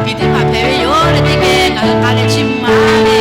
Piˍ teˇ hpaˍ hpehꞈ ve yoˬ leh teˇ geh ngaˬ hui k'a leh chiˇ mvuh ma le.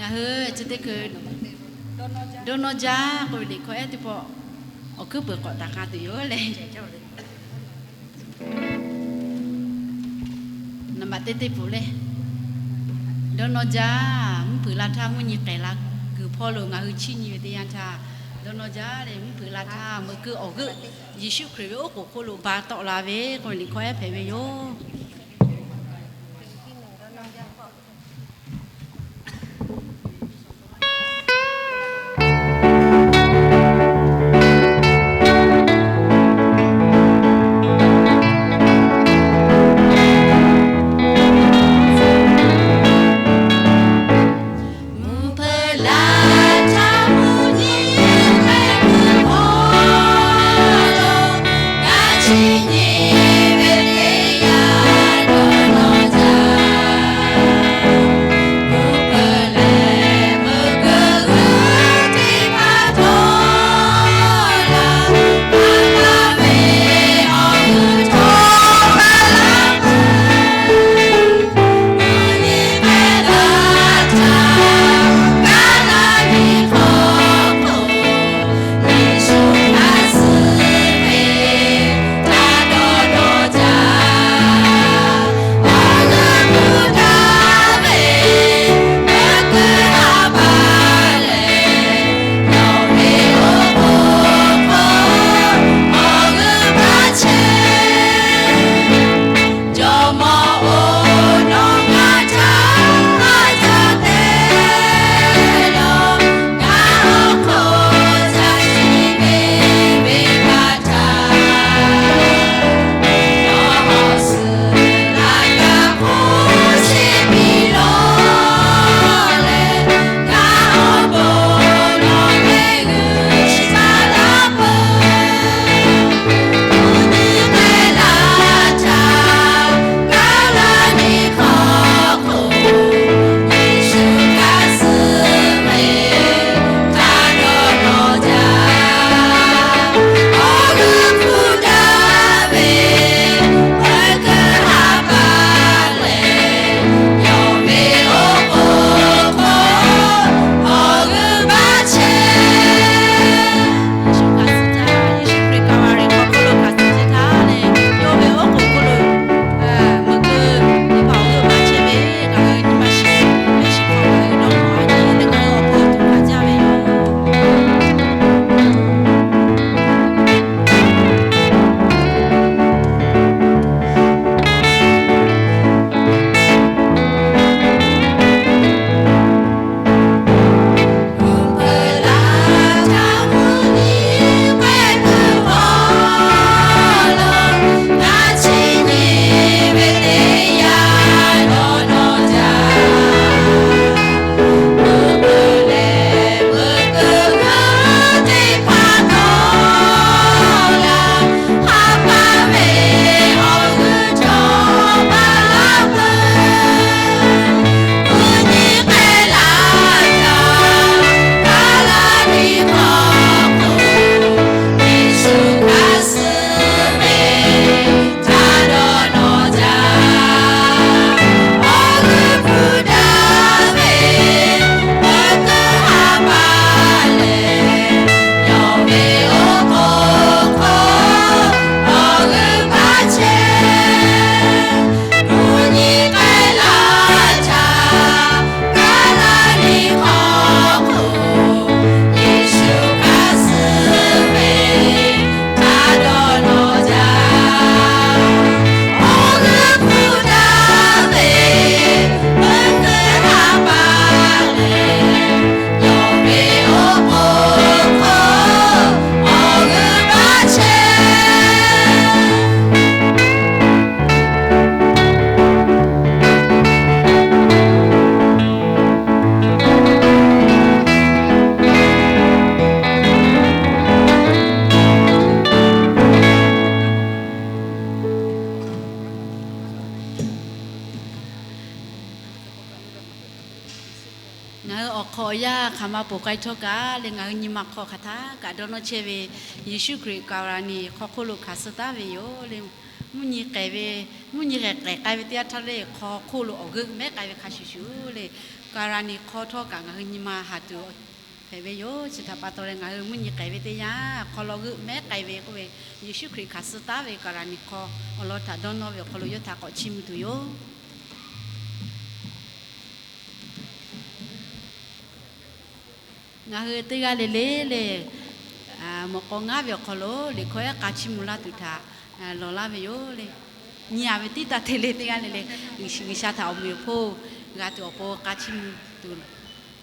Ngaˬ hui chi teˇ hkui dawˇ nawˇ jaˇ k'oˆ ve liꞈ hkawˇ ehˉ teˇ pawˆ awˬ hkuiˉ peuˬ k'awꞈ taˍ k'ai tuˬ yoˬ leh, naˍ baꞈ teˇ teˇ peuˬ leh, dawˇ nawˇ jaˇ, mvuhˇ hpeuꞈ la htaˇ mvuhˇ nyi k'ehˬ la kuiˬ hpawˇ lo ngaˬ hui chiˇ nyi ve teˇ yanˇ htaˇ, dawˇ nawˇ jaˇ leh mvuhˇ hpeuꞈ la htaˇ meuꞈ keu awˬ g'euˆ Yeˍsuˆ Hkriꞈ ve oˉ k'oˍ hk'oˆ lo ba tawˆ la ve k'oˆ ve liꞈ hkawˇ ehˉ hpehꞈ ve yoˬ. Ngaˬ hui awˬ hk'aw awˬ yanˇ hk'aˬ ma ponˬ k'ai htawˇ kaꞈ le, ngaˬ hui nyi ma hk'aw hk'aˬ htaˇ kaꞈ dawˇ nawˇ chehˇ ve Yeˍsuˆ Hkriꞈ Kaˍlaˍniˍ hk'aw hk'oˆ lo hkanˍ suh taˉ ve yoˬ le. Mvuhˇ nyi k'ehˬ ve, mvuhˇ nyi k'ehˬ k'ehˬ k'ai ve teˇ yanˇ htaˇ le, hk'aw hk'oˆ lo awˬ g'euˆ mehˉ k'ai ve hk'a shuˍ shuˍ le, Kaˍlaˍniˍ hk'aw htawˇ kaꞈ ngaˬ hui nyi ma haˍ tuˬ hpehꞈ ve yoˬ. Chi htaꞈ pa taw leh ngaˬ hui mvuhˇ nyi k'ehˬ ve teˇ yanˇ hk'aw lo g'euˆ mehˉ k'ai ve k'oˆ ve, Yeˍsuˆ Hkriꞈ hkanˍ suh taˉ ve Kaˍlaˍniˍ hk'aw awˬ lawn htaꞈ dawˇ nawˇ ve awˬ hk'aw lo yawˇ htaꞈ k'awꞈ chiˇ mvuh tuˬ yoˬ. Ngaˬ hui teˇ g'aˇ le le le, mawꞈ k'aw ngaˉ ve awˬ hk'aw lo liꞈ hkawˇ ehˉ k'a chiˇ mvuh laˇ tuˬ htaꞈ lawˬ laˇ ve yoˬ le. Nyi a ve tiˉ taˇ te le, teˇ g'aˇ le le, G'uiˬsha htaꞈ awˬ meꞈ awˬ hponˇ g'a tuˬ awˬ pon k'a chiˇ mvuh tuˬ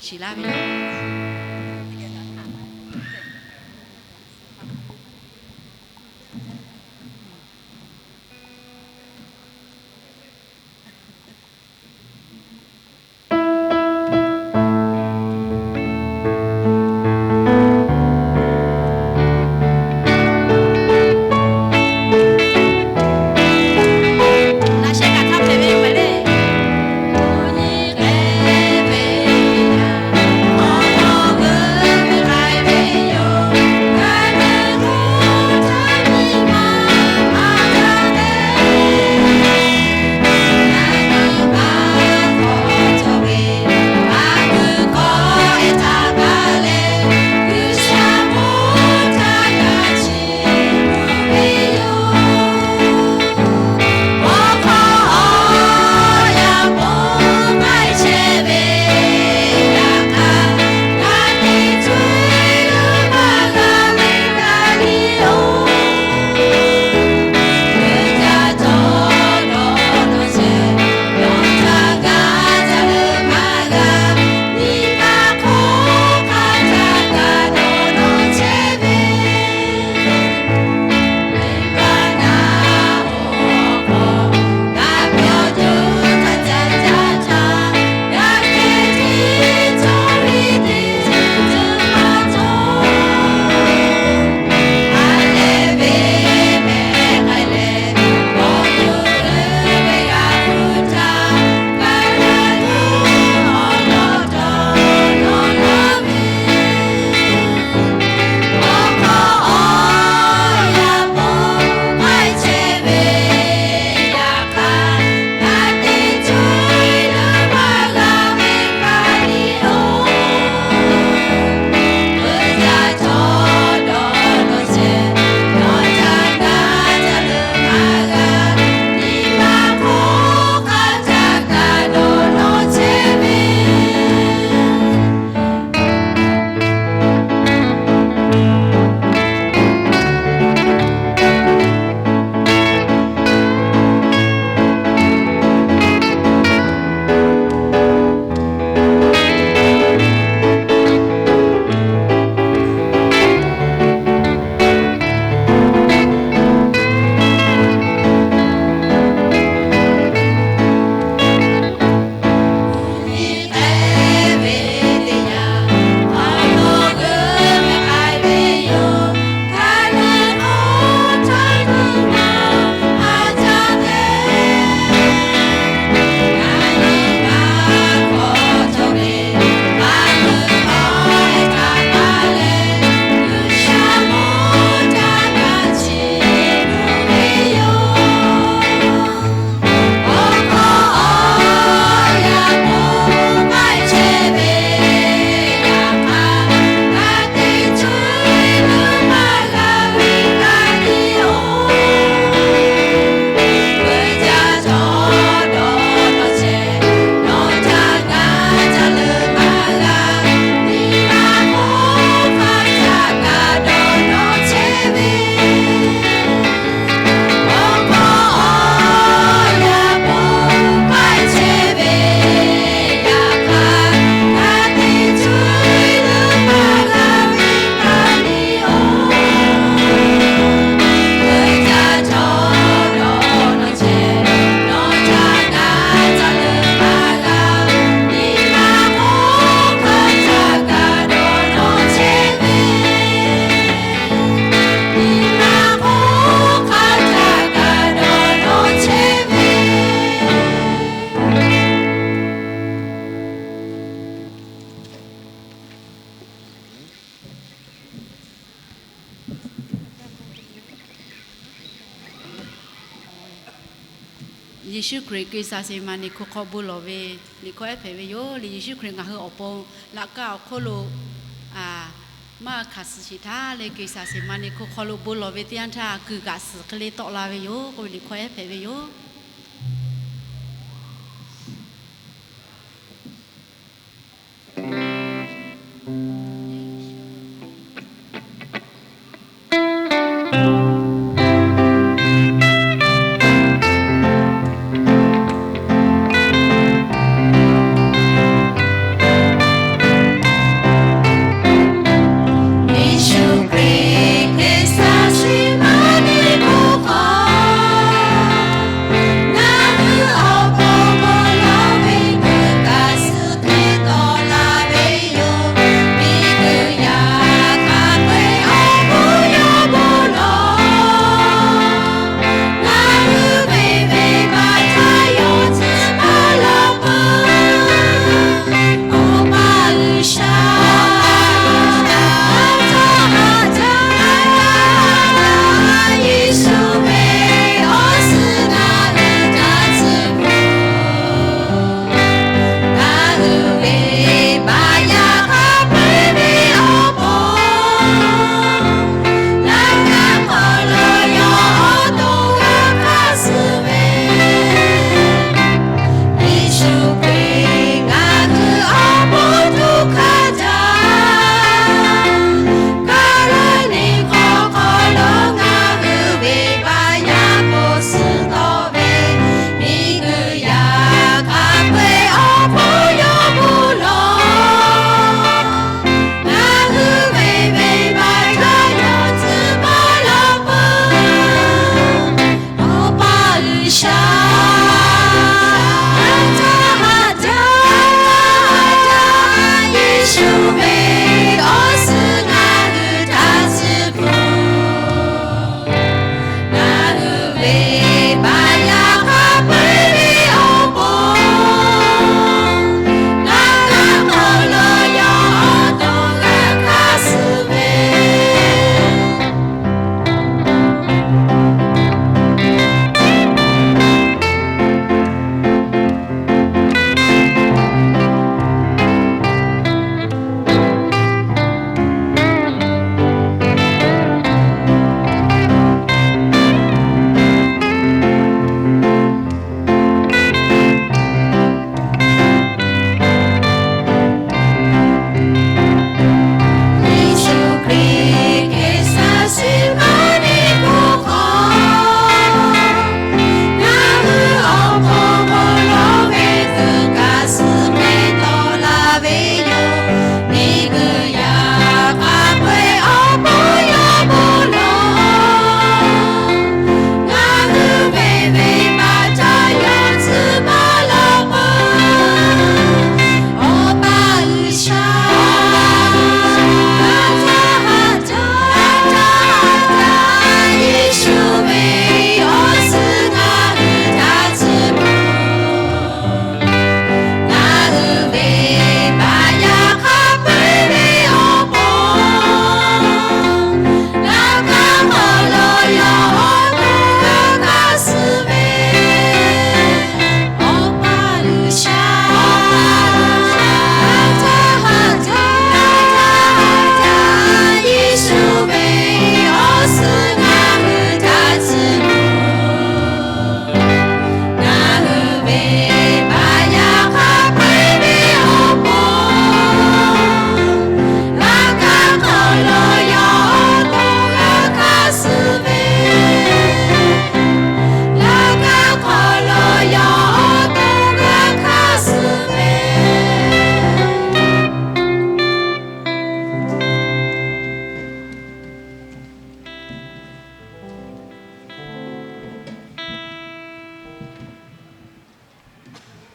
shiˍ laˇ ve yoˬ. Yeˍsuˆ Hkriꞈ G'uiˬsha Seˍmaˍneˍ hko hk'aw bon lawˬ ve Liꞈ hkawˇ ehˉ hpehꞈ ve yoˬ. Lehˬ Yeˍsuˆ Hkriꞈ ngaˬ hui awˬ pon laꞈ kaˇ awˬ hk'oˆ lo maˇ hkanˍ suh sheˍ htaˇ leh, G'uiˬsha Seˍmaˍneˍ hko hk'aw lo bon lawˬ ve teˇ yanˇ htaˇ, kuiˬ g'aꞈ suhˍ hk'e le tawˆ la ve yoˬ k'oˆ ve Liꞈ hkawˇ ehˉ hpehꞈ ve yoˬ.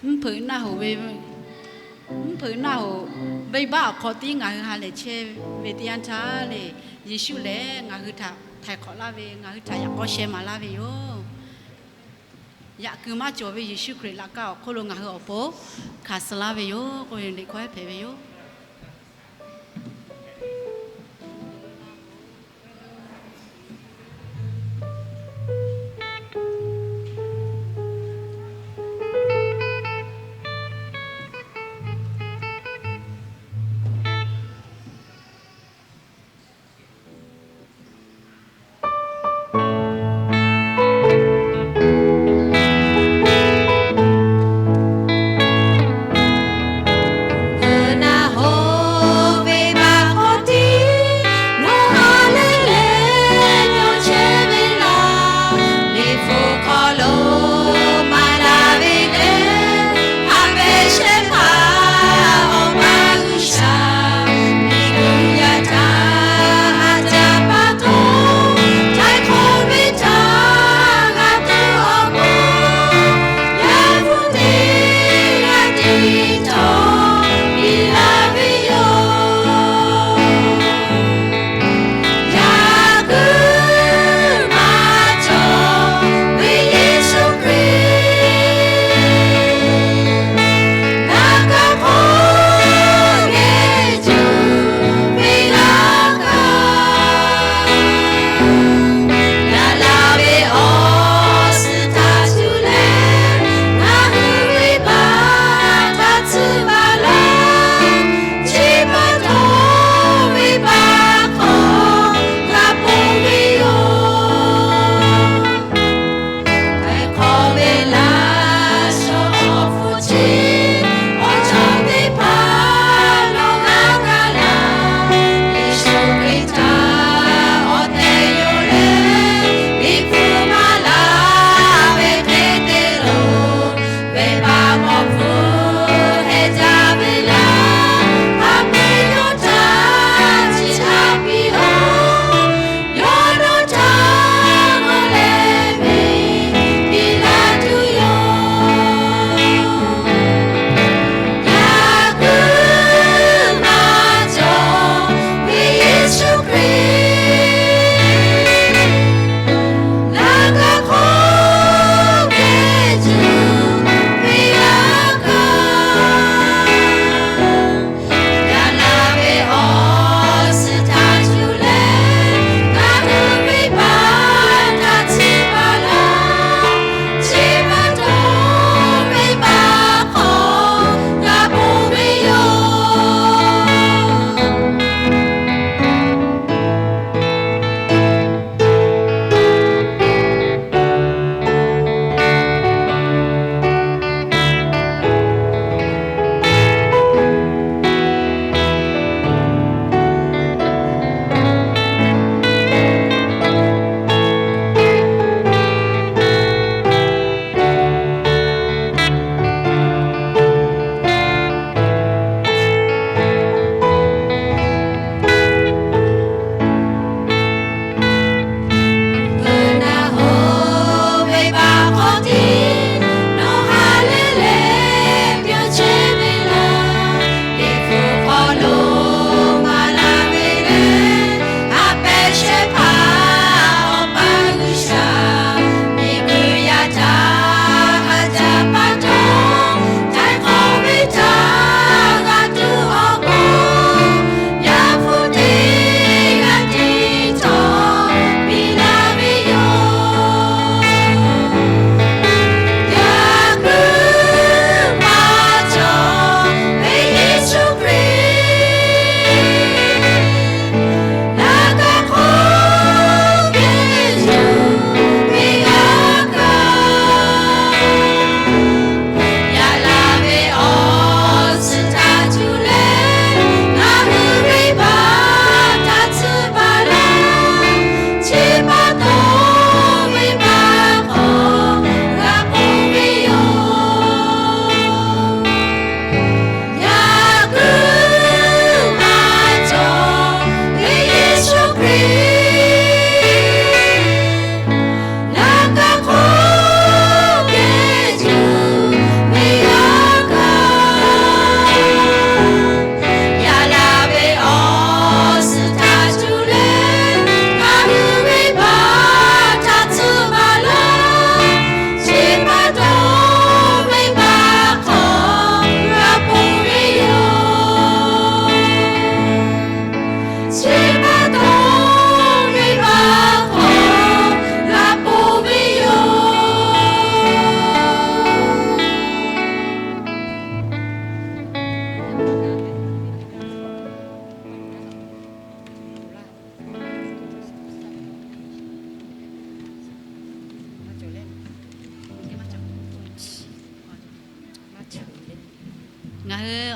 Mvuhˇ hpeuꞈ naˆ hoꞈ ve, mvuhˇ hpeuꞈ naˆ hoꞈ venˇbaˆ awˬ hk'aw tiˉ ngaˬ hui ha lehˬ chehˇ ve teˇ yanˇ htaˇ lehˬ, Yeˍsuˆ lehˬ ngaˬ hui htaꞈ htaiˍ hk'awꞈ laˇ ve, ngaˬ hui htaꞈ yaꞈ k'aw sheh maˍ laˇ ve yoˬ. Yaꞈ kuiˬ maˇ cawˬ ve Yeˍsuˆ Hkriꞈ laꞈ kaˇ awˬ hk'oˆ lo ngaˬ hui awˬ pon hkanˍ suh laˇ ve yoˬ k'oˆ ve Liꞈ hkawˇ ehˉ hpehꞈ ve yoˬ.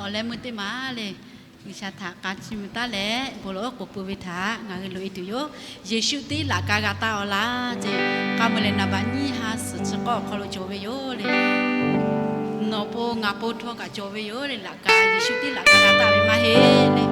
Awˬ leh meuˇ teˇ maˬ le, G'uiˬsha htaꞈ k'a chiˇ mvuh taˉ leh bon lawˬ oˉ k'oˍ pui ve htaꞈ ngaˬ hui loꞈ e tuˬ yoˬ. Yeˍsuˆ tiˉ laꞈ ka g'a taˇ awˬ laˇ ce. K'a mui lehˬ naˍ baꞈ nyiˇ ha suhˍ chi k'awˇ awˬ hk'aw lo cawˬ ve yoˬ le. Nawˬ po ngaˬ po htawˇ kaꞈ cawˬ ve yoˬ le. Laꞈ ka, Yeˍsuˆ tiˉ laꞈ ka g'a taˇ ve maˇ heˆ le.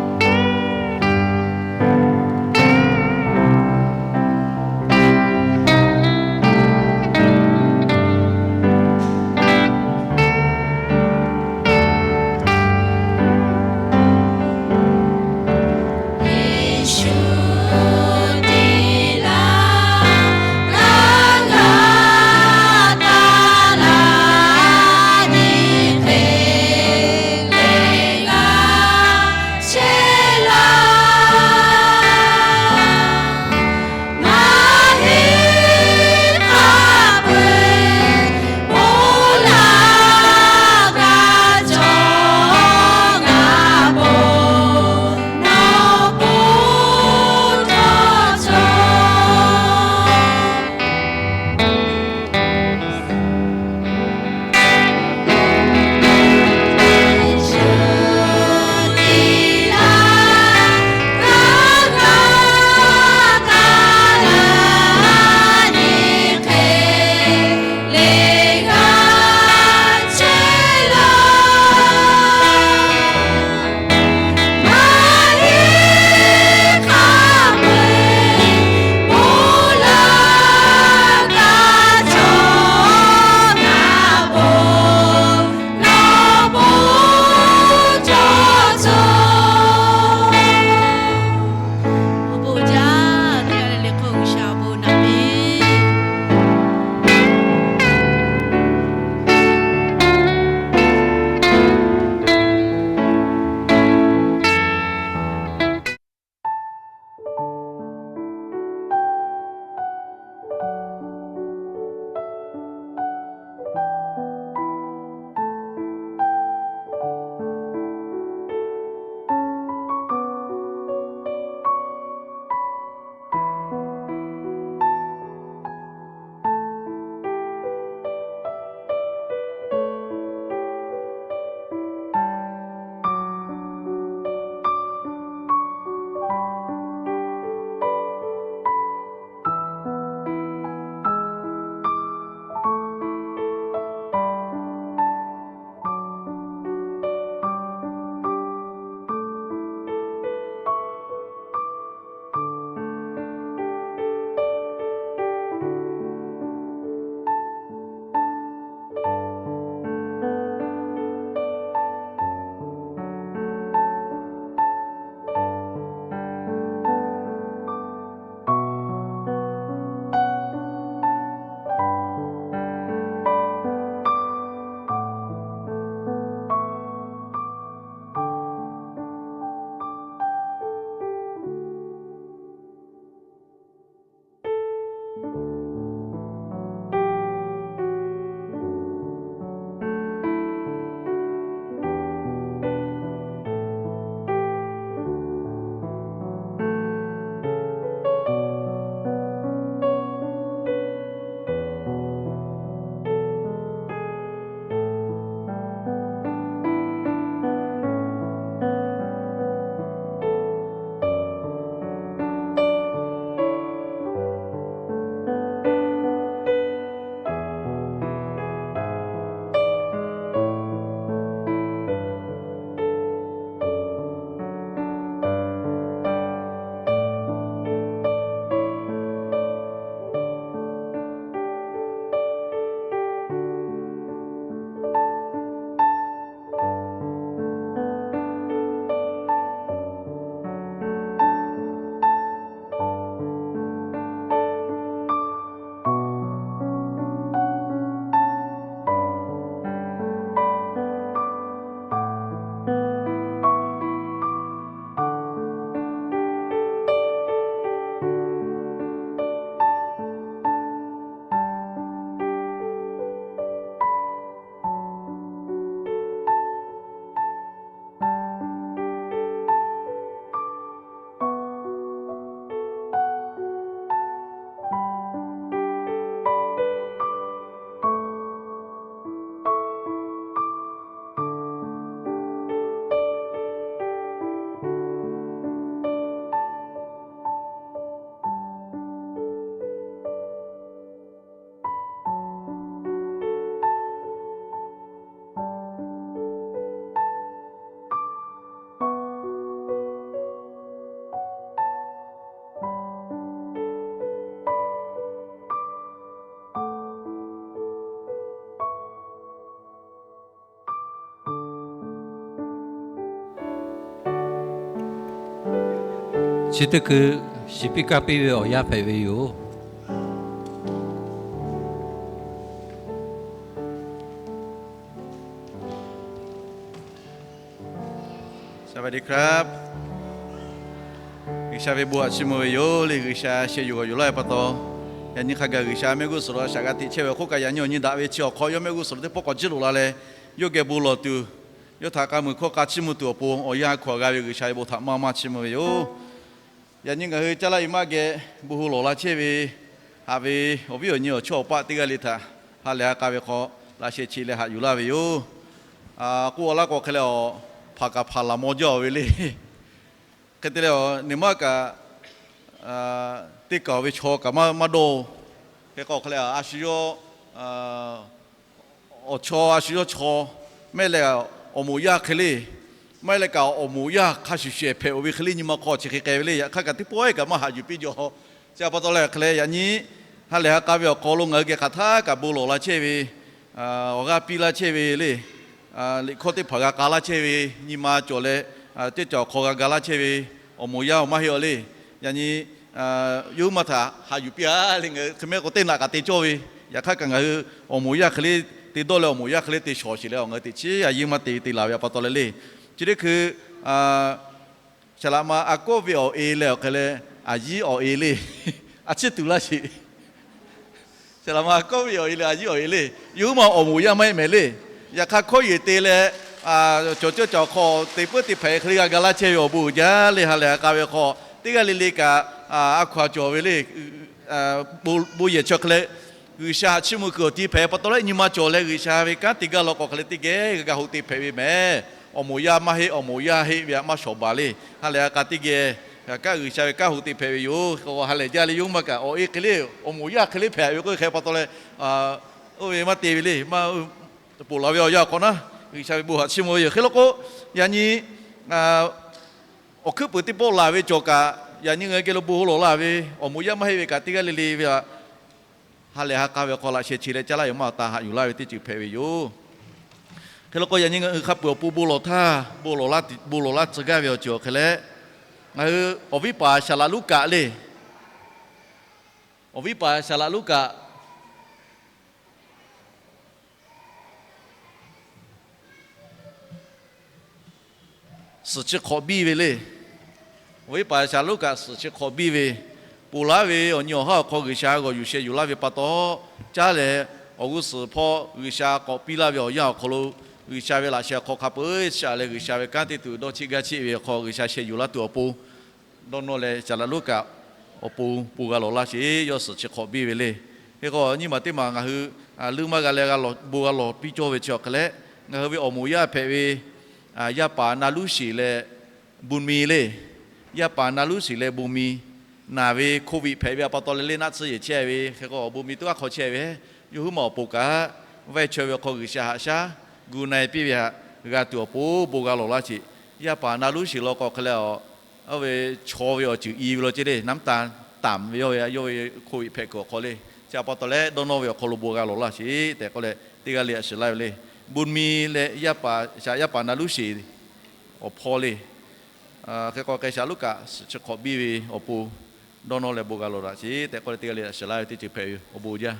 Chi teˇ hkui shiˍ piˇ kaˇ piˇ ve awˬ yanˇ hpehꞈ ve yoˬ. G'uiˬsha ve bon haꞈ chiˇ mvuh ve yoˬ le. G'uiˬsha sheh yuˬ g'awˬ yuˬ laˇ ve pa taw, yaꞈ nyi hk'a gaˬ G'uiˬsha mehˆ g'uˇ suhˍ lo a shaꞈ g'a teꞈ chehˇ ve awˬ hk'oˆ kaꞈ, yaꞈ nyi awˬ nyi daꞈ ve chi awˬ hk'aw yawˇ mehˆ g'uˇ suhˍ lo teˇ pawˆ k'awꞈ jiˇ loꞈ la leh, yawˇ geh bon lawˬ tuˬ, yawˇ htaꞈ k'a muiˬ hkawˇ k'a chiˇ mvuh tuˬ awˬ pon awˬ yanˇ hkawˇ g'a ve G'uiˬsha ve bon htaꞈ maˇ maˇ chiˇ mvuh ve yoˬ. Yaꞈ nyi ngaˬ hui caˇ laˇ i maˇ geh bon hu lawˬ la chehˇ ve, haꞈ ve awˬ viˉ awˬ nyi awˬ chawˇ awˬ paˆ teˇ g'aˇ le htaꞈ ha lehˬ ha k'a ve hk'aw laꞈ sheh chi leh haꞈ yuˬ laˇ ve yoˬ. K'oˆ a laˇ k'o hk'e leh, hpaˍ kaꞈ hpaˍ laˬ maw jaˇ ve le. Hk'e te leh, neˬ maˇ kaꞈ teˇ kaˬ ve chaw kaꞈ maˇ dawˇ. Hk'e k'o hk'e leh, a shu yawˇ awˬ chaw, a shu yawˇ chaw, maˇ heˆ leh awˬ moˍ yaˇ hk'e le, maˇ heˆ leh kaꞈ awˬ moˍ yaˇ hk'a shuˍ shehˍ hpehꞈ-oˬ ve hk'e le, nyi ma hk'aw chi hk'e k'ai ve le. Yaꞈ hk'aˇ kaꞈ teˇ pawˆ kaꞈ maˇ haꞈ yuˬ piˇ jaw. Chi a pa taw leh hk'e leh, yaꞈ nyi ha lehˬ ha k'a ve awˬ hk'aw lo ngaˬ hui geh hk'aˬ htaˇ kaꞈ bon lawˬ la chehˇ ve, awˬ g'aˇ piˇ laˇ chehˇ ve le, liꞈ hkawˇ teˇ hpaˍ g'a k'a laˇ chehˇ ve, nyi ma cawˬ leh, teˇ cawˬ hk'aw g'a ga laˇ chehˇ ve, awˬ moˍ yaˇ maˇ heˆ a le. Yaꞈ nyi yawˇ hui maˇ htaꞈ haꞈ yuˬ piˇ a le. Ngaˬ hui hk'e mehˆ k'o teˇ naꞈ kaꞈ te cawˇ ve, yaꞈ hk'aˇ kaꞈ ngaˬ hui awˬ moˍ yaˇ hk'e le te dawˇ leh, awˬ moˍ yaˇ hk'e le te shawˍ sheˍ leh, awˬ ngaˬ hui teꞈ chiˉ a yinˇ maˇ te te laˬ ve a pa taw leh le. Chi teˇ hkui shaˍ laꞈ ma a kawˆ ve awˬ e leh awˬ hk'e leh, a yinˉ awˬ e le, a ciˉ tuˬ laˇ sheˍ. Shaˍ laꞈ ma a kawˆ ve awˬ e leh a yinˉ awˬ e le. Yawˇ hui maˇ awˬ moˍ yaˇ maˇ heˆ mehˍ le. Yaꞈ hk'aˇ hkawˇ yeˬ te leh, cawˬ cawˇ cawˬ hk'aw te puiˉ te hpehꞈ hk'e le g'a ga laˇ chehˇ ve awˬ bon uiˍ jaˇ le. Ha lehˬ ha k'a ve hk'aw teˇ g'aˇ le le kaꞈ a hkaw-anˬ cawˬ ve le. Bon yehˬ chi hk'e leh, G'uiˬsha haꞈ chiˇ mvuh kuiˬ awˬ ti hpehꞈ pa taw leh, nyi ma cawˬ leh G'uiˬsha ve kanˉ te gaˇ law k'o hk'e leh teˇ geh g'a ga hoꞈ te hpehꞈ ve mehˍ. Awˬ moˍ yaˇ maˇ heˆ, awˬ moˍ yaˇ heˆ ve htaꞈ maˇ shawˍ baˬ le. Ha lehˬ ha k'a teˇ geh kaꞈ G'uiˬsha ve kanˉ hoꞈ te hpehꞈ ve yoˬ. Ha lehˬ jaˇ le, yawˇ hui maˇ kaꞈ awˬ e hk'e le, awˬ moˍ yaˇ hk'e le hpehꞈ ve k'oˆ hk'e pa taw leh, oˇ ve maˇ te ve le. Maˇ ponˬ laˬ ve awˬ yanˇ awˬ hk'aw naˉ, G'uiˬsha ve bon haꞈ chiˇ mvuh ve yoˬ. Hk'e law k'o, yaꞈ nyi awˬ hkuiˉ puiˍ teˇ pawˆ laˬ ve cawˬ kaꞈ, yaꞈ nyi ngaˬ hui geh lo bon hu lawˬ laˇ ve awˬ moˍ yaˇ maˇ heˆ ve kaꞈ teˇ g'aˇ le le ve htaꞈ ha lehˬ ha k'a ve hk'aw laꞈ sheh chi leh caˇ laˇ yoˬ maˇ taˇ haꞈ yuˬ laˇ ve teˇ ceuˬ hpehꞈ ve yoˬ. Hk'e law k'o, yaꞈ nyi ngaˬ hui hk'a peuˬ awˬ pon bon lawˬ htaˇ, bon lawˬ laˇ tcuh gaˇ ve awˬ ceuˬ awˬ hk'e leh, ngaˬ hui awˬ viˉ paˍ Saˍ laꞈ Luˉkaꞈ le. Awˬ viˉ paˍ Saˍ laꞈ Luˉkaꞈ suhˍ chi hk'awꞈ biˇ ve le. Awˬ viˉ paˍ Saˍ laꞈ Luˉkaꞈ suhˍ chi hk'awꞈ biˇ ve, ponˬ laˇ ve awˬ nyi awˬ haˉ awˬ hk'aw G'uiˬsha g'awˬ yuˬ sheh yuˬ laˇ ve pa taw, caˇ leh awˬ g'uˇ suhˍ hpawˇ G'uiˬsha k'awꞈ piˇ laˇ ve awˬ yanˇ awˬ hk'aw lo, G'uiˬsha ve laꞈ sheh awˬ hk'aw hk'a peu-eˬ shaꞈ leh G'uiˬsha ve kanˉ te tuˬ dawˇ cheˆ gaˇ cheˆ ve awˬ hk'aw G'uiˬsha sheh yuˬ laˇ tuˬ awˬ pon dawˇ nawˇ leh Saˍ laꞈ Luˉkaꞈ awˬ pon bon g'a lawˬ laˇ sheˍ. Yawˇ suhˍ chi hk'awꞈ biˇ ve le. Hk'e k'o, nyi ma teˇ maˬ ngaˬ hui leuˇ maˇ g'a leh bon g'a lawˬ piˇ cawˇ ve chi awˬ hk'e leh, ngaˬ hui ve awˬ moˍ yaˇ hpehꞈ ve yaˇ paˍ Na Luˉ Shiˍ leh Bon Mi le. Yaˇ paˍ Na Luˉ Shiˍ leh Bon Mi naˬ ve Covid hpehꞈ ve a pa taw leh le naˆ tsuhˇ yehˬ chehˇ ve. Hk'e k'o, Bon Mi tuˉ aˉ hk'aw chehˇ ve, yawˇ huiˉ maˬ awˬ pon kaꞈ vaiˇ chaweh ve awˬ hk'aw G'uiˬsha haꞈ shaˉ gu na-e piˇ ve htaꞈ g'a tuˬ awˬ pon bon g'a lawˬ laˇ sheˍ. Yaˇ paˍ Na Luˉ Shiˍ law k'o hk'e leh, oˇ ve chaw ve awˬ ceuˬ i ve law ceh le, naˉ mvuhˇ taˍ taˍ ve yawˇ ve, yawˇ ve Covid hpehꞈ kuiˬ awˬ hk'aw le. Chi a pa taw leh dawˇ nawˇ ve awˬ hk'aw lo bon g'a lawˬ laˇ sheˍ tehꞈ k'oˆ leh, teˇ g'aˇ le a shiˍ laˇ ve le. Bon Mi leh yaˇ paˍ, shaꞈ yaˇ paˍ Na Luˉ Shiˍ awˬ hpawˇ le. Hk'e k'o, k'ai Saˍ laꞈ Luˉkaꞈ suhˍ chi hk'awꞈ biˇ ve awˬ pon dawˇ nawˇ leh bon g'a lawˬ daꞈ sheˍ tehꞈ k'oˆ leh, teˇ g'aˇ le a shiˍ laˇ ve teˇ ceuˬ hpehꞈ ve awˬ bon jaˇ.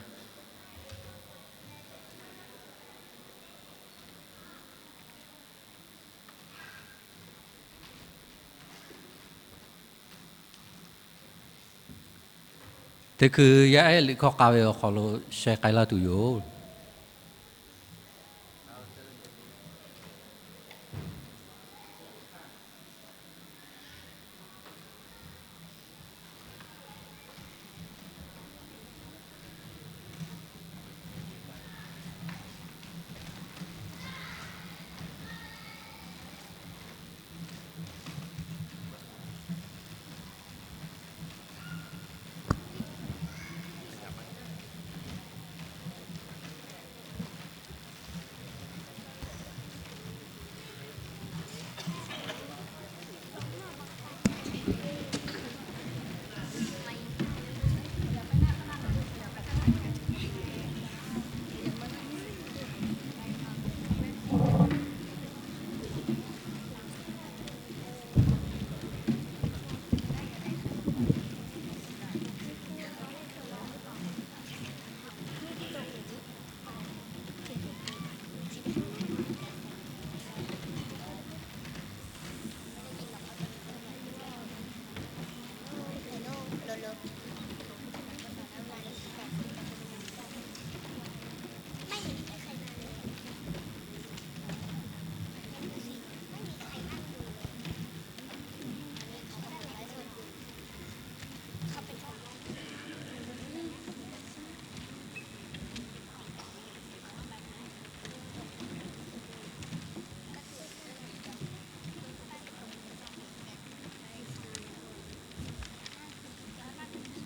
Teˇ hkui yaˇ ehˉ liꞈ hkawˇ k'a ve awˬ hk'aw lo sheh k'ai laˇ tuˬ yoˬ. ไม่มีใครมาเลย ไม่มีใครนั่งดูเลย อันนี้เขากำลังไลฟ์สดอยู่ เขาเป็นเจ้าของ Thank you.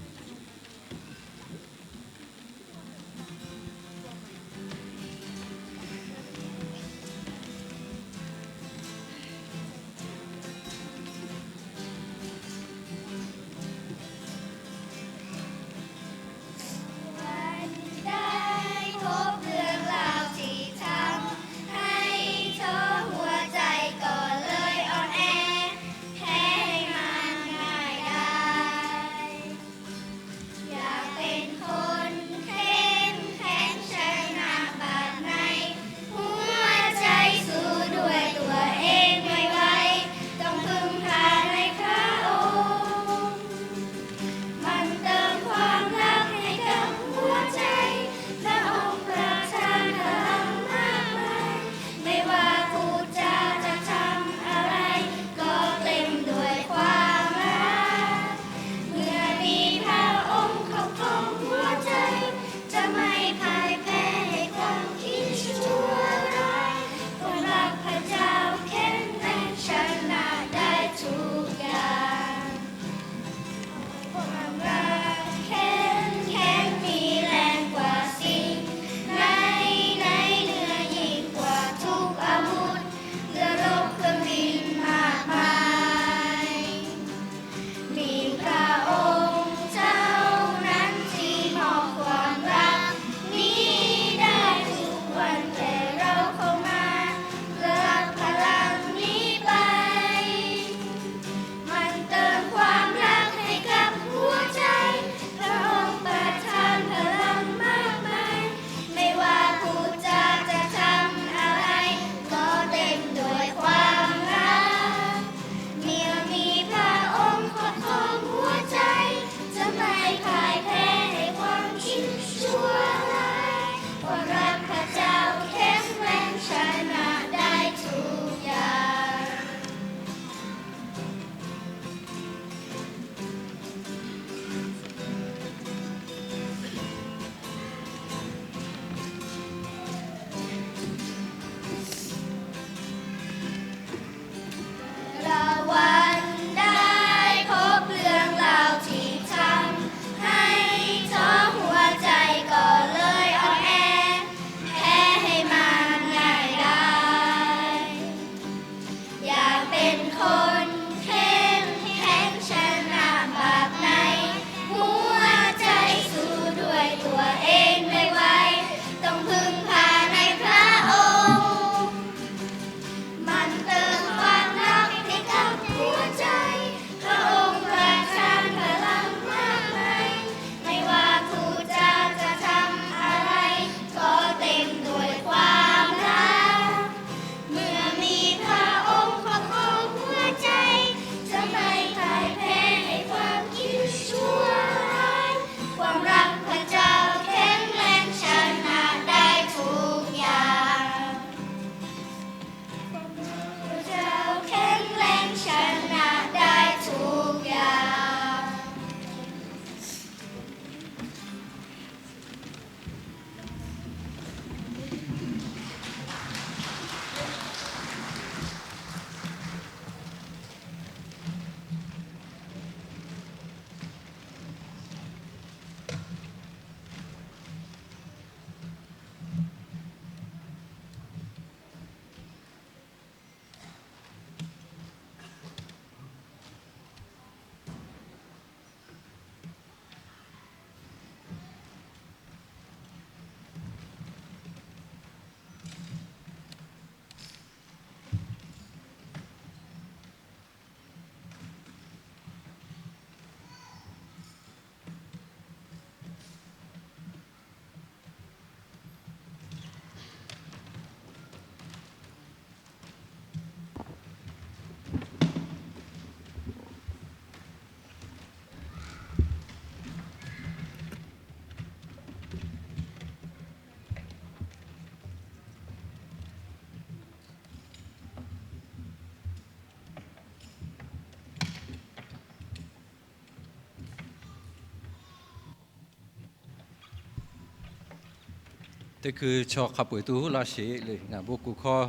Teˇ hkui chaw hk'a peu-eˬ tuˬ huˉ laˇ sheˍ le. Ngaˬ bon kuˬ hkawˇ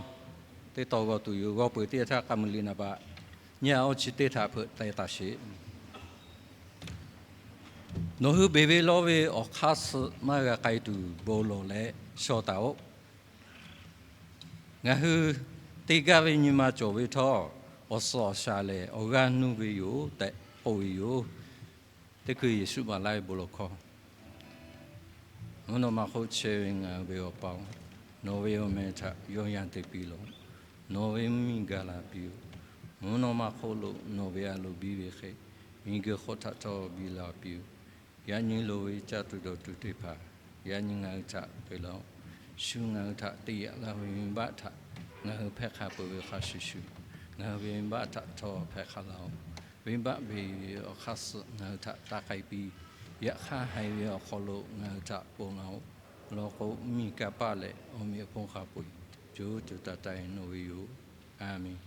teˇ taw g'aw tuˬ yoˬ. G'aw peu-eˬ teˇ yanˇ htaˇ k'a muiˬ liꞈ naˍ baꞈ nyiˇ a awˇ chi teˇ htaꞈ hpeuꞈ teh taˍ sheˍ. Nawˬ hui beˬ ve lawˇ ve awˬ hk'aˇ suh maˇ g'a k'ai tuˬ bon lawˬ leh shaw taˍ-oꞈ. Ngaˬ hui te gaˇ ve nyi ma cawˬ ve htawˇ, awˬ suhˍ awˬ shaˍ lehˬ awˬ g'aˇ nuˇ ve yoˬ tehꞈ k'oˆ ve yoˬ. Teˇ hkui Yeˍsuˆ maˍ laˇ ve bon lawˬ hkawˇ. Mvuhˇ naw ma hk'oˆ chehˇ ve ngaˬ hui ve Awˬ pa-oˬ, nawˬ ve awˬ meh htaꞈ yawˇ yanˇ te piˇ lawˬ. Nawˬ ve mvuhˇ miˬ gaˬ la piˇ-oˬ. Mvuhˇ naw ma hk'oˆ lo nawˬ ve a loˍ biˇ ve hk'e, miˬguiˬ hk'oˆ htaꞈ htawˇ biˇ la piˇ-oˬ. Yaꞈ nyi loˍ ve caˇ tuˬ dawˬ tuˬ teˇ hpaˍ yaꞈ nyi ngaˬ hui htaꞈ k'ai laˇ-oˆ. Shu ngaˬ hui htaꞈ te yaꞈ laˇ ve venˇbaˆ htaꞈ ngaˬ hui hpehˇ hk'a peuˬ ve hk'a shuˍ shuˍ, ngaˬ hui ve venˇbaˆ htaꞈ htawˇ hpehˇ hk'a laˇ-oˆ. Venˇbaˆ beˬ ve awˬ hk'aˇ suh ngaˬ hui htaꞈ taˇ k'ai piˇ. Yaꞈ hk'aˇ haiˬ ve awˬ hk'aw lo ngaˬ hui htaꞈ ponˬ laˇ-oˆ. Law k'o, mvuhˇ miˬ kanˇ paˆ leh awˬ meꞈ awˬ hponˇ hk'a peu-eˬ co co taiˍ taiˍ nawˬ ve yoˬ. A menˬ.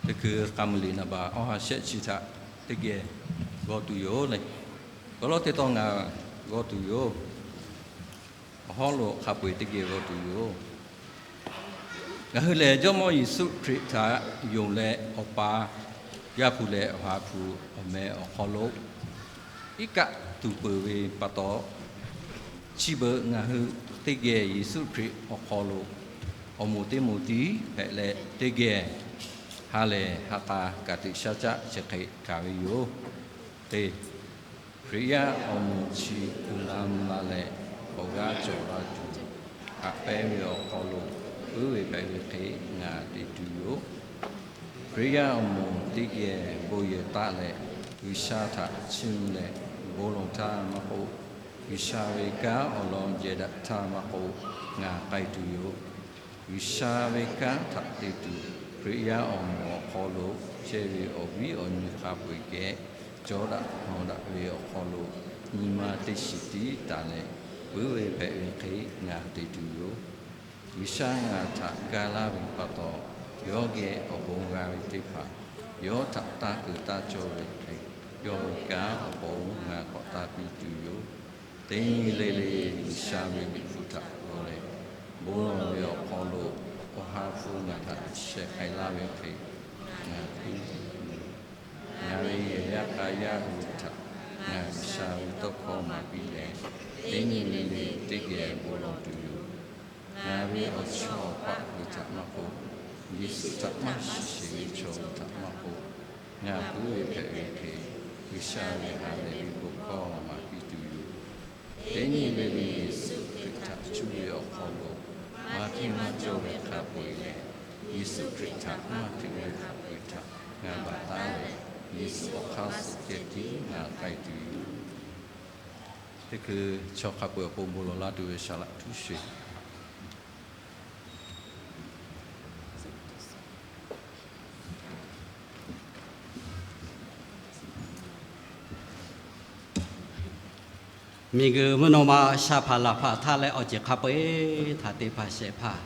Teˇ hkui k'a muiˬ liꞈ naˍ baˬ awˬ ha shehˆ chi htaꞈ teˇ geh g'aw tuˬ yoˬ le. Awˬ lawn teˇ tawˇ ngaˬ g'aw tuˬ yoˬ. Awˬ hawˉ lo hk'a peu-eˬ teˇ geh g'aw tuˬ yoˬ. Ngaˬ hui lehˬ Jawˇmawˇ Yeˍsuˆ Hkriꞈ htaꞈ yonˍ leh, Awˬ pa, Yaˇ hpu leh Awˬ ha hpu awˬ meh awˬ hk'aw lo iˉ kaˆ tuˬ peuˬ ve pa taw, chi beuꞈ ngaˬ hui teˇ geh Yeˍsuˆ Hkriꞈ awˬ hk'aw lo awˬ moˍ teˇ moˍ tiˉ hpehꞈ leh, teˇ geh ha lehˬ ha k'a kaꞈ teꞈ shaˉ caˆ chi hk'e kaˬ ve yoˬ. Teˇ, Hkriꞈ yaˇ awˬ moˍ chi uiˍ la mvuh la leh, awˬ g'aˇ cawˬ la tuˬ haꞈ pehnˇ ve awˬ hk'aw lo puiˉ ve hpehꞈ ve hk'e ngaˬ te tuˬ yoˬ. Hkriꞈ yaˇ awˬ moˍ teˇ geh bon yehˬ taˆ leh, G'uiˬsha htaꞈ chiˇ mvuh leh bon lawˬ htaˇ maˇ k'oˆ, G'uiˬsha ve kanˉ awˬ lawn jehˬ daꞈ htaˇ maˇ k'oˆ, ngaˬ k'ai tuˬ yoˬ. G'uiˬsha ve kanˉ htaꞈ te tuˬ, Hkriꞈ yaˇ awˬ moˍ awˬ hk'aw lo chehˇ ve awˬ viˉ awˬ nyi hk'a peu-eˬ geh, cawˇ daꞈ hawˍ daꞈ ve awˬ hk'aw lo nyi ma teˇ shiˍ tiˉ taˍ leh, puiˉ ve hpehꞈ ve hk'e ngaˬ te tuˬ yoˬ. G'uiˬsha ngaˬ htaꞈ ga laˇ ve pa taw, yawˇ geh awˬ bon g'a ve teˇ hpaˍ yawˇ htaꞈ taˇ keu taˇ cawˇ ve hk'e, yawˇ ve kanˉ awˬ pon ngaˬ k'awꞈ taˇ piˇ tuˬ yoˬ. Teˇ nyi le le G'uiˬsha ve Liꞈ hpu htaꞈ g'aw leh, bon lawˬ ve awˬ hk'aw lo Awˬ ha hpu ngaˬ htaꞈ sheh k'ai laˇ ve hk'e ngaˬ piˇ tuˬ yoˬ. Ngaˬ ve yehˬ yaˇ k'a yaˇ hui htaꞈ ngaˬ G'uiˬsha ve tawˇ hkawˇ maˍ piˇ leh, teˇ nyi le le teˇ geh bon lawˬ tuˬ yoˬ. Ngaˬ ve awˬ chawˇ awˬ paˆ hui htaꞈ maˇ k'oˆ, Yeˍsuˆ htaꞈ maˇ shiˍ sheˍ ve chaw hui htaꞈ maˇ k'oˆ, ngaˬ puiˉ ve hpehꞈ ve hk'e, G'uiˬsha ve ha lehˬ ve bon hkawˇ maˍ piˇ tuˬ yoˬ. Teˇ nyi le le Yeˍsuˆ Hkriꞈ htaꞈ cuˇ ve awˬ hk'aw lo maˇ hteˇ maˇ cawˇ ve hk'a peu-eˬ leh, Yeˍsuˆ Hkriꞈ htaꞈ maˇ hteˇ ve hk'a peu-eˬ htaꞈ ngaˬ baˬ taˉ leh, Yeˍsuˆ awˬ hk'aˇ suh ceh tiˉ ngaˬ k'ai tuˬ yoˬ. Teˇ hkui chaw hk'a peu-eˬ awˬ pon bon lawˬ la tuˬ ve saˍ laꞈ htuˉ sheˍ. Miˬguiˬ mvuhˇ naw ma sha hpaˍ laˬ hpaˍ htaˇ leh awˬ ceuˬ hk'a peu-eˬ htaꞈ te hpaˍ shehˍ hpaˍ,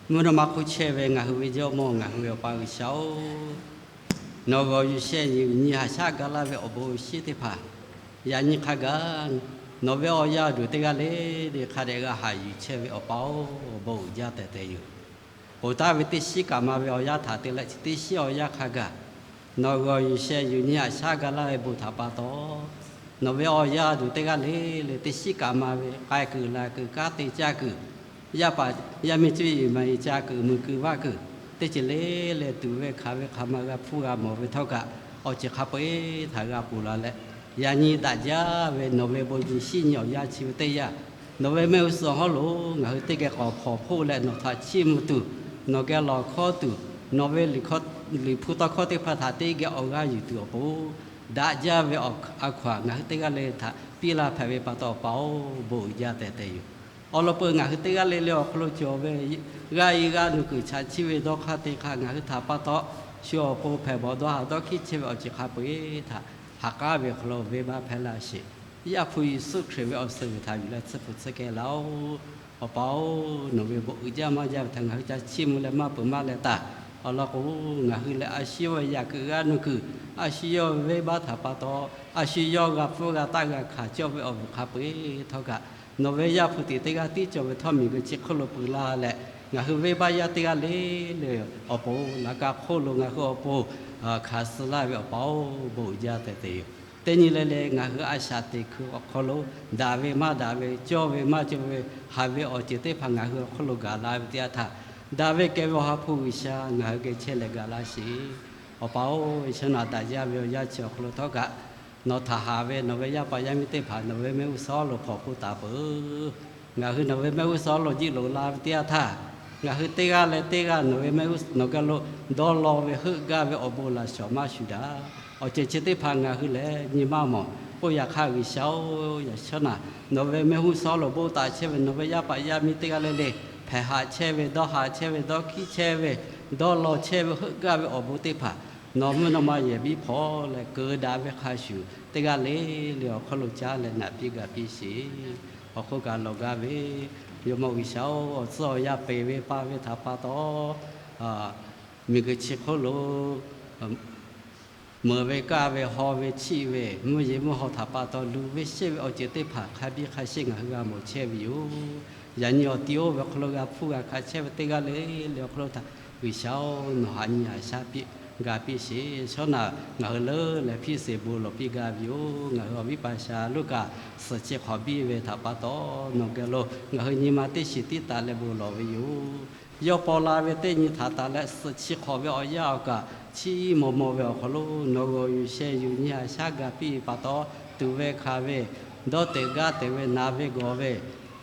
mvuhˇ naw ma hk'oˆ chehˇ ve ngaˬ hui ve Jawˇmawˇ, ngaˬ hui ve Awˬ pa G'uiˬsha-oˬ, nawˬ g'aw yuˬ sheh yuˬ nyi haꞈ shaˉ ga laˇ ve awˬ bon awˬ shinˉ teˇ hpaˍ, yaꞈ nyi hk'a gaˬ nawˬ ve awˬ yaˇ duˬ teˇ g'aˇ le le hk'a dehꞈ g'a haꞈ yuˬ chehˇ ve Awˬ pa-oˬ, awˬ bon uiˍ jaˇ tehˬ tehˬ yoˬ. Ponˬ taˍ ve teˇ shinˉ kaꞈ ma ve awˬ yanˇ htaꞈ te leh chi teˇ shinˉ awˬ yanˇ hk'a gaˬ, nawˬ g'aw yuˬ sheh yuˬ nyi haꞈ shaˉ ga laˇ ve bon htaꞈ pa taw, nawˬ ve awˬ yaˇ duˬ teˇ g'aˇ le le teˇ shinˉ kaꞈ ma ve k'ai kuiˬ la kuiˬ kanˉ te caˇ kuiˬ, yaˇ paˍ yaˇ miˇ cuˇ yiˍ maˍ yiˍ ca kuiˬ muiˬ kuiˬ vaˇ kuiˬ, teˇ ceuˬ le leh tuꞈ ve hkanˍ ve hk'aˬ ma g'a hpuˇ g'a mawˬ ve htawˇ kaꞈ, awˬ ceuˬ hk'a peu-eˬ htaꞈ g'a ponˬ la leh, yaꞈ nyi daꞈ jaˇ ve nawˬ ve bon nyi shinˉ nyi awˬ yanˇ chi ve teˇ yanˇ, nawˬ ve mehˆ g'uˇ suhˍ awˬ hawˉ lo ngaˬ hui teˇ geh k'awꞈ hpawnˬ hpoˆ leh nawˬ htaꞈ chiˇ mvuh tuˬ, nawˬ geh lawˬ hkawˇ tuˬ, nawˬ ve Liꞈ hpu tawˇ hkawˇ teˇ hpaˍ htaꞈ teˇ geh awˬ g'aˇ yuˬ tuˬ awˬ pon, daꞈ jaˇ ve a hkaw-anˬ ngaˬ hui teˇ g'aˇ le htaꞈ piˇ laˇ hpehꞈ ve pa taw, Awˬ pa-oˬ, bon uiˍ jaˇ tehˬ tehˬ yoˬ. Awˬ lawn peuˬ ngaˬ hui teˇ g'aˇ le le awˬ hk'aw lo cawˬ ve g'a e g'a nuˬ kuiˬ chaꞈ chiˇ ve dawˇ hk'aˇ te hk'a ngaˬ hui htaꞈ pa taw, shu awˬ pon hpehꞈ bawˬ dawˇ haꞈ dawˇ hkiˇ chehˇ ve awˬ ceuˬ hk'a peu-eˬ htaꞈ ha k'aˉ ve hk'aw lo venˇbaˆ hpehˇ laˇ sheˍ. Yaˇ hpu Yeˍsuˆ Hkriꞈ ve awˬ suhˍ g'uiˬ htaꞈ yuˬ leh tsuhˇ hpu tsuhˇ kehˇ laˇ-oˆ. Awˬ pa-oˬ, nawˬ ve bon uiˍ jaˇ maˇ jaˇ ve htaꞈ ngaˬ hui ca chiˇ mvuh leh maˇ peuˬ maˇ leh taˍ. Awˬ lawn k'o, ngaˬ hui lehˬ a shu yawˇ ve yaꞈ kuiˬ g'aˇ nuˬ kuiˬ, a shu yawˇ ve venˇbaˆ htaꞈ pa taw, a shu yawˇ g'a pfuhˇ g'a taˆ g'a hkanˍ cawˇ ve awˬ vuiˬ hk'a peu-eˬ htawˇ kaꞈ, nawˬ ve Yaˇ hpu tiꞈ teˇ g'aˇ tiˉ cawˬ ve htawˇ miˬguiˬ chi hk'oˆ lo peuˬ la leh, ngaˬ hui venˇbaˆ yaˇ teˇ g'aˇ le le awˬ pon laꞈ ka hk'oˆ lo ngaˬ hui awˬ pon hkanˍ suh laˇ ve Awˬ pa-oˬ, bon uiˍ jaˇ tehˬ tehˬ yoˬ. Teˇ nyi le le ngaˬ hui a shaꞈ teꞈ hkui awˬ hk'aw lo daꞈ ve maˇ daꞈ ve, cawˇ ve maˇ cawˇ ve, haꞈ ve awˬ ceuˬ teˇ hpaˍ ngaˬ hui awˬ hk'oˆ lo gaˬ la ve teˇ yanˇ htaˇ, daꞈ ve kehˬ ve Awˬ ha hpu G'uiˬsha ngaˬ hui geh chehˇ leh gaˬ laˇ sheˍ. Awˬ pa-oˬ, G'uiˬsha-oˬ, daꞈ jaˇ ve awˬ yanˇ chi awˬ hk'aw lo htawˇ kaꞈ, nawˬ htaꞈ haꞈ ve nawˬ ve yaˇ paˍ yaˇ miˇ teˇ hpaˍ nawˬ ve mehˆ g'uˇ suhˍ lo hpawnˬ hpfuhˇ taˍ peuˬ. Ngaˬ hui nawˬ ve mehˆ g'uˇ suhˍ lo jiˆ loꞈ la ve teˇ yanˇ htaˇ, ngaˬ hui teˇ g'aˇ leh teˇ g'aˇ nawˬ ve mehˆ g'uˇ suhˍ nawˬ geh lo dawˇ law ve heuˆ gaˇ ve awˬ bon laꞈ shawˍ maˇ shuˍ daꞈ. Awˬ ceuˬ chi teˇ hpaˍ ngaˬ hui lehˬ nyi maˇ mawˬ. Oˇ yaꞈ hk'aˇ G'uiˬsha-oˬ, yaꞈ shawˉ naˍ, nawˬ ve mehˆ g'uˇ suhˍ lo bon taˍ chehˇ ve nawˬ ve yaˇ paˍ yaˇ miˇ teˇ g'aˇ le le hpehꞈ haꞈ chehˇ ve, dawˇ haꞈ chehˇ ve, dawˇ hkiˇ chehˇ ve, dawˇ law chehˇ ve heuˆ gaˇ ve awˬ bon teˇ hpaˍ nawˬ mvuhˇ naw ma yehˬ biˇ hpawˇ leh keu daꞈ ve hk'a shuˍ, teˇ g'aˇ le le awˬ hk'aw lo caˉ leh naꞈ piˇ gaˬ piˇ sheˍ. Awˬ hk'oˆ kaꞈ lawˬ gaˇ ve, Jawˇmawˇ G'uiˬsha-oˬ, awˬ tcuhˉ awˬ yanˇ peˬ ve pa ve htaꞈ pa taw, Miˬguiˬ chi hk'oˆ lo meuꞈ ve, kaˇ ve, haw ve, chiˆ ve, mvuhˇ yeˬ mvuhˇ haw htaꞈ pa taw, luˬ ve shehˆ ve awˬ ceuˬ teˇ hpaˍ hk'a biˇ hk'a sheˆ ngaˬ hui g'a mawˬ chehˇ ve yoˬ. Yaꞈ nyi awˬ ti oˇ ve awˬ hk'aw lo g'a hpuˇ g'a hkanˍ chehˇ ve teˇ g'aˇ le le awˬ hk'aw lo htaꞈ G'uiˬsha-oˬ, nawˬ haꞈ nyi haꞈ shaˉ piˇ g'a piˇ sheˍ. Shawˉ naꞈ ngaˬ hui leuˉ leh hpiˇ sheˍ bon lawˬ piˇ gaˇ ve yoˬ. Ngaˬ hui awˬ viˉ pa sha Luˉkaꞈ suhˍ chi hk'awꞈ biˇ ve htaꞈ pa taw, nawˬ geh lo ngaˬ hui nyi ma teˇ shiˍ tiˉ taˍ leh bon lawˬ ve yoˬ. Yawˇ paw la ve teˇ nyi htaꞈ taˍ leh suhˍ chi hk'awꞈ ve awˬ yanˇ awˬ kaꞈ chiˇ maw maw ve awˬ hk'aw lo nawˬ g'aw yuˬ sheh yuˬ nyi haꞈ shaˉ gaˇ piˇ ve pa taw, tuꞈ ve hkanˍ ve, dawˇ tehˬ gaˇ tehˬ ve, na ve gawˬ ve,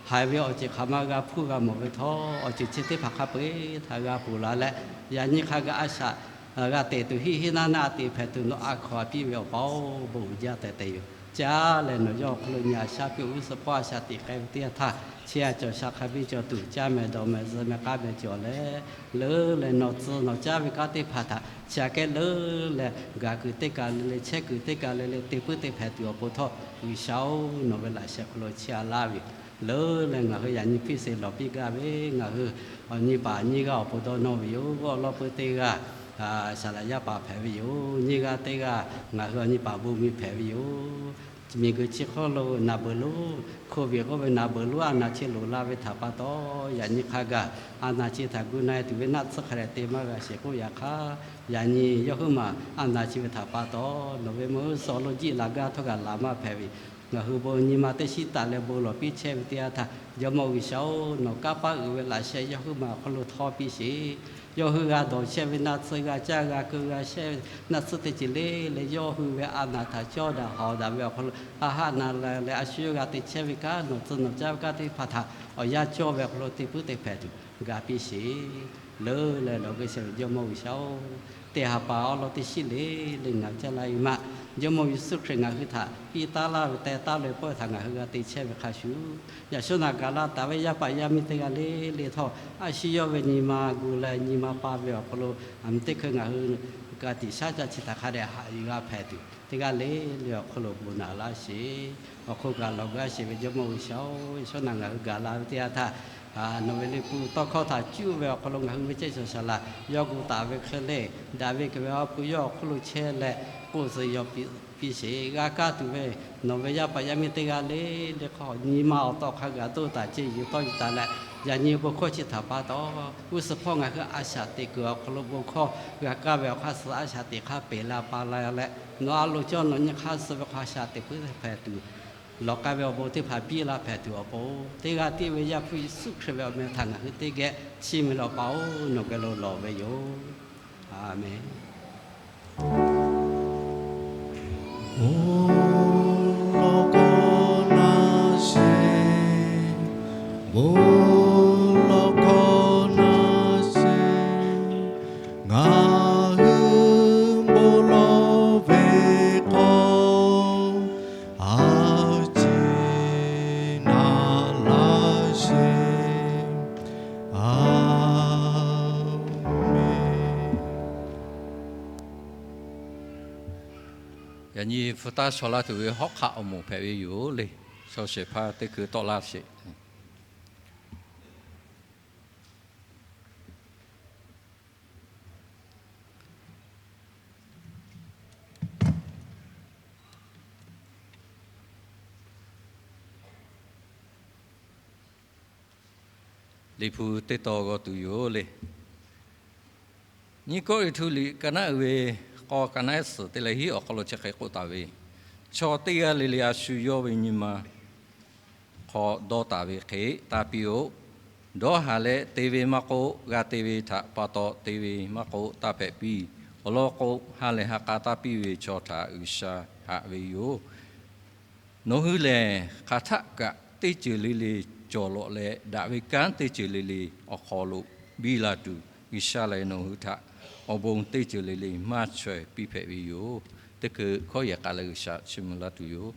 haiˬ ve awˬ ceuˬ hk'aˬ ma g'a hpuˇ g'a mawˬ ve htawˇ, awˬ ceuˬ chi teˇ hpaˍ hk'a peu-eˬ htaꞈ g'a ponˬ la leh, yaꞈ nyi hk'a gaˬ a shaꞈ g'a teꞈ tuˬ, hiˆ hiˆ naˇ naˇ a teꞈ hpehꞈ tuˬ nawˬ a hkaw a piˇ ve awˬ pa-oˬ, bon uiˍ jaˇ tehꞈ te yoˬ. Caˇ leh nawˬ yawˇ awˬ hk'aw lo nyi haꞈ shaˉ piˇ-oˬ. G'uˇ suhˍ hpawˇ a shaꞈ teꞈ k'ai ve teˇ yanˇ htaˇ, chi a cawˬ sha hk'a biˇ cawˬ tuˬ, caˇ mehˍ dawˬ mehˍ zuhꞈ mehˍ k'aˇ mehˍ cawˬ leh, leuˉ leh nawˬ tcuh nawˬ caˇ ve kanˉ teˇ hpaˍ htaꞈ chi aꞈ kehˉ leuˉ leh gaˬ kuiˬ teˇ kaˬ le le, chehˇ kuiˬ teˇ kaˬ le le te puiˉ te hpehꞈ tuˬ awˬ pon htawˇ, G'uiˬsha-oˬ, nawˬ ve laꞈ sheh hk'aw lo chiˇ a laˇ ve yoˬ. Leuˉ leh ngaˬ hui yaꞈ nyi hpiˇ sheˍ lawˬ piˇ gaˇ ve, ngaˬ hui awˬ nyi paˍ nyiˇ g'aˇ awˬ pon dawˇ nawˇ ve yoˬ. Awˬ lawn peu teˇ g'aˇ saˍ laꞈ yaˇ paˍ hpehꞈ ve yoˬ. Nyiˇ g'aˇ teˇ g'aˇ ngaˬ hui awˬ nyi paˍ bon miˬ hpehꞈ ve yoˬ. Miˬguiˬ chi hk'oˆ lo naˍ beuˬ lonˉ, hkoˇ viˬ k'oˆ ve naˍ beuˬ lonˉ a naˍ chi loꞈ la ve htaꞈ pa taw, yaꞈ nyi hk'a gaˬ a naˍ chi htaꞈ gu na-e tuˬ ve naˆ tsuhˇ hk'a dehꞈ te maˇ g'a sheˍ k'oˆ yaꞈ hk'aˇ, yaꞈ nyi yawˇ huiˉ maˬ a naˍ chi ve htaꞈ pa taw, nawˬ ve meuˇ suhˍ awˬ lo jiˆ laˬ gaˇ htawˇ kaꞈ laˬ maˇ hpehꞈ ve, ngaˬ hui bon nyi ma teˇ shiˉ taˍ leh bon lawˬ piˇ chehˇ ve teˇ yanˇ htaˇ, Jawˇmawˇ G'uiˬsha-oˬ, nawˬ kanˇ paˆ uiˍ ve laꞈ sheh yawˇ huiˉ maˬ awˬ hk'aw lo htawˇ piˇ sheˍ. Yawˇ hui g'a dawˬ chehˇ ve naˆ tsuhˇ, g'a caˇ g'a keu g'a shehˇ ve naˆ tsuhˇ teˇ ceuˬ le le, yawˇ hui ve a naˍ htaꞈ cawˇ daꞈ hawˍ daꞈ ve awˬ hk'aw lo, a haˆ na la leh a shu yawˇ g'a te chehˇ ve kanˉ, nawˬ tcuh nawˬ caˇ ve kanˉ teˇ hpaˍ htaꞈ awˬ yanˇ cawˇ ve awˬ hk'aw lo te puiˉ te hpehꞈ tuˬ ga piˇ sheˍ. Leuˉ leh lawˬ g'euˆ sheh ve Jawˇmawˇ G'uiˬsha-oˬ, teˇ ha pa awˉ lawˉ teˇ shiˉ le le ngaˬ hui caˇ laˇ ve maˇ, Jawˇmawˇ Yeˍsuˆ Hkriꞈ ngaˬ hui htaꞈ piˇ taˉ laˇ ve teh taˉ lo pawehˇ htaꞈ ngaˬ hui g'a te chehˇ ve hk'a shuˍ, yaꞈ shawˉ naꞈ gaˬ la taˍ ve yaˇ paˍ yaˇ miˇ teˇ g'aˇ le le htawˇ, a shu yawˇ ve nyi ma gu leh nyi ma pa ve awˬ hk'aw lo, teˇ hkui ngaˬ hui ka tiꞈ shaˉ caˇ chi htaꞈ hk'a dehꞈ haꞈ yuˬ g'a hpehꞈ tuˬ, teˇ g'aˇ le le awˬ hk'aw lo bon naꞈ laˇ sheˍ. Awˬ hk'oˆ kaꞈ lawˬ g'euˆ sheh ve Jawˇmawˇ G'uiˬsha-oˬ, yaꞈ shawˉ naꞈ ngaˬ hui gaˬ la ve teˇ yanˇ htaˇ, nawˬ ve liꞈ hpu tawˇ hkawˇ htaꞈ cuˇ ve awˬ hk'aw lo ngaˬ hui ve ceˇ shaˍ shaˍ laˬ yawˇ gu taˍ ve hk'e le, daꞈ ve kehˬ ve awˬ hpu yawˇ awˬ hk'oˆ lo chehˇ leh k'oˆ zuhꞈ yaw piˇ sheˍ. G'a kaˇ tuˬ ve nawˬ ve yaˇ paˍ yaˇ miˇ teˇ g'aˇ le le hk'aw nyi ma awˬ taw hk'a gaˬ doˇ taˍ ceˇ yuˬ tawˇ yuˬ taˍ leh, yaꞈ nyi bon hkawˇ chi htaꞈ pa taw, g'uˇ suhˍ hpawˇ ngaˬ hui a shaꞈ teꞈ kuiˬ awˬ hk'aw lo bon hkawˇ g'a kaˇ ve awˬ hk'aˇ suh a shaꞈ teꞈ hk'aˇ peˬ la pa la leh, nawˬ a loˍ cawˇ nawˬ nyi hk'aˇ suh ve hk'aw a shaꞈ teꞈ puiˉ hpehꞈ tuˬ, lawˬ k'ai ve awˬ bon teˇ hpaˍ biˇ la hpehꞈ tuˬ awˬ pon, teˇ g'aˇ tiˉ ve Yaˇ hpu Yeˍsuˆ Hkriꞈ ve awˬ meh htaꞈ ngaˬ hui teˇ geh chiˇ mvuh lawˬ paˍ-oˬ, nawˬ geh lo lawˬ ve yoˬ. A menˬ. Bon lawˬ k'awꞈ na sheˍ, bon lawˬ k'awꞈ na sheˍ, ngaˬ hui bon lawˬ ve k'o, a ciˉ na laˇ sheˍ. A menˬ. Yaꞈ nyi hpu taˇ shaw laˇ tuˬ ve hawˉ hk'aˆ awˬ moˍ hpehꞈ ve yoˬ le. Shaw shehˍ hpaˇ teˇ hkui tawˆ laˇ sheˍ. Liꞈ hpu teˇ tawn g'aw tuˬ yoˬ le. Nyiˇ Kawˇrenˍhtuˆ liꞈ ka naˉ uiˍ ve k'aw, ka naˉ suhˍ teˇ leh hiˉ awˬ hk'aw lo chi hk'e k'oˆ taˍ ve, Chaw teˇ g'aˇ le le a shu yawˇ ve nyi ma hk'aw dawˇ taˍ ve hk'e tanˇ piˇ-oˆ. Dawˇ haˍ leh te ve maˇ k'oˆ, g'a te ve htaꞈ pa taw te ve maˇ k'oˆ, tanˇ hpehꞈ piˇ. Awˬ lawn k'o, ha lehˬ ha k'a tanˇ piˇ ve chaw htaꞈ G'uiˬsha haꞈ ve yoˬ. Nawˬ hui lehˬ, hk'aˬ htaˆ kaꞈ teˇ ceuˬ le le cawˬ lawꞈ leh, daꞈ ve kanˉ teˇ ceuˬ le le awˬ hk'aw lo biˇ la tuˬ, G'uiˬsha lehˬ nawˬ hui htaꞈ awˬ bon teˇ ceuˬ le le maˇ chaweh piˇ hpehꞈ ve yoˬ. Teˇ hkui hkawˇ yehˬ k'a leh G'uiˬsha chiˇ mvuh laˇ tuˬ yoˬ.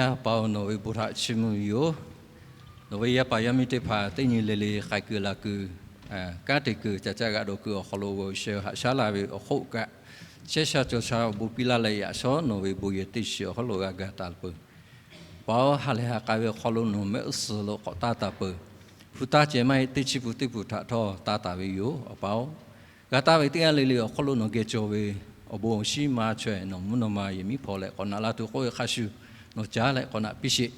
Awˬ pa-oˬ, nawˬ ve bon htaꞈ chiˇ mvuh ve yoˬ. Nawˬ ve yaˇ paˍ yaˇ miˇ teˇ hpaˍ teˇ nyi le le k'ai kuiˬ la kuiˬ, kanˉ te kuiˬ, caˬ caˇ g'aꞈ dawˬ kuiˬ awˬ hk'aw lo g'aw sha haꞈ shaˉ la ve awˬ hk'oˆ kaꞈ, chehˇ sha cawˬ sha awˬ bon piˇ laˇ leh, yaꞈ shawˉ nawˬ ve bon yehˬ teˇ shiˍ awˬ hk'aw lo g'a ga taˍ peuˬ. Awˬ pa-oˬ, ha lehˬ ha k'ai ve awˬ hk'aw lo nawˬ mehˆ g'uˇ suhˍ lo k'awꞈ taˇ taˍ peuˬ. Hpu taˇ ceh maˇ heˆ, teˇ chiˇ pun teˇ pun htaꞈ htawˇ taˇ taˍ ve yoˬ. Awˬ pa-oˬ, g'a taˇ ve teˇ g'aˇ le le awˬ hk'aw lo nawˬ geh cawˬ ve awˬ bon awˬ shinˉ ma chaweh nawˬ mvuhˇ naw ma yehˬ miˉ hpaw leh k'awꞈ naꞈ la tuˬ k'oˆ ve hk'a shuˍ, nawˬ caˉ leh k'awꞈ naꞈ piˇ sheˍ.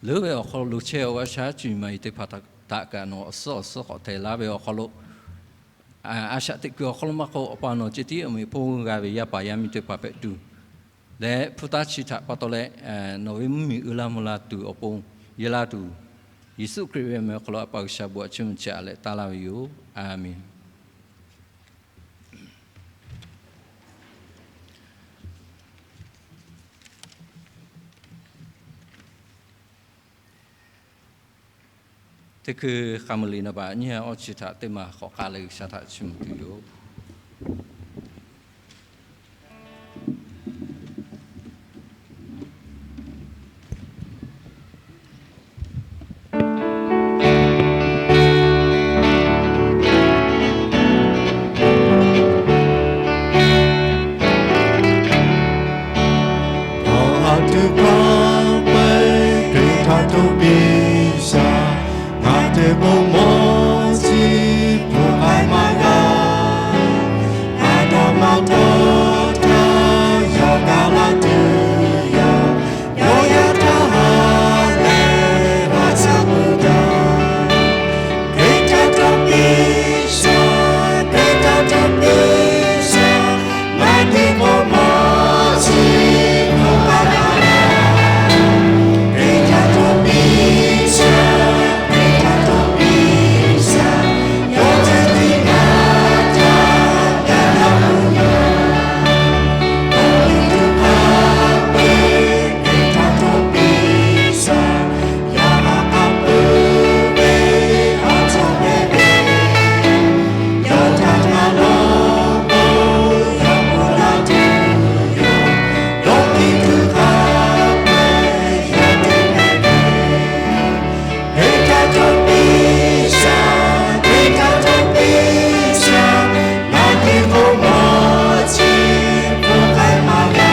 Leuˉ ve awˬ hk'aw lo chehˇ awˬ g'aˇ shaˉ cuˇ yiˍ ma yiˍ teˇ hpaˍ htaꞈ kaꞈ nawˬ awˬ suhˉ awˬ suhˉ k'awꞈ htehˍ laˇ ve awˬ hk'aw lo, a shaꞈ teꞈ kuiˬ awˬ hk'aw lo maˇ k'oˆ, Awˬ pa nawˬ ceh tiˉ awˬ meꞈ hponˇ g'a ve yaˇ paˍ yaˇ miˇ teˇ hpaˍ hpehꞈ tuˬ leh, hpu taˇ chi htaꞈ pa taw leh nawˬ ve mvuhˇmiˬ uiˍ la mvuh la tuˬ awˬ pon, yehˬ la tuˬ, Yeˍsuˆ Hkriꞈ ve awˬ meh awˬ hk'aw lo A pa G'uiˬsha bon htaꞈ chiˇ mvuh chi aꞈ leh taˇ laˇ ve yoˬ. A menˬ. Teˇ hkui hk'a meuˍ liꞈ naˍ baꞈ nyiˇ ha awˇ chi htaꞈ teˇ maˬ hk'awꞈ k'ai leh G'uiˬsha htaꞈ chiˇ mvuh tuˬ yoˬ. Awˬ ha tuˬ hkawˇ peuˬ, Hkriꞈ htaꞈ hto piˇ shaˍ. Ngaˬ hteˇ bon mawˇ chi hpu k'ai maˇ g'a. Ngaˬ dawˇ maˇ dawˇ htaˇ yawˇ gaˬ la tuˬ yoˬ. Yawˇ yaˇ htaˇ ha lehˬ ha shaˉ peuˬ jaˇ. Hkriꞈ htaꞈ hto piˇ shaˍ, Hkriꞈ htaꞈ hto piˇ shaˍ. Ngaˬ hteˇ bon mawˇ chi hpu k'ai maˇ g'a. Hkriꞈ htaꞈ hto piˇ shaˍ, Hkriꞈ htaꞈ hto piˇ shaˍ. Yawˇ ceh tiˉ ngaˬ htaꞈ gaˬ la tuˬ yoˬ. Awˬ liˇ tuˬ hk'a peu-eˬ Hkriꞈ htaꞈ hto piˇ shaˍ. Yawˇ htaꞈ hk'a peu-eˬ awˬ chawˇ mehˍ ve, yawˇ htaꞈ hk'a lawˬ k'o, yawˇ k'oˆ laˇ tuˬ yoˬ. Yawˇ liˇ tuˬ hk'a peu-eˬ yawˇ te mehˍ ve, Hkriꞈ htaꞈ hto piˇ shaˍ, Hkriꞈ htaꞈ hto piˇ shaˍ. Ngaˬ hteˇ bon mawˇ chi hpu k'ai maˇ g'a.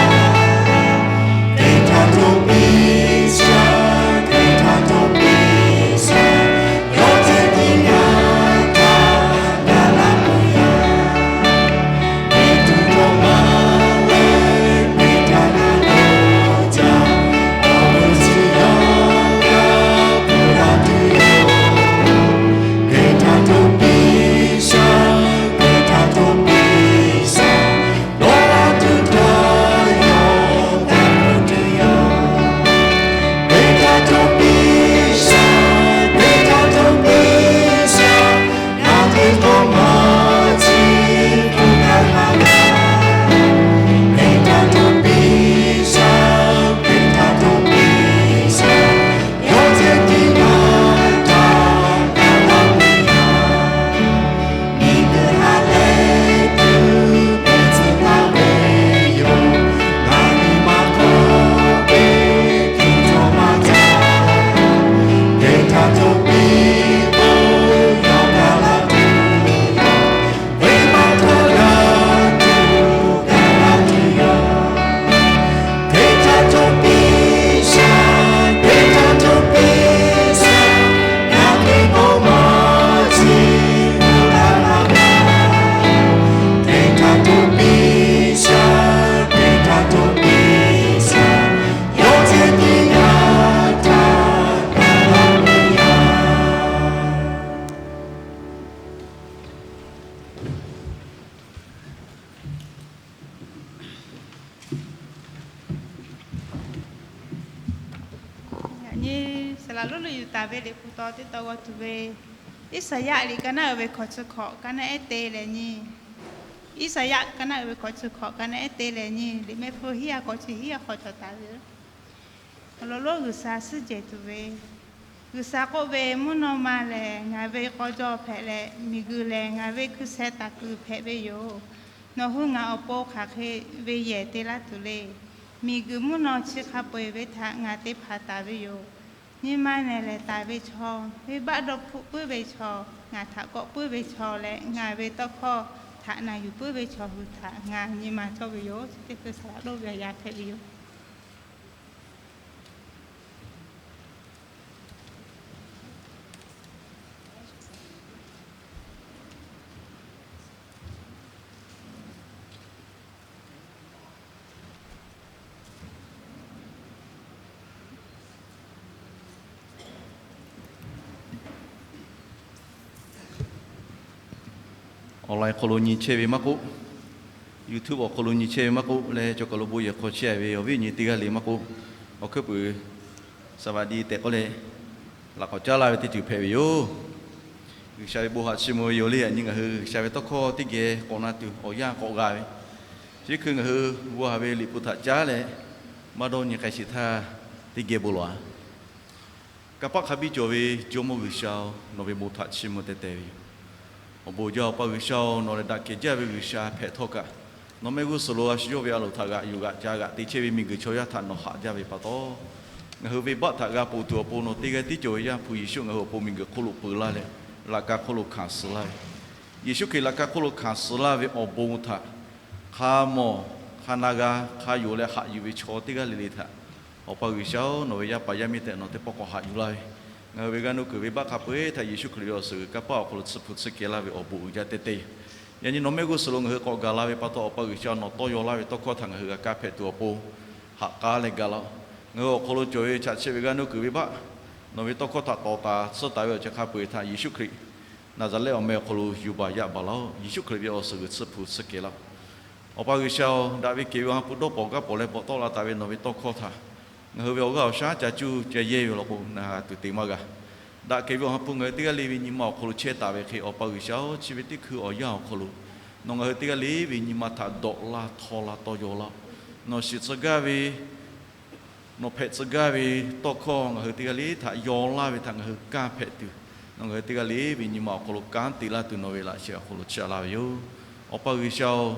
Hkriꞈ htaꞈ hto piˇ shaˍ, Hkriꞈ htaꞈ hto piˇ shaˍ. Yawˇ ceh tiˉ ngaˬ htaꞈ gaˬ la tuˬ yoˬ. Hkriꞈ tuˬ dawˇ maˇ leh Hkriꞈ htaꞈ na lo jaˇ. Awˬ bon chi yawˇ g'a hpu la tuˬ yoˬ. Hkriꞈ htaꞈ hto piˇ shaˍ, Hkriꞈ htaꞈ hto piˇ shaˍ. Dawˇ la tuˬ htaˇ yawˇ g'a hpu tuˬ yoˬ. Hkriꞈ htaꞈ hto piˇ shaˍ, Hkriꞈ htaꞈ hto piˇ shaˍ. Ngaˬ hteˇ bon mawˇ chi hpu k'ai maˇ g'a. Hkriꞈ htaꞈ hto piˇ shaˍ, Hkriꞈ htaꞈ hto piˇ shaˍ. Yawˇ ceh tiˉ ngaˬ htaꞈ gaˬ la tuˬ yoˬ. Miˬguiˬ ha lehˬ tuˬ pehˬ tcuh laˇ ve yoˬ. Ngaˬ nyi ma hk'aw ve hkiˬ cawˬ maˇ jaˇ. Hkriꞈ htaꞈ hto piˇ k'o, yawˇ gaˬ la tuˬ yoˬ. Venˇbaˆ htaˇ g'a tuˬ gaˬ la tuˬ yoˬ. Hkriꞈ htaꞈ hto piˇ shaˍ, Hkriꞈ htaꞈ hto piˇ shaˍ. Ngaˬ hteˇ bon mawˇ chi hpu k'ai maˇ g'a. Hkriꞈ htaꞈ hto piˇ shaˍ, Hkriꞈ htaꞈ hto piˇ shaˍ. Yawˇ ceh tiˉ ngaˬ htaꞈ gaˬ la tuˬ yoˬ. Yaꞈ nyi saˍ laˍ lonˉ lo yuˬ taˍ ve liꞈ hpu taw teˇ taw g'aw tuˬ ve, Iˉsaˍyaˆ liꞈ ka naˆ uiˍ ve hkawꞈ chi hkawꞈ ka naˆ ehˉ te leh nyi, Iˉsaˍyaˆ ka naˆ uiˍ ve hkawꞈ chi hkawꞈ ka naˆ ehˉ te leh nyi, liꞈ mehˆ hpfuhˇ hiˉ ha k'awꞈ chi hiˉ ha k'awꞈ cawˬ taˍ ve yoˬ. Awˬ lawn lonˉ G'uiˬsha suhˉ jehˬ tuˬ ve, G'uiˬsha k'oˆ ve, Mvuhˇ naw ma lehˬ ngaˬ ve k'aw jaw hpehꞈ leh, miˬguiˬ lehˬ ngaˬ ve hkui sheh taˍ kuiˬ hpehꞈ ve yoˬ. Nawˬ hui ngaˬ awˬ pon hk'aˬ hk'e ve yehˬ te laˇ tuˬ le. Miˬguiˬ mvuhˇ naw chi hk'a peu-eˬ ve htaꞈ ngaˬ te hpanˍ taˍ ve yoˬ. Nyi ma nehˬ lehˬ taˍ ve chaw, venˇbaˆ dawˇ hpfuhˆ puiˉ ve chaw, ngaˬ htaꞈ kawˆ puiˉ ve chaw leh ngaˬ ve tawˇ hkawˇ htaꞈ na yuˬ puiˉ ve chaw hui htaꞈ ngaˬ nyi ma cawˇ ve yoˬ. Chi teˇ hkui saˍ laꞈ lonˉ ve a yaˇ hpehꞈ ve yoˬ. Online hk'aw lo nyi chehˇ ve maˇ k'oˆ, YouTube awˬ hk'aw lo nyi chehˇ ve maˇ k'oˆ leh, chaw kaˬ lo bon yehˬ hk'aw chehˇ ve awˬ viˉ awˬ nyi teˇ g'aˇ le maˇ k'oˆ, awˬ hkuiˉ puiˍ saˍ vaˍ diˇ tehꞈ k'oˆ leh, laꞈ k'awꞈ caˉ laˇ ve teˇ ceuˬ hpehꞈ ve yoˬ. G'uiˬsha ve bon haꞈ chi mvuh ve yoˬ le. Yaꞈ nyi ngaˬ hui G'uiˬsha ve tawˇ hkawˇ teˇ geh k'awꞈ na tuˬ awˬ yanˇ k'awꞈ g'a ve, chi hkui ngaˬ hui bon haꞈ ve liꞈ hpu htaꞈ caˉ leh, maˇ dawˇ nyi k'ai sheˍ htaˇ, teˇ geh bon lawˬ-a. Kanˇ paˆ hk'a biˇ cawˬ ve Jawˇmawˇ G'uiˬsha-oˬ, nawˬ ve bon htaꞈ chiˇ mvuh teh teh ve yoˬ. Awˬ bon jaˇ, Awˬ pa G'uiˬsha-oˬ, nawˬ lehˬ daꞈ kehˬ jaˇ ve G'uiˬsha hpehꞈ htawˇ kaꞈ, nawˬ mehˆ g'uˇ suhˍ lo a shu yawˇ ve a loˍ htaꞈ g'aꞈ yuˬ g'aꞈ ca g'aꞈ te chehˇ ve miˬguiˬ chaw yaˇ htaꞈ nawˬ haꞈ jaˇ ve pa taw, ngaˬ hui venˇbaˆ htaꞈ g'a ponˬ tuˬ awˬ pon nawˬ teˇ g'aˇ tiˉ cawˬ ve Yaˇ hpu Yeˍsuˆ ngaˬ hui awˬ pon miˬguiˬ hk'oˆ lo peuˬ laˇ leh, laꞈ ka hk'oˆ lo hkanˍ suh laˇ ve, Yeˍsuˆ Hkriꞈ laꞈ ka hk'oˆ lo hkanˍ suh laˇ ve awˬ bon htaꞈ hk'a mawˬ hk'a na g'a hk'a yonˍ leh haꞈ yuˬ ve chaw teˇ g'aˇ le le htaꞈ, Awˬ pa G'uiˬsha-oˬ, nawˬ ve yaˇ paˍ yaˇ miˇ tehꞈ nawˬ teˇ pawˆ k'awꞈ haꞈ yuˬ laˇ ve, ngaˬ hui ve g'aˇ nuˇ kuiˬ venˇbaˆ hk'a peu-eˬ htaꞈ Yeˍsuˆ Hkriꞈ ve awˬ suhˍ g'uiˬ kanˇ paˆ awˬ hk'aw lo tsuhˇ hpu tsuhˇ kehˬ laˇ ve awˬ bon uiˍ jaˇ teˇ teˇ yoˬ. Yaꞈ nyi nawˬ mehˆ g'uˇ suhˍ lo ngaˬ hui k'awꞈ gaˬ la ve pa taw, Awˬ pa G'uiˬsha nawˬ tawˇ yaw laˇ ve tawˇ hkawˇ htaꞈ ngaˬ hui g'a kaˇ hpehꞈ tuˬ awˬ pon haꞈ k'aˉ leh gaˬ laˇ-oˆ. Ngaˬ hui awˬ hk'aw lo cawˬ ve chaꞈ chiˆ ve g'aˇ nuˇ kuiˬ venˇbaˆ, nawˬ ve tawˇ hkawˇ htaꞈ tawˍ taˍ tsuhˇ taˍ ve awˬ ceuˬ hk'a peu-eˬ htaꞈ Yeˍsuˆ Hkriꞈ Naˍzaˍrehˆ awˬ meh awˬ hk'aw lo yuˬ baˬ yaꞈ baˬ laˇ-oˆ. Yeˍsuˆ Hkriꞈ ve awˬ suhˍ g'uiˬ tsuhˇ hpu tsuhˇ kehˬ laˇ-oˆ. Awˬ pa G'uiˬsha-oˬ, daꞈ ve kehˬ ve awˬ ha hpu dawˇ pawnˍ gaˇ pawnˍ leh bvuhꞈ tawˆ la taˍ ve nawˬ ve tawˇ hkawˇ htaꞈ ngaˬ hui ve awˬ g'aˇ awˬ shaˉ ca cuˇ ca yehˇ ve law k'o, na g'a tuˬ te maˇ g'a. Daꞈ kehˬ ve awˬ ha hpu ngaˬ hui teˇ g'aˇ le ve nyi ma awˬ hk'aw lo chehˇ taˍ ve hk'e, Awˬ pa G'uiˬsha-oˬ, chi ve teˇ hkui awˬ yanˇ awˬ hk'aw lo nawˬ ngaˬ hui teˇ g'aˇ le ve nyi ma htaꞈ dawꞈ la htaw la tawˇ yaw laˇ-oˆ. Nawˬ shiˍ tcuh gaˇ ve, nawˬ hpehꞈ tcuh gaˇ ve tawˇ hkawˇ ngaˬ hui teˇ g'aˇ le htaꞈ yaw laˇ ve htaꞈ ngaˬ hui kanˇ hpehꞈ tuˬ, nawˬ ngaˬ hui teˇ g'aˇ le ve nyi ma awˬ hk'aw lo kanˉ te laˇ tuˬ nawˬ ve laꞈ sheh awˬ hk'aw lo chiˇ aꞈ laˇ ve yoˬ. Awˬ pa G'uiˬsha-oˬ,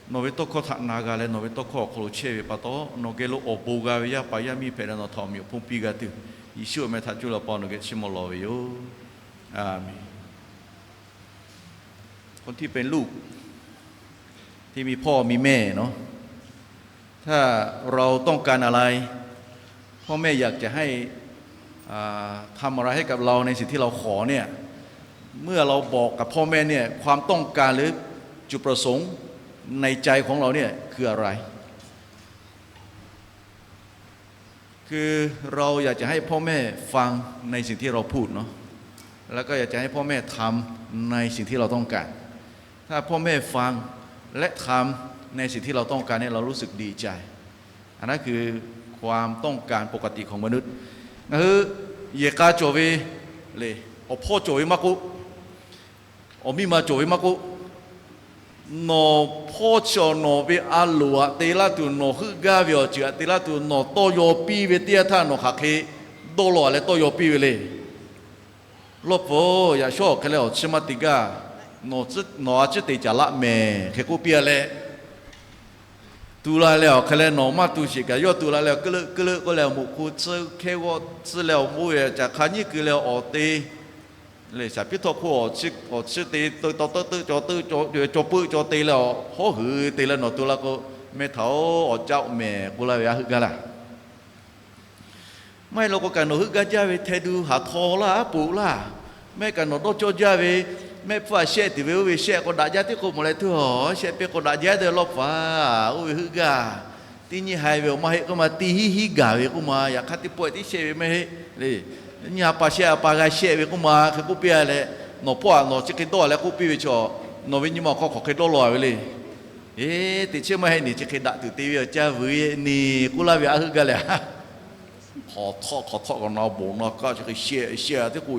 nawˬ ve tawˇ hkawˇ htaꞈ na g'a leh nawˬ ve tawˇ hkawˇ awˬ hk'aw lo chehˇ ve pa taw, nawˬ geh lo awˬ bon g'a ve yaˇ paˍ yaˇ miˇ hpehꞈ leh nawˬ htaꞈ awˬ meꞈ awˬ hponˇ piˇ g'a tuˬ, Yeˍsuˆ awˬ meh htaꞈ cuˇ leh Awˬ pa nawˬ geh chiˇ mvuh lawˬ ve yoˬ. A menˍ. คนที่เป็นลูก ที่มีพ่อมีแม่เนาะ ถ้าเราต้องการอะไร พ่อแม่อยากจะให้ อ่า ทำอะไรให้กับเราในสิ่งที่เราขอเนี่ย เมื่อเราบอกกับพ่อแม่เนี่ย ความต้องการหรือจุดประสงค์ในใจของเราเนี่ยคืออะไร คือเราอยากจะให้พ่อแม่ฟังในสิ่งที่เราพูดเนาะ แล้วก็อยากจะให้พ่อแม่ทำในสิ่งที่เราต้องการ ถ้าพ่อแม่ฟังและทำในสิ่งที่เราต้องการเนี่ย เรารู้สึกดีใจ อันนั้นคือความต้องการปกติของมนุษย์ Ngaˬ hui yehˬ k'a cawˬ ve le, awˬ hpawˇ cawˬ ve maˇ k'oˆ, awˬ miˇ ma cawˬ ve maˇ k'oˆ, nawˬ hpawˇ chi awˬ nawˬ ve a loˍ aꞈ te laˇ tuˬ nawˬ heuˆ gaˇ ve awˬ ceuˬ aꞈ te laˇ tuˬ nawˬ tawˇ yaw piˇ ve teˇ yanˇ htaˇ nawˬ hk'aˬ hk'e dawˇ law leh tawˇ yaw piˇ ve le. Lawˇ pfuhˍ, yaꞈ shawˉ awˬ hk'e leh awˬ chi maˇ te gaˇ. Nawˬ a ciˉ te caˍ laˆ mehˍ hk'e k'oˆ piˇ a leh, tu la leh awˬ hk'e leh nawˬ maˇ tu sheˍ kaꞈ yawˇ tu la leh awˬ keuˆ leuˆ keuˆ leuˆ k'oˆ leh awˬ moꞈ hku tsuhˇ hkehˇ g'awˇ tcuhˇ leh awˬ bon ve caꞈ hk'a nyiˉ keu leh awˬ te le, shaˍ piˉ htawˇ hk'oˆ awˬ chiˇ te tawˇ teuˆ teuˆ caw teuˆ caw peuˆ caw te leh awˬ hawˉ hui te leh nawˬ tu la k'o, meh htaꞈ-oˬ, awˬ caˆ mehˍ k'oˆ laˇ ve a heuˆ gaˇ laˇ. Maˇ heˆ law k'o kaꞈ nawˬ heuˆ gaˇ jaˇ ve hteˇ duˬ haˍ htaw laˇ aˉ poꞈ laˇ. Maˇ heˆ kaꞈ nawˬ dawˇ cawˇ jaˇ ve, mehˆ hpfuhˇ a shehˆ tuˬ ve oˇ ve shehˆ k'awꞈ daꞈ jaˇ teˇ k'o mawˬ leh tuˬ a shehˆ pehˇ k'awꞈ daꞈ jaˇ deh lawˇ pfuhˍ, oˇ ve heuˆ gaˇ. Teˇ nyi haiˬ ve awˬ maˇ heˆ k'oˆ ma, teˇ hinˉ hinˉ gaˬ ve k'oˆ ma, yaꞈ hk'aˇ teˇ pawˆ tiˉ shehˆ ve maˇ heˆ le. Nyi a pa shehˆ a pa g'a shehˆ ve k'oˆ ma hk'e k'oˆ piˇ a leh, nawˬ hpawˇ a nawˬ chi hk'e dawˇ a leh k'oˆ piˇ ve chaw, nawˬ ve nyi ma awˬ hk'aw hk'aˬ hk'e dawˇ law a ve le. Eˬ, teꞈ chiˉ maˇ heˆ, neˬ chi hk'e daꞈ tuˬ te ve awˬ caˇ vuiˬ neˬ k'oˆ laˇ ve a heuˆ gaˇ leh, hk'aw htawˆ hk'aw htawˆ kaꞈ na bawˬ na kaˇ chi hk'e shehˆ shehˆ a teˇ k'o,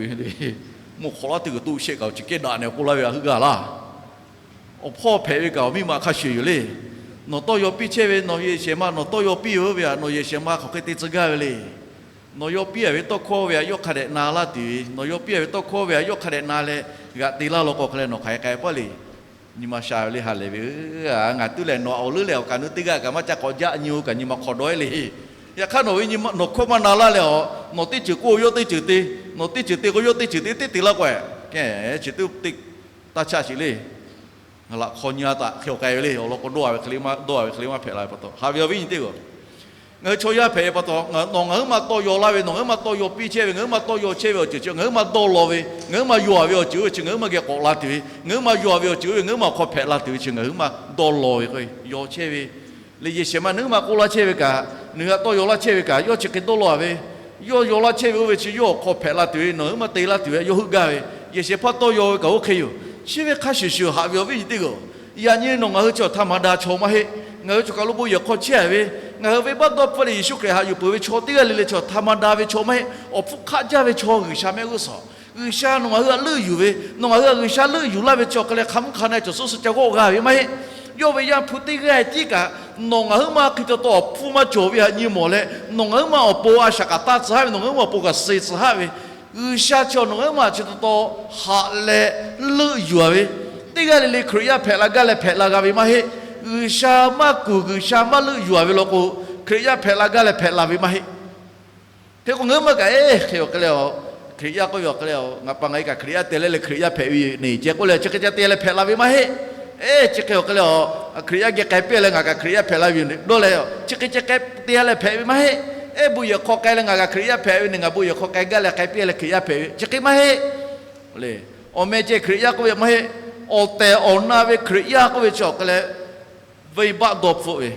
mvuhˇ hk'awꞈ laˇ teˇ g'uiˬ toˆ shehˆ kaꞈ chi kehˉ daꞈ neh k'oˆ laˇ ve a heuˆ gaˇ laˇ. Awˬ hpawˇ hpehꞈ ve kaꞈ awˬ miˇ ma hk'a shuˍ yoˬ le. Nawˬ tawˇ yaw piˇ chehˇ ve nawˬ ve yehˬ shehˍ ma, nawˬ tawˇ yaw piˇ ve oˇ ve htaꞈ nawˬ yehˬ shehˍ ma hk'aˬ hk'e te tcuh gaˇ ve le. Nawˬ yaw piˇ a ve tawˇ hkawˇ ve htaꞈ yawˇ hk'a dehꞈ na laˇ tuˬ ve, nawˬ yaw piˇ a ve tawˇ hkawˇ ve htaꞈ yawˇ hk'a dehꞈ na leh g'aꞈ te laˇ law k'o hk'a leh nawˬ hk'aˬ hk'e k'ai pawˆ le. Nyi ma sha ve le, ha lehˬ ve, ngaˬ tuˉ lehˬ nawˬ awˬ leuˉ leh awˬ kaꞈ nu teˇ g'aˇ kaꞈ maˇ ca k'awꞈ jaˆ nyi-o kaꞈ nyi ma hk'awꞈ dawˇ-e le. Yaꞈ hk'aˇ nawˬ ve nyi ma nawˬ hkawˇ maˇ na laˇ leh, a, nawˬ teˇ ceuˬ k'oˆ yawˇ teˇ ceuˬ te, nawˬ teˇ ceuˬ te k'o yawˇ teˇ ceuˬ te teˇ te laˇ k'o, kehˬ chi teˇ teˇ taˇ chaˇ sheˍ le. Laꞈ hk'aw nyi-a taꞈ hk'e awˬ k'ai ve le. Awˬ lawn k'o dawˇ-a ve hk'e le maˇ dawˇ-a ve hk'e le maˇ hpehꞈ la ve pa taw, haꞈ ve awˬ viˉ nyi teˇ g'aˇ, ngaˬ hui chaw yaˇ hpehꞈ ve pa taw, nawˬ ngaˬ huiˉ ma tawˇ yaw laˇ ve, nawˬ ngaˬ huiˉ ma tawˇ yaw piˇ chehˇ ve, ngaˬ huiˉ ma tawˇ yaw chehˇ ve awˬ ceuˬ chi ngaˬ huiˉ ma dawˇ law ve, ngaˬ huiˉ ma yaw-a ve awˬ ceuˬ oˇ ve chi ngaˬ huiˉ ma geh k'awꞈ la tuˬ ve, ngaˬ huiˉ ma yaw-a ve awˬ ceuˬ oˇ ve ngaˬ huiˉ ma awˬ hk'aw hpehꞈ la tuˬ ve chi ngaˬ huiˉ ma dawˇ law ve k'o, yaw chehˇ ve le. Yehˬ shehˍ ma nawˬ huiˉ ma k'oˆ laˇ chehˇ ve kaꞈ, nawˬ hui htaꞈ tawˇ yaw laˇ chehˇ ve kaꞈ, yawˇ chi hk'e dawˇ law-a ve, yawˇ yaw laˇ chehˇ ve oˇ ve chi yawˇ awˬ hk'aw hpehꞈ la tuˬ ve, nawˬ huiˉ ma te laˇ tuˬ ve yawˇ heuˆ gaˇ ve. Yehˬ shehˍ hpaˇ tawˇ yaw ve kaꞈ oˇ hk'e yoˬ. Chi ve hk'a shuˍ shuˍ haꞈ ve awˬ viˉ nyi teˇ g'aˇ, yaꞈ nyi nawˬ ngaˬ hui chi awˬ htaˇ ma da chaw maˇ heˆ. Ngaˬ hui choˬ kaˬ lo bon yehˬ hk'aw chehˇ-a ve, ngaˬ hui venˇbaˆ dawˇ hpfuhˆ leh Yeˍsuˆ Hkriꞈ haꞈ yuˬ peuˬ ve chaw teˇ g'aˇ le le chi awˬ htaˇ ma da ve chaw maˇ heˆ. Awˬ hpfuhˇ hk'aˆ jaˇ ve chaw G'uiˬsha mehˆ g'uˇ suhˍ, G'uiˬsha nawˬ ngaˬ hui htaꞈ leuˆ yuˬ ve, nawˬ ngaˬ hui htaꞈ G'uiˬsha leuˆ yuˬ laˇ ve chi awˬ hk'e leh hk'a mvuhˇ hk'a na cawˬ suhˉ suhˉ ca g'awˆ g'a ve maˇ heˆ. Yawˇ ve Yaˇ hpu teˇ g'aˇ tiˉ kaꞈ nawˬ ngaˬ huiˉ ma hk'e taw taw awˬ hpfuhˇ maˇ cawˬ ve htaꞈ nyi mawˬ leh, nawˬ ngaˬ huiˉ ma awˬ pon a shaꞈ kaꞈ taˇ tcuh haˉ ve, nawˬ ngaˬ huiˉ ma awˬ pon kaꞈ suh tcuh haˉ ve, G'uiˬsha chi nawˬ ngaˬ huiˉ ma chi taw taw haꞈ leh leuˆ yuˬ-a ve, teˇ g'aˇ le le Hkriꞈ yaˇ hpehꞈ la gaˇ leh hpehꞈ la g'a ve maˇ heˆ. G'uiˬsha maˇ kuˬ, G'uiˬsha maˇ leuˆ yuˬ-a ve law k'o, Hkriꞈ yaˇ hpehꞈ la gaˇ leh hpehꞈ la ve maˇ heˆ. Hk'e k'o ngaˬ huiˉ ma kaꞈ, eˬ, hk'e awˬ hk'e le, Hkriꞈ yaˇ k'oˆ ve awˬ hk'e le, ngaˬ pa ngaˬ e kaꞈ Hkriꞈ yaˇ te leh leh Hkriꞈ yaˇ hpehꞈ ve yoˬ neˬ ceh k'oˆ leh chi hk'e ca te leh hpehꞈ la ve maˇ heˆ. Eˬ, chi hk'e awˬ hk'e le, Hkriꞈ yaˇ geh k'ai piˇ leh ngaˬ kaꞈ Hkriꞈ yaˇ hpehꞈ la ve yoˬ dawˇ leh, chi hk'e ca k'ai te leh hpehꞈ ve maˇ heˆ. Eˬ, bon yehˬ hk'aw k'ai leh ngaˬ kaꞈ Hkriꞈ yaˇ hpehꞈ ve neˬ, ngaˬ bon yehˬ hk'aw k'ai gaˇ leh k'ai piˇ leh Hkriꞈ yaˇ hpehꞈ ve, chi hk'e maˇ heˆ. Awˬ meh ceh Hkriꞈ yaˇ k'oˆ ve maˇ heˆ. Awˬ tehˬ awˬ na ve Hkriꞈ yaˇ k'oˆ ve chi awˬ hk'e leh, venˇbaˆ dawˇ hpfuhˆ ve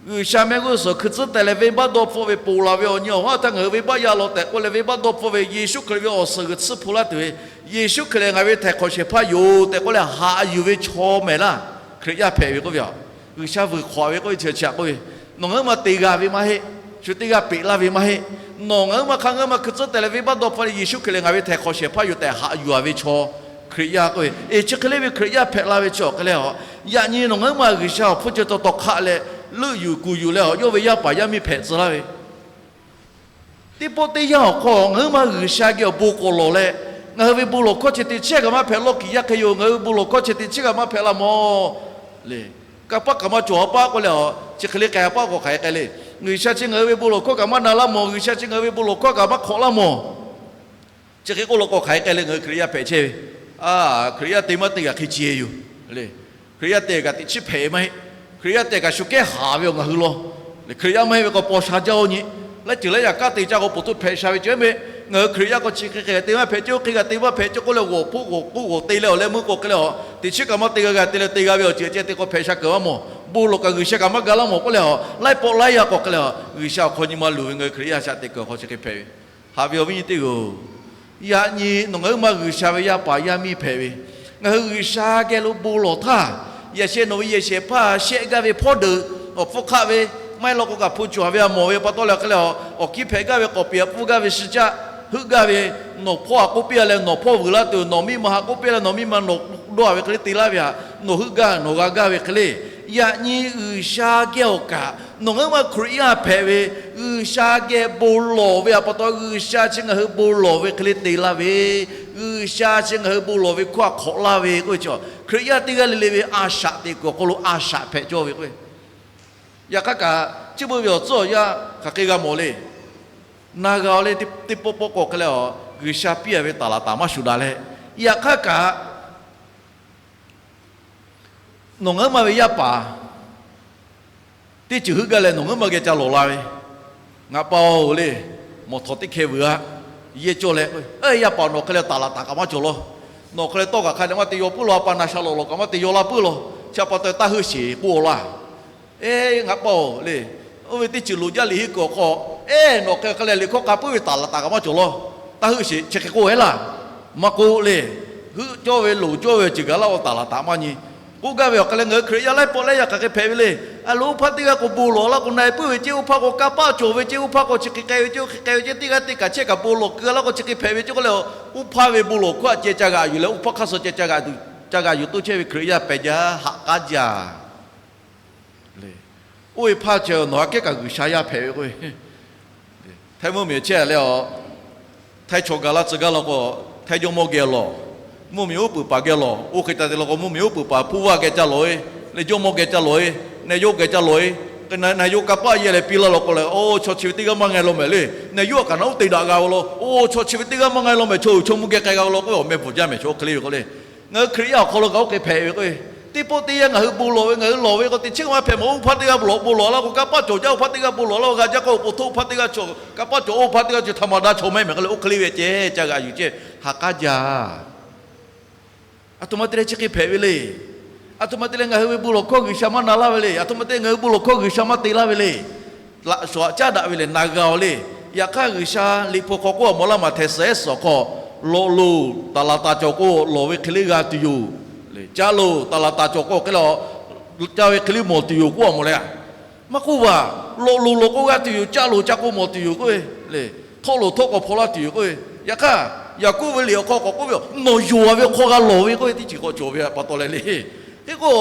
G'uiˬsha mehˆ g'uˇ suhˍ hkui tcuhˉ teh leh venˇbaˆ dawˇ hpfuhˆ ve ponˬ laˬ ve awˬ nyi awˬ haˉ htaˇ ngaˬ hui venˇbaˆ yaˇ law tehꞈ k'oˆ leh venˇbaˆ dawˇ hpfuhˆ ve, Yeˍsuˆ Hkriꞈ ve awˬ suhˍ g'uiˬ tsuhˇ hpu laˇ tuˬ ve, Yeˍsuˆ Hkriꞈ lehˬ ngaˬ ve htaiˍ hk'awꞈ shehˍ hpaˇ yoˬ tehꞈ k'oˆ leh haꞈ yuˬ ve chaw mehˍ laˇ. Hkriꞈ yaˇ hpehꞈ ve k'oˆ ve a, G'uiˬsha vuiˬ hk'awꞈ ve k'oˆ ve chi chi htaꞈ k'oˆ ve, nawˬ ngaˬ huiˉ ma te g'a ve maˇ heˆ. Shu teˇ g'aˇ peꞈ laˇ ve maˇ heˆ. Nawˬ ngaˬ huiˉ ma hk'a ngaˬ huiˉ ma hkui tcuhˉ teh leh venˇbaˆ dawˇ hpfuhˆ leh Yeˍsuˆ Hkriꞈ lehˬ ngaˬ ve htaiˍ hk'awꞈ shehˍ hpaˇ yoˬ tehꞈ haꞈ yuˬ-a ve chaw Hkriꞈ yaˇ k'oˆ ve, eˬ, chi hk'e le ve Hkriꞈ yaˇ hpehꞈ la ve chi awˬ hk'e leh a, yaꞈ nyi nawˬ ngaˬ huiˉ ma G'uiˬsha awˬ hpfuhˇ ceh taw taw hk'aˆ leh leuˆ yuˬ kuˬ yuˬ leh a, yawˇ ve yaˇ paˍ yaˇ miˇ hpehꞈ tcuh laˇ ve teˇ pawˆ teˇ yanˇ awˬ hk'aw ngaˬ huiˉ ma G'uiˬsha geh awˬ bon k'awꞈ lawˬ leh, ngaˬ hui ve bon lawˬ hkawˇ chi teꞈ chiˉ kaꞈ maˇ hpehꞈ lawˇ kiˍ yaˇ hk'e yoˬ. Ngaˬ hui ve bon lawˬ hkawˇ chi teꞈ chiˉ kaꞈ maˇ hpehꞈ la mawˬ le. Kanˇ paˆ kaꞈ maˇ cawˬ-a paˆ k'oˆ leh a, chi hk'e le k'ai-a paˆ k'o hk'aˬ hk'e k'ai le. G'uiˬsha chi ngaˬ hui ve bon lawˬ hkawˇ kaꞈ maˇ na laˇ mawˬ. G'uiˬsha chi ngaˬ hui ve bon lawˬ hkawˇ kaꞈ maˇ hk'awꞈ laˇ mawˬ. Chi hk'e k'oˆ law k'o hk'aˬ hk'e k'ai leh ngaˬ hui Hkriꞈ yaˇ hpehꞈ chehˇ ve, a, Hkriꞈ yaˇ te maˇ te kaꞈ hk'e ce yoˬ le. Hkriꞈ yaˇ te kaꞈ teꞈ chiˉ hpehꞈ maˇ heˆ. Hkriꞈ yaˇ te kaꞈ shu kehˉ haˍ ve awˬ ngaˬ hui law. Hkriꞈ yaˇ maˇ heˆ ve k'o paw sha jaˇ-oˆ nyi. Laiˉ ceuˬ laiˉ yaꞈ kanˉ te caˇ k'o poˬ tuˇ hpehꞈ sha ve ceuˬ maˇ heˆ. Ngaˬ hui Hkriꞈ yaˇ k'o chi hk'e hk'e te maˇ hpehꞈ ce, oˇ hk'e g'a te maˇ hpehꞈ ce k'oˆ leh g'awˬ hpoˆ g'awˬ k'oˆ g'awˬ te leh awˬ leh meuˇ k'o hk'e leh a, teꞈ chiˉ kaꞈ maˇ te g'a g'a te leh te g'a ve awˬ ceuˬ ceh te k'o hpehꞈ sha kuiˬ maˇ mawˬ. Bon lawˬ kaꞈ G'uiˬsha kaꞈ maˇ ga laˇ mawˬ k'oˆ leh a, laiˉ pawˆ laiˉ yaˇ k'o hk'e leh a, G'uiˬsha awˬ hk'aw nyi ma luˬ ve ngaˬ hui Hkriꞈ yaˇ shaꞈ teꞈ kuiˬ awˬ hk'aw chi hk'e hpehꞈ ve Haꞈ ve awˬ viˉ nyi teˇ g'aˇ-oˬ, yaꞈ nyi nawˬ ngaˬ huiˉ ma G'uiˬsha ve yaˇ paˍ yaˇ miˇ hpehꞈ ve, ngaˬ hui G'uiˬsha geh lo bon lawˬ htaˇ, yaꞈ sheh nawˬ ve yehˬ shehˍ hpaˇ shehˆ gaˇ ve hpawˇ deuꞈ awˬ hpfuhˇ hk'aˆ ve, maˇ heˆ law k'o kaꞈ hpu cawˬ ve a mawˬ ve pa taw leh hk'e leh a, awˬ kiˇ hpehꞈ gaˇ ve k'awꞈ peꞈ pfuhˇ gaˇ ve shi caˆ heuˆ gaˇ ve, nawˬ hpawˇ htaꞈ k'oˆ piˇ-a leh nawˬ hpawˇ vuiˬ laˇ tuˬ, nawˬ miˇ ma htaꞈ k'oˆ piˇ leh nawˬ miˇ ma nawˬ dawˇ-a ve hk'e le te laˇ ve htaꞈ nawˬ heuˆ gaˇ nawˬ g'a gaˇ ve hk'e le, yaꞈ nyi G'uiˬsha geh awˬ kaꞈ nawˬ ngaˬ huiˉ ma Hkriꞈ yaˇ hpehꞈ ve, G'uiˬsha geh bon lawˬ ve htaꞈ pa taw G'uiˬsha chi ngaˬ hui bon lawˬ ve hk'e le te laˇ ve, G'uiˬsha chi ngaˬ hui bon lawˬ ve hkawˇ htaꞈ hk'awꞈ laˇ ve k'oˆ ve chi, Hkriꞈ yaˇ teˇ g'aˇ le le ve a shaꞈ teꞈ kuiˬ awˬ hk'aw lo a shaꞈ hpehꞈ cawˇ ve k'o, yaꞈ hk'aˇ kaꞈ chi beuꞈ ve awˬ tcuhˉ awˬ yanˇ hk'aˬ hk'e g'a mawˬ le. Na g'a-o le, teˇ pawˆ pawˆ k'o hk'e leh a, G'uiˬsha piˇ-a ve taˍ laˍ taˍ maˇ shuˍ daꞈ leh, yaꞈ hk'aˇ kaꞈ nawˬ ngaˬ huiˉ ma ve yaˇ paˍ teˇ ceuˬ heuˆ gaˇ leh nawˬ ngaˬ huiˉ ma geh ca lawˬ la ve, ngaˬ pa-oˬ le, mawˬ htawˍ teˇ hkeh vuiˬ-a, yehˇ cawˇ leh, yaˇ paˍ nawˬ hk'e leh taˍ laˍ taˍ kaꞈ maˇ cawˬ law. Nawˬ hk'e leh tawˇ kaꞈ hk'a dehꞈ maˇ te yaw puiˉ law, a pa na sha lawꞈ lawꞈ kaꞈ maˇ te yaw laˇ puiˉ law. Chi pa taw taˇ heuˆ sheˍ k'oˆ-a laˇ. Eˬ, ngaˬ pa-oˬ le, oˇ ve teˇ ceuˬ loˍ jaˇ liꞈ henˇ kuiˬ awˬ hk'aw, eˬ, nawˬ hk'e hk'e leh liꞈ hkawˇ k'a puiˉ ve taˍ laˍ taˍ kaꞈ maˇ cawˬ law. Taˇ heuˆ sheˍ, chi hk'e k'oˆ-e laˇ. Maˇ k'oˆ le. Heuˆ cawˇ ve loˍ cawˇ ve awˬ ceuˬ gaˬ laˇ k'o taˍ laˍ taˍ maˇ nyi. K'oˆ gaˇ ve awˬ hk'e leh ngaˬ hui Hkriꞈ yaˇ laiˉ pawˆ laiˉ yaˇ hk'aˬ hk'e hpehꞈ ve le. A loˍ, oˇ hpaˇ teˇ g'aˇ k'o bon lawˬ laˇ k'o na-e puiˉ ve ceˇ, oˇ hpaˇ k'o kanˇ paˆ cawˬ ve ceˇ, oˇ hpaˇ k'o chi hk'e k'ai ve ceˇ, oˇ hk'e k'ai ve ceˇ, teˇ g'aˇ teˇ kaꞈ chehˇ kaꞈ bon lawˬ keu laˇ k'o chi hk'e hpehꞈ ve ceˇ k'oˆ leh, oˇ hpaˇ ve bon lawˬ hkawˇ htaꞈ ceh ca g'aꞈ yuˬ leh oˇ hpaˇ hk'aˇ suh ceh ca g'aꞈ yuˬ toˇ chehˇ ve Hkriꞈ yaˇ pehˬ jaˇ, haꞈ k'aˉ jaˇ. Oˇ ve hpaˇ ceh nawˬ aꞈ kehˉ kaꞈ G'uiˬsha yaˇ hpehꞈ ve k'o, Htaiˇ mvuhˇmiˬ chehˇ leh a, Htaiˇ chaw gaˬ laˇ tcuh gaˇ law k'o, Htaiˇ jawˇmawˇ geh lawˬ. Mvuhˇmiˬ uˉ peunˍ paˍ geh lawˬ, oˇ hk'e te leh k'o, mvuhˇmiˬ uˉ peunˍ paˍ hpuˇ vaˇ geh ca lawˬ e, leh jawˇmawˇ geh ca lawˬ e, neh yawˇ geh ca lawˬ e, k'e na na yawˇ kanˇ paˆ yehˇ leh piˇ laˇ law k'o leh, oˇ chaw chi ve teˇ g'aˇ maˇ nga law mehˍ le. Neh yawˇ a kaꞈ na uˉ te daꞈ g'a ve law, oˇ chaw chi ve teˇ g'aˇ maˇ nga law mehˍ, chaw uiˍ chaw mvuh geh k'ai g'a ve law k'o, awˬ meh bvuhˬ jaˇ mehˍ, chaw oˇ hk'e le ve k'o le. Ngaˬ hui Hkriꞈ yaˇ awˬ hk'aw lo kaꞈ oˇ hk'e hpehꞈ ve k'o, teˇ pawˆ teˇ yanˇ ngaˬ hui bon lawˬ ve, ngaˬ hui lawˬ ve k'o, teˇ chiˉ maˇ hpehꞈ mawˬ. Oˇ hpaˇ teˇ g'aˇ lawˬ bon lawˬ laˇ k'o, kanˇ paˆ cawˬ jaˇ, oˇ hpaˇ teˇ g'aˇ bon lawˬ laˇ k'o, g'a jaˇ k'o, awˬ pon htoˆ oˇ hpaˇ teˇ g'aˇ cawˬ, kanˇ paˆ cawˬ, oˇ hpaˇ teˇ g'aˇ cawˬ, htaꞈ maˍ daꞈ chaw maˇ heˆ mehˍ k'o le, oˇ hk'e le ve ceh ca g'aꞈ yuˬ ceh, ha k'aˉ jaˇ. Aˬ htoꞈ ma te leh chi hk'e hpehꞈ ve le. Aˬ htoꞈ ma te leh ngaˬ hui ve bon lawˬ hkawˇ G'uiˬsha maˇ na laˇ ve le. Aˬ htoꞈ ma te ngaˬ hui bon lawˬ hkawˇ G'uiˬsha maˇ te laˇ ve le. Laꞈ shawnˍ aꞈ caˉ daꞈ ve lehˬ na g'a-oˬ le. Yaꞈ hk'aˇ, G'uiˬsha Liꞈ hpu hk'aw k'oˆ a mawˬ laˇ, Maꞈhtehˍ suhˍ ehˉ suhˍ awˬ hk'aw, lawꞈ loˬ taˍ laˍ taˍ cawˬ k'o lawˬ ve hk'e le g'a tuˬ yoˬ. Caˇ loˬ taˍ laˍ taˍ cawˬ k'o hk'e le, caˇ ve hk'e le mawˬ tuˬ yoˬ k'oˆ a mawˬ le. Maˇ k'oˆ vaˬ, lawꞈ loˬ lawˬ k'o g'a tuˬ yoˬ, caˇ loˬ caˇ k'o mawˬ tuˬ yoˬ k'oˆ ve le. Htawˆ loˬ htawˆ k'o hpaw laˇ tuˬ yoˬ k'oˆ ve. Yaꞈ hk'aˇ, Yaˍkoˆ ve liꞈ awˬ hk'aw k'awꞈ k'oˆ ve, nawˬ yonˍ ve awˬ hk'aw g'a lawˬ ve k'oˆ ve teˇ ceuˬ k'awꞈ cawˬ ve pa taw leh le. Hk'e k'o,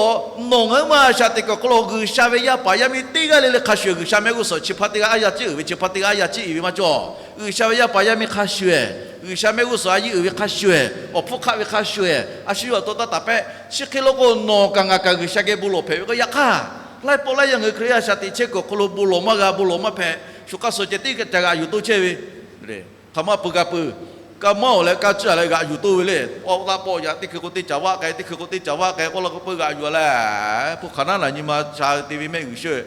nawˬ ngaˬ hui ma a shaꞈ teꞈ kuiˬ awˬ hk'aw lo G'uiˬsha ve yaˇ paˍ yaˇ miˇ teˇ g'aˇ le le hk'a shuˍ, G'uiˬsha mehˆ g'uˇ suhˍ chi hpaˇ teˇ g'aˇ aˉ yaˇ ciˉ uiˍ ve, chi hpaˇ teˇ g'aˇ aˉ yaˇ ciˉ uiˍ ve maˇ cawˬ. G'uiˬsha ve yaˇ paˍ yaˇ miˇ hk'a shuˍ, G'uiˬsha mehˆ g'uˇ suhˍ a yiˇ uiˍ ve hk'a shuˍ, awˬ hpfuhˇ hk'aˆ ve hk'a shuˍ, a shu yawˇ awˬ to taˇ taˍ pehˆ. Chi hk'e lo k'o, nawˬ kaꞈ ngaˬ kaꞈ G'uiˬsha geh bon lawˬ hpehꞈ ve k'o, yaꞈ hk'aˇ, laiˉ pawˆ laiˉ yaˇ ngaˬ hui Hkriꞈ yaˇ a shaꞈ teꞈ chehˇ kuiˬ awˬ hk'aw lo bon lawˬ maˇ g'a, bon lawˬ maˇ hpehꞈ, shu hk'aˇ suh ceh tiˉ ca g'aꞈ yuˬ to chehˇ ve. Hk'aˬ ma peuˬ kaꞈ peuˬ, kaˇ maˇ awˬ leh kaˇ ciˇ a leh g'aꞈ yuˬ to ve le. Awˬ taˆ pawˆ yaꞈ teˇ hkui k'o teˇ caˍ vaˆ k'ai, teˇ hkui k'o teˇ caˍ vaˇ k'ai k'oˆ la k'o, peu g'aꞈ yuˬ a leh, hpu hk'aˬ naˉ naˬ nyi ma sha te ve mehˆ g'uiˬ sheuˇ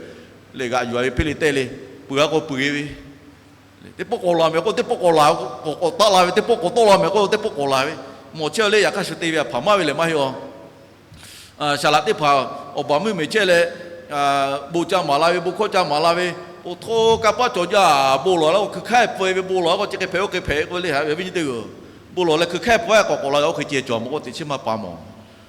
leh g'aꞈ yuˬ a ve hpeˇ le tehˇ le. Peuˬ a k'o peuˬ e ve, teˇ pawˆ k'awꞈ la mehˍ k'o teˇ pawˆ k'awꞈ la, k'awꞈ k'awꞈ taˆ la ve, teˇ pawˆ k'awꞈ tawˆ la mehˍ k'o teˇ pawˆ k'awꞈ la ve, mawˬ chehˇ le. Yaꞈ hk'aˇ shu te ve a hpaˍ maˇ ve lehˬ maˇ heˆ a. Saˍ laꞈ teˇ hpaˍ awˬ baˬ meuˇ meˬ chehˇ leh, bon ca maˍ la ve, bon hkawˇ ca maˍ la ve, oˇ htaˇ kanˇ paˆ cawˬ jaˇ, bon lawˬ la k'o hkui hk'aiˇ pfuh e ve, bon lawˬ la k'o chi hk'e hpehꞈ oˇ hk'e hpehꞈ k'oˆ ve le. Haꞈ ve awˬ viˉ nyi teˇ g'uiˬ, bon lawˬ leh hkui hk'aiˇ pfuh a k'awꞈ k'awꞈ la g'a oˇ hk'e ceh cawˬ mawˬ k'o teꞈ chiˉ maˇ pa mawˬ.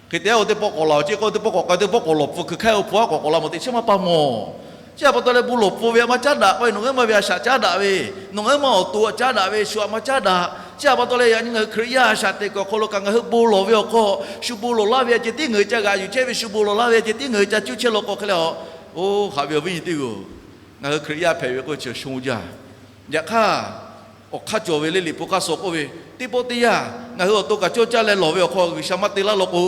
Hk'e te a k'o teˇ pawˆ k'awꞈ la, chi k'o teˇ pawˆ k'awꞈ k'ai, teˇ pawˆ k'awꞈ lawˬ pfuh hkui hk'aiˇ oˇ pfuh a k'awꞈ k'awꞈ la mawˬ teꞈ chiˉ maˇ pa mawˬ. Chi htaꞈ pa taw leh bon lawˬ pfuh ve a maˇ caˉ daꞈ k'oˆ ve, nawˬ ngaˬ hui ma ve a shaꞈ caˉ daꞈ ve, nawˬ ngaˬ hui ma awˬ to a caˉ daꞈ ve, shu a maˇ caˉ daꞈ. Chi htaꞈ pa taw leh yaꞈ nyi ngaˬ hui Hkriꞈ yaˇ a shaꞈ teꞈ kuiˬ awˬ hk'aw lo kaꞈ ngaˬ hui bon lawˬ ve awˬ hk'aw, shu bon lawˬ laˇ ve a ceh tiˉ ngaˬ hui ca g'aꞈ yuˬ chehˇ ve, shu bon lawˬ laˇ ve a ceh tiˉ ngaˬ hui ca cuˇ chehˇ law k'o hk'e le a. Oˇ haꞈ ve awˬ viˉ nyi teˇ g'uiˬ, ngaˬ hui Hkriꞈ yaˇ hpehꞈ ve k'oˆ chi shon jaˇ. Yaꞈ hk'aˇ, awˬ hk'aˇ cawˬ ve le, Liꞈ hpu hk'aˇ suh k'oˆ ve, teˇ pawˆ teˇ yanˇ ngaˬ hui awˬ to kaꞈ cawˇ caˇ leh lawˬ ve awˬ hk'aw G'uiˬsha maˇ te laˇ law k'o,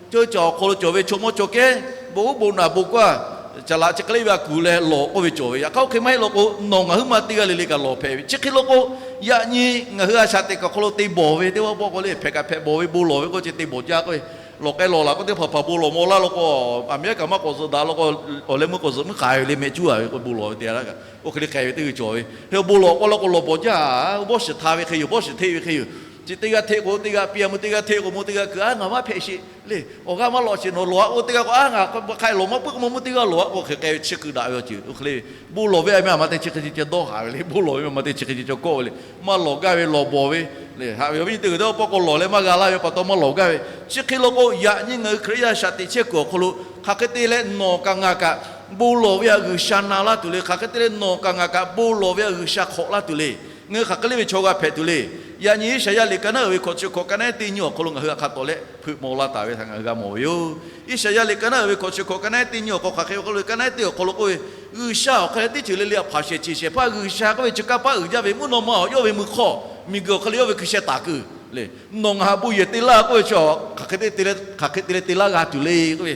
cawˇ caˇ awˬ hk'aw lo cawˬ ve chaw mawˇ chaw kehˉ bon uˉ bon naˬ bon kawˇ, caˍ laꞈ chi hk'e le ve a kuˬ leh lawˬ k'oˆ ve cawˬ ve. Yaꞈ hk'aˇ oˇ hk'e maˇ heˆ law k'o, nawˬ ngaˬ hui ma teˇ g'aˇ le le kaꞈ lawˬ hpehꞈ ve. Chi hk'e law k'o, yaꞈ nyi ngaˬ hui a shaꞈ teꞈ kuiˬ awˬ hk'aw lo te bawˬ ve, teˇ pawˆ pawˆ k'o le hpehꞈ kaꞈ hpehꞈ bawˬ ve, bon lawˬ ve k'oˆ chi te bawˬ jaˇ k'oˆ ve. Lawˬ k'ai lawˬ laˬ k'o teˇ hpaˍ hpaˍ bon lawˬ maw laˇ law k'o, a miˉ kaꞈ maˇ k'awꞈ zuhꞈ daꞈ law k'o, awˬ leh meuˇ k'awꞈ zuhꞈ meuˇ k'ai ve le, mehˆ cuˉ a ve k'o bon lawˬ ve te a laˇ kaꞈ, oˇ hk'e le k'ai ve teˇ g'uiˬ cawˬ ve. Hk'e bon lawˬ k'o law k'o lawˬ bawˬ jaˇ, bawˇ shiˍ hta ve hk'e yoˬ, bawˇ shiˍ hteˆ ve hk'e yoˬ. Chi teˇ g'aˇ hteˆ k'o teˇ g'aˇ piˇ a meuˇ, teˇ g'aˇ hteˆ k'o meuˇ teˇ g'aˇ kuiˬ, a ngaˬ maˇ hpehꞈ sheˍ le. Awˬ g'aˇ maˇ lawꞈ sheˍ nawˬ lawˬ a k'o teˇ g'aˇ k'o, a ngaˬ hk'aˬ hk'e lawˬ maˇ puiˉ k'o meuˇ teˇ g'aˇ lawˬ a k'o hk'e k'ai ve chi kuiˬ daꞈ ve awˬ ceuˬ. Oˇ hk'e le, bon lawˬ ve a meh a ma te chi hk'e ce ceh dawˇ haˍ ve le, bon lawˬ ve a ma te chi hk'e ce ceh kawˆ ve le. Maˇ lawˬ gaˇ ve lawˬ bawˬ ve le. Haꞈ ve awˬ viˉ nyi teˇ g'uiˬ, teˇ pawˆ k'o lawˬ leh maˇ g'a laˇ ve pa taw maˇ lawˬ gaˇ ve. Chi hk'e law k'o, yaꞈ nyi ngaˬ hui Hkriꞈ yaˇ a shaꞈ teꞈ chehˇ kuiˬ awˬ hk'aw lo hk'aˬ hk'e te leh nawˬ kaꞈ ngaˬ kaꞈ bon lawˬ ve a G'uiˬsha na laˇ tuˬ le. Hk'aˬ hk'e te leh nawˬ kaꞈ ngaˬ kaꞈ bon lawˬ ve a G'uiˬsha hk'awꞈ laˇ tuˬ le. Ngaˬ hui hk'aˬ hk'e le ve chaw g'a hpehꞈ tuˬ le. Yaꞈ nyi Iˉsaˍyaˆ liꞈ ka naˉ uiˍ ve hkawꞈ chi hkawꞈ ka naˉ teˇ nyi awˬ hk'aw lo ngaˬ hui htaꞈ hk'a tawˍ leh hpeuꞈ maw la taˍ ve htaꞈ ngaˬ hui g'a mawˬ ve yoˬ. Iˉsaˍyaˆ liꞈ ka naˉ uiˍ ve hkawꞈ chi hkawꞈ ka naˉ teˇ nyi awˬ hk'aw hk'aˬ hk'e awˬ hk'aw lo ka naˉ teˇ awˬ hk'aw lo k'oˆ ve, G'uiˬsha awˬ hk'aw leh teˇ ceuˬ le le a hpanˍ shehˍ ceˬ shehˍ hpaˇ G'uiˬsha k'oˆ ve chi kanˇ paˆ uiˍ jaˇ ve mvuhˇ naw ma awˬ yawˇ ve mui hk'awˇ miˬguiˬ awˬ hk'aw leh yawˇ ve hkui sheh taˍ kuiˬ le. Nawˬ ngaˬ haꞈ bon yehˬ te laˇ k'oˆ ve chi hk'aˬ hk'e te leh, hk'aˬ hk'e te leh te laˇ g'a tuˬ le k'oˆ ve,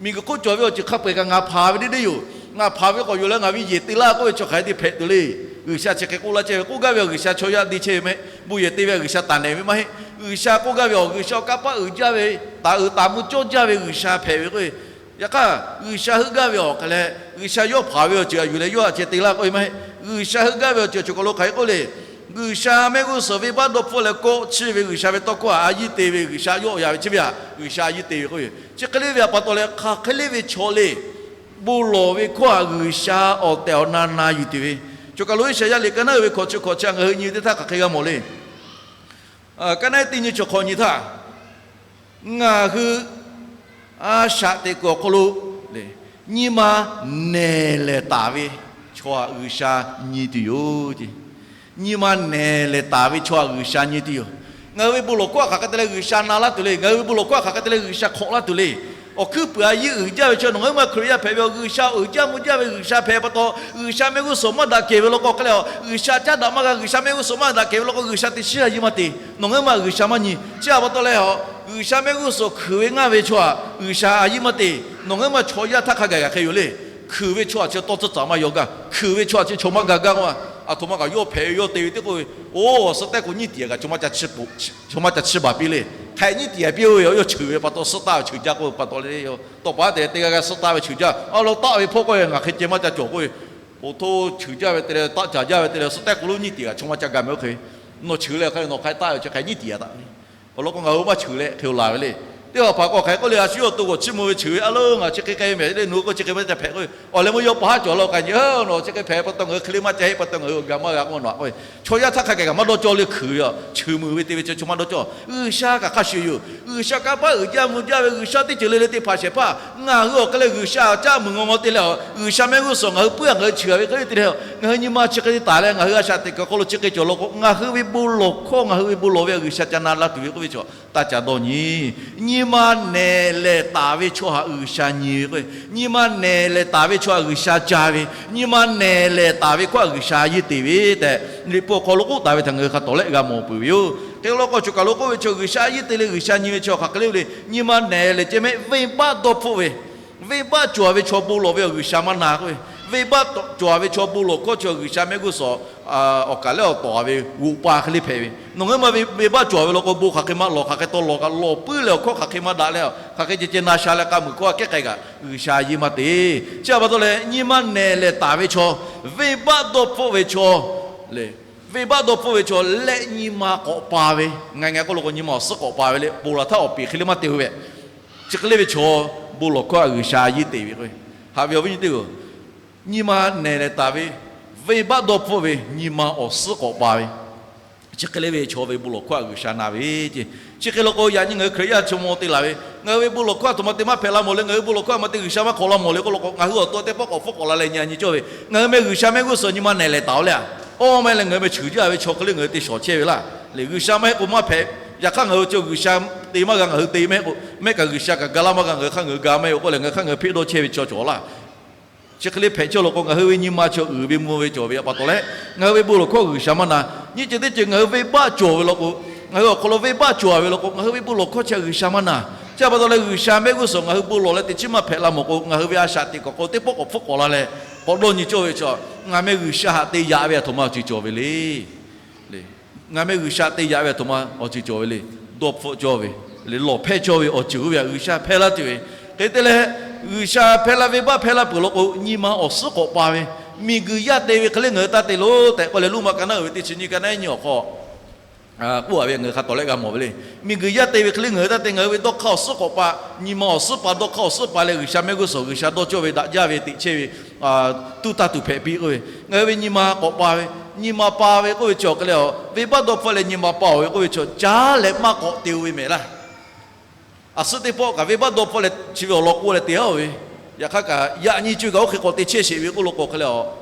miˬguiˬ hk'oˆ cawˬ ve awˬ ceuˬ hk'a peu-eˬ kaꞈ ngaˬ hpanˍ ve deˇ deˇ yoˬ. Ngaˬ hpanˍ ve k'awꞈ yuˬ leh ngaˬ ve yehˬ te laˇ k'oˆ ve chi hk'aˬ hk'e te hpehꞈ tuˬ le. G'uiˬsha chi hk'e k'oˆ laˇ chehˇ ve, k'oˆ gaˇ ve a G'uiˬsha chaw yaˇ deˇ chehˇ ve mehˆ, bon yehˬ te ve a G'uiˬsha taˍ nehˬ ve maˇ heˆ. G'uiˬsha k'oˆ gaˇ ve awˬ G'uiˬsha awˬ kanˇ paˆ uiˍ jaˇ ve, taˍ uiˍ taˍ mvuh cawˇ jaˇ ve G'uiˬsha hpehꞈ ve k'oˆ ve, yaꞈ hk'aˇ G'uiˬsha heuˆ gaˇ ve awˬ hk'aˬ leh, G'uiˬsha yawˇ hpanˍ ve awˬ ceuˬ a yuˬ leh yawˇ a ceh te laˇ k'oˆ ve maˇ heˆ. G'uiˬsha heuˆ gaˇ ve awˬ ceuˬ awˬ ceuˬ hk'aw lo hk'aˬ hk'e k'oˆ le. G'uiˬsha mehˆ g'uˇ suhˍ venˇbaˆ dawˇ hpfuhˆ leh kawˆ chiˇ ve G'uiˬsha ve tawˇ hkawˇ a a yiˇ te ve G'uiˬsha yawˇ ya ve chi ve a G'uiˬsha a yiˇ te ve k'oˆ ve, chi hk'e le ve a pa taw leh hk'aˬ hk'e le ve chaw le bon lawˬ ve hkawˇ a G'uiˬsha awˬ tehˬ awˬ na na yuˬ tuˬ ve, choˬ kaˬ lo Iˉsaˍyaˆ liꞈ ka naˉ uiˍ ve hkawꞈ chi hkawꞈ chi ngaˬ hui nyi ve teˇ htaˇ hk'aˬ hk'e g'a mawˬ le. Ka naˉ teˇ nyi chi hk'awꞈ nyi htaˇ, ngaˬ hui a shaꞈ teꞈ kuiˬ awˬ hk'aw lo nyi ma nehˬ lehˬ taˍ ve chaw a G'uiˬsha nyi tuˬ yoˬ. Nyi ma nehˬ lehˬ taˍ ve chaw a G'uiˬsha nyi tuˬ yoˬ. Ngaˬ hui ve bon lawˬ hkawˇ a hk'aˬ hk'e te leh G'uiˬsha na laˇ tuˬ le. Ngaˬ hui ve bon lawˬ hkawˇ a hk'aˬ hk'e te leh G'uiˬsha hk'awꞈ laˇ tuˬ le. Awˬ hkuiˉ puiˍ a yiˇ uiˍ jaˇ ve chaw nawˬ ngaˬ hui ma Hkriꞈ yaˇ hpehꞈ ve awˬ, G'uiˬsha uiˍ jaˇ mvuh jaˇ ve G'uiˬsha hpehꞈ pa taw, G'uiˬsha mehˆ g'uˇ suhˍ maˇ daꞈ kehˬ ve law k'o hk'e leh, G'uiˬsha caˉ daꞈ maˇ g'a, G'uiˬsha mehˆ g'uˇ suhˍ maˇ daꞈ kehˬ ve law k'o, G'uiˬsha teˇ shiˉ a yiˇ maˇ te. Nawˬ ngaˬ hui ma G'uiˬsha maˇ nyi. Chi a pa taw leh, G'uiˬsha mehˆ g'uˇ suhˍ hkuiˬ ve ngaˇ ve chaw htaꞈ G'uiˬsha a yiˇ maˇ te. Nawˬ ngaˬ hui ma chaw yaˇ htaˇ hk'a gaˬ kaꞈ hk'e yoˬ le. Hkuiˬ ve chaw htaꞈ chi tawˇ tcuhˉ tcuhˉ maˇ yaw gaˇ. Hkuiˬ ve chaw htaꞈ chi chaw maˇ ga gaˇ k'o, a htoꞈ ma kaꞈ yawˇ hpehꞈ ve yawˇ te ve teˇ k'oˆ ve, oˇ suh tehˉ k'o nyiˇ tiꞈ kaꞈ chaw maˇ ca chiˇ baˬ piˇ le. Hk'aˬ hk'e nyiˇ tiꞈ a piˇ-oˬ ve, yawˇ cheuˬ ve pa taw, suhˉ taˍ ve cheuˬ jaˇ k'oˆ ve pa taw le. Tawˇ pa te te g'a g'a suhˉ taˍ ve cheuˬ jaˇ. A lo taˆ ve hpawˇ k'oˆ ve ngaˬ hk'e ceh maˇ ca cawˬ k'oˆ ve, oˇ htoˇ cheuˬ jaˇ ve te leh taˆ caˍ jaˇ ve te leh suh tehˉ k'o lo nyiˇ tiꞈ kaꞈ chaw maˇ ca ga meh oˇ hk'e, nawˬ cheuˬ leh hk'a le nawˬ hk'a taˆ ve chi hk'e nyiˇ tiꞈ a taˆ ve. Awˬ lawn k'o ngaˬ hui maˇ cheuˬ leh hk'e laˬ ve le. Teˇ hpaˍ hpaˍ k'o hk'aˬ hk'e k'oˆ le, a shu yawˇ to g'awˬ chiˇ mvuh ve cheuˬ ve a lo, ngaˬ chi hk'e k'ai ve mehˍ le, nawˬ hui k'o chi hk'e maˇ ca hpehꞈ k'oˆ ve, awˬ leh meuˇ yawˇ pa haˉ cawˬ la k'ai nyi, nawˬ chi hk'e hpehꞈ pa taw ngaˬ hui hk'e le maˇ ca heˆ pa taw ngaˬ hui awˬ ga maˇ g'a k'oˆ nawˬ k'oˆ ve, chaw yaˇ htaˇ hk'a gaˬ kaꞈ maˇ dawˇ cawˇ le. Hkuiˬ ve a, cheuˬ meuˬ ve te ve chi chaw maˇ dawˇ cawˇ. G'uiˬsha kaꞈ hk'a shuˍ yoˬ. G'uiˬsha kanˇ paˆ uiˍ jaˇ mvuh jaˇ ve, G'uiˬsha teˇ ceuˬ le le te hpanˍ shehˍ hpaˇ ngaˬ hui awˬ hk'e leh G'uiˬsha caˆ meuˬ ngaw ngaw te leh, G'uiˬsha mehˆ g'uˇ suhˍ ngaˬ hui puiˉ a ngaˬ hui cheuˬ a ve hk'e le te leh, ngaˬ hui nyi ma chi hk'e te taˍ leh ngaˬ hui a shaꞈ teꞈ kuiˬ hk'aw lo chi hk'e cawˬ law k'o, ngaˬ hui ve bon lawˬ hkawˇ ngaˬ hui ve bon lawˬ ve a G'uiˬsha ca na la tuˬ ve k'oˆ ve chaw taˇ ca dawˇ nyi. Nyi ma nehˬ lehˬ taˍ ve chaw htaꞈ G'uiˬsha nyi ve k'o, nyi ma nehˬ lehˬ taˍ ve chaw htaꞈ G'uiˬsha ca ve, nyi ma nehˬ lehˬ taˍ ve hkawˇ htaꞈ G'uiˬsha a yiˇ te ve tehꞈ, Liꞈ hpu awˬ hk'aw lo k'oˆ taˍ ve htaꞈ ngaˬ hui hk'a tawˍ lehˆ g'a mawˬ peuˬ ve yoˬ. Hk'e law k'o, choˬ kaˬ lo k'oˆ ve chaw G'uiˬsha a yiˇ te leh G'uiˬsha nyi ve chaw hk'aˬ hk'e le le, nyi ma nehˬ lehˬ ceh mehˆ venˇbaˆ dawˇ hpfuhˆ ve, venˇbaˆ cawˬ ve chaw bon lawˬ ve awˬ G'uiˬsha maˇ na k'oˆ ve, venˇbaˆ cawˬ ve chaw bon lawˬ hkawˇ chi G'uiˬsha mehˆ g'uˇ suhˍ awˬ kaˬ leh awˬ tawˍ ve g'oꞈ pa hk'e le hpehꞈ ve, nawˬ ngaˬ hui ma ve venˇbaˆ cawˬ ve law k'o bon hk'aˬ hk'e maˇ lawˬ, hk'aˬ hk'e taw lawˬ kaꞈ lawˬ puiˉ leh awˬ hkawˇ hk'aˬ hk'e maˇ daꞈ leh, hk'aˬ hk'e ceh ceh na sha leh k'a muiˬ hkawˇ a kehˉ k'ai kaꞈ G'uiˬsha a yiˇ maˇ te. Chi a pa taw leh nyi ma nehˬ lehˬ taˍ ve chaw, venˇbaˆ dawˇ hpfuhˆ ve chaw le, venˇbaˆ dawˇ hpfuhˆ ve chaw leh nyi ma k'awꞈ pa ve, ngaˬ ngaˬ k'oˆ lo k'o nyi ma awˬ suhˉ k'awꞈ pa ve le, ponˬ laˬ htaˇ awˬ peˍ hk'e le maˇ te ve, chi hk'e le ve chaw bon lawˬ hkawˇ htaꞈ G'uiˬsha a yiˇ te ve k'o, haꞈ ve awˬ viˉ nyi teˇ-oˬ, nyi ma nehˬ lehˬ taˍ ve, venˇbaˆ dawˇ hpfuhˆ ve, nyi ma awˬ suhˉ k'awꞈ pa ve, chi hk'e le ve chaw ve bon lawˬ hkawˇ htaꞈ G'uiˬsha na ve ce. Chi hk'e law k'o, yaꞈ nyi ngaˬ hui Hkriꞈ yaˇ chaw mawˇ te laˬ ve, ngaˬ hui ve bon lawˬ hkawˇ a htoꞈ ma te maˇ hpehꞈ la mawˬ le, ngaˬ hui ve bon lawˬ hkawˇ a ma te G'uiˬsha maˇ hk'awꞈ la mawˬ le k'oˆ lo k'o, ngaˬ hui awˬ to teˇ pawˆ k'awꞈ hpfuhˆ k'awꞈ la leh nyi a nyi cawˇ ve, ngaˬ hui meh G'uiˬsha mehˆ g'uˇ suhˍ nyi ma nehˬ lehˬ taˍ-oˬ le a. Awˇ meh leh ngaˬ hui meh cheuˬ jaˇ ve chaw hk'e le ngaˬ hui te shawˍ chehˇ ve laˇ. Lehˬ G'uiˬsha maˇ heˆ k'o maˇ hpehꞈ. Yaꞈ hk'aˇ ngaˬ hui chi G'uiˬsha te maˇ g'a, ngaˬ hui te mehˆ k'o, mehˆ kaꞈ G'uiˬsha kaꞈ ga laˇ maˇ g'a, ngaˬ hui hk'aˇ ngaˬ hui ga mehˆ k'oˆ leh ngaˬ hui hk'aˇ ngaˬ hui hpeˆ dawˇ chehˇ ve chaw cawˬ laˇ. Chi hk'e le hpehꞈ cawˇ law k'o, ngaˬ hui ve nyi ma chaw uiˍ ve mvuh ve cawˬ ve pa taw leh, ngaˬ hui ve bon lawˬ hkawˇ G'uiˬsha maˇ na. Nyiˇ ceuˬ teˇ ceuˬ ngaˬ hui venˇbaˆ cawˬ ve law k'o, ngaˬ hui awˬ hk'aw lo venˇbaˆ cawˬ ve law k'o, ngaˬ hui ve bon lawˬ hkawˇ chi G'uiˬsha maˇ na. Chi a pa taw leh G'uiˬsha mehˆ g'uˇ suhˍ ngaˬ hui bon lawˬ leh teꞈ chiˉ maˇ hpehꞈ la mawˬ k'o, ngaˬ hui ve a shaꞈ teꞈ kuiˬ hk'aw lo teˇ pawˆ k'awꞈ hpfuhˆ k'awꞈ la leh, k'awꞈ dawˇ nyi cawˇ ve chaw, ngaˬ meh G'uiˬsha htaꞈ te yaꞈ ve a htoꞈ ma awˬ ceuˬ cawˬ ve le. Ngaˬ meh G'uiˬsha te yaꞈ ve a htoꞈ ma awˬ ceuˬ cawˬ ve le. Dawˇ hpfuhˆ cawˇ ve, lawˬ hpehˇ cawˇ ve awˬ ceuˬ oˇ ve htaꞈ G'uiˬsha hpehˇ laˇ tuˬ ve. Hk'e te leh, G'uiˬsha hpehˇ laˇ, venˇbaˆ hpehˇ laˇ peuˬ law k'o, nyi ma awˬ suhˉ k'awꞈ pa ve, miˬguiˬ yaˇ te ve hk'e le ngaˬ hui taˇ te loˬ tehꞈ k'oˆ leh, Roˉmaꞈ ka naˉ uiˍ ve teˇ chi nyiˇ ka naˉ nyi awˬ hk'aw k'oˆ a ve ngaˬ hui hk'a tawˍ lehˆ g'a mawˬ ve le. Miˬguiˬ yaˇ te ve hk'e le ngaˬ hui taˇ te, ngaˬ hui ve dawˇ hk'aˇ awˬ suhˉ k'awꞈ pa, nyi ma awˬ suhˉ pa, dawˇ hk'aˇ awˬ suhˉ pa leh G'uiˬsha mehˆ g'uˇ suhˍ G'uiˬsha dawˇ cawˇ ve, daꞈ jaˇ ve, teꞈ chehˇ ve, tuˇ taˇ tuˬ hpehꞈ piˇ k'oˆ ve, ngaˬ hui ve nyi ma k'awꞈ pa ve, nyi ma pa ve k'oˆ ve chi awˬ hk'e leh, venˇbaˆ dawˇ hpfuhˆ leh nyi ma pa-oˬ ve k'oˆ ve chi caˉ leh maˇ k'awꞈ te-o ve mehˍ laˇ. A suhˉ teˇ pawˆ kaꞈ venˇbaˆ dawˇ hpfuhˆ leh chi ve awˬ lawn k'oˆ leh te-a-oˬ ve, yaꞈ hk'aˇ kaꞈ yaꞈ nyi co kaꞈ oˇ hk'e k'awꞈ te chehˇ sheˍ ve k'oˆ lo k'o hk'e leh,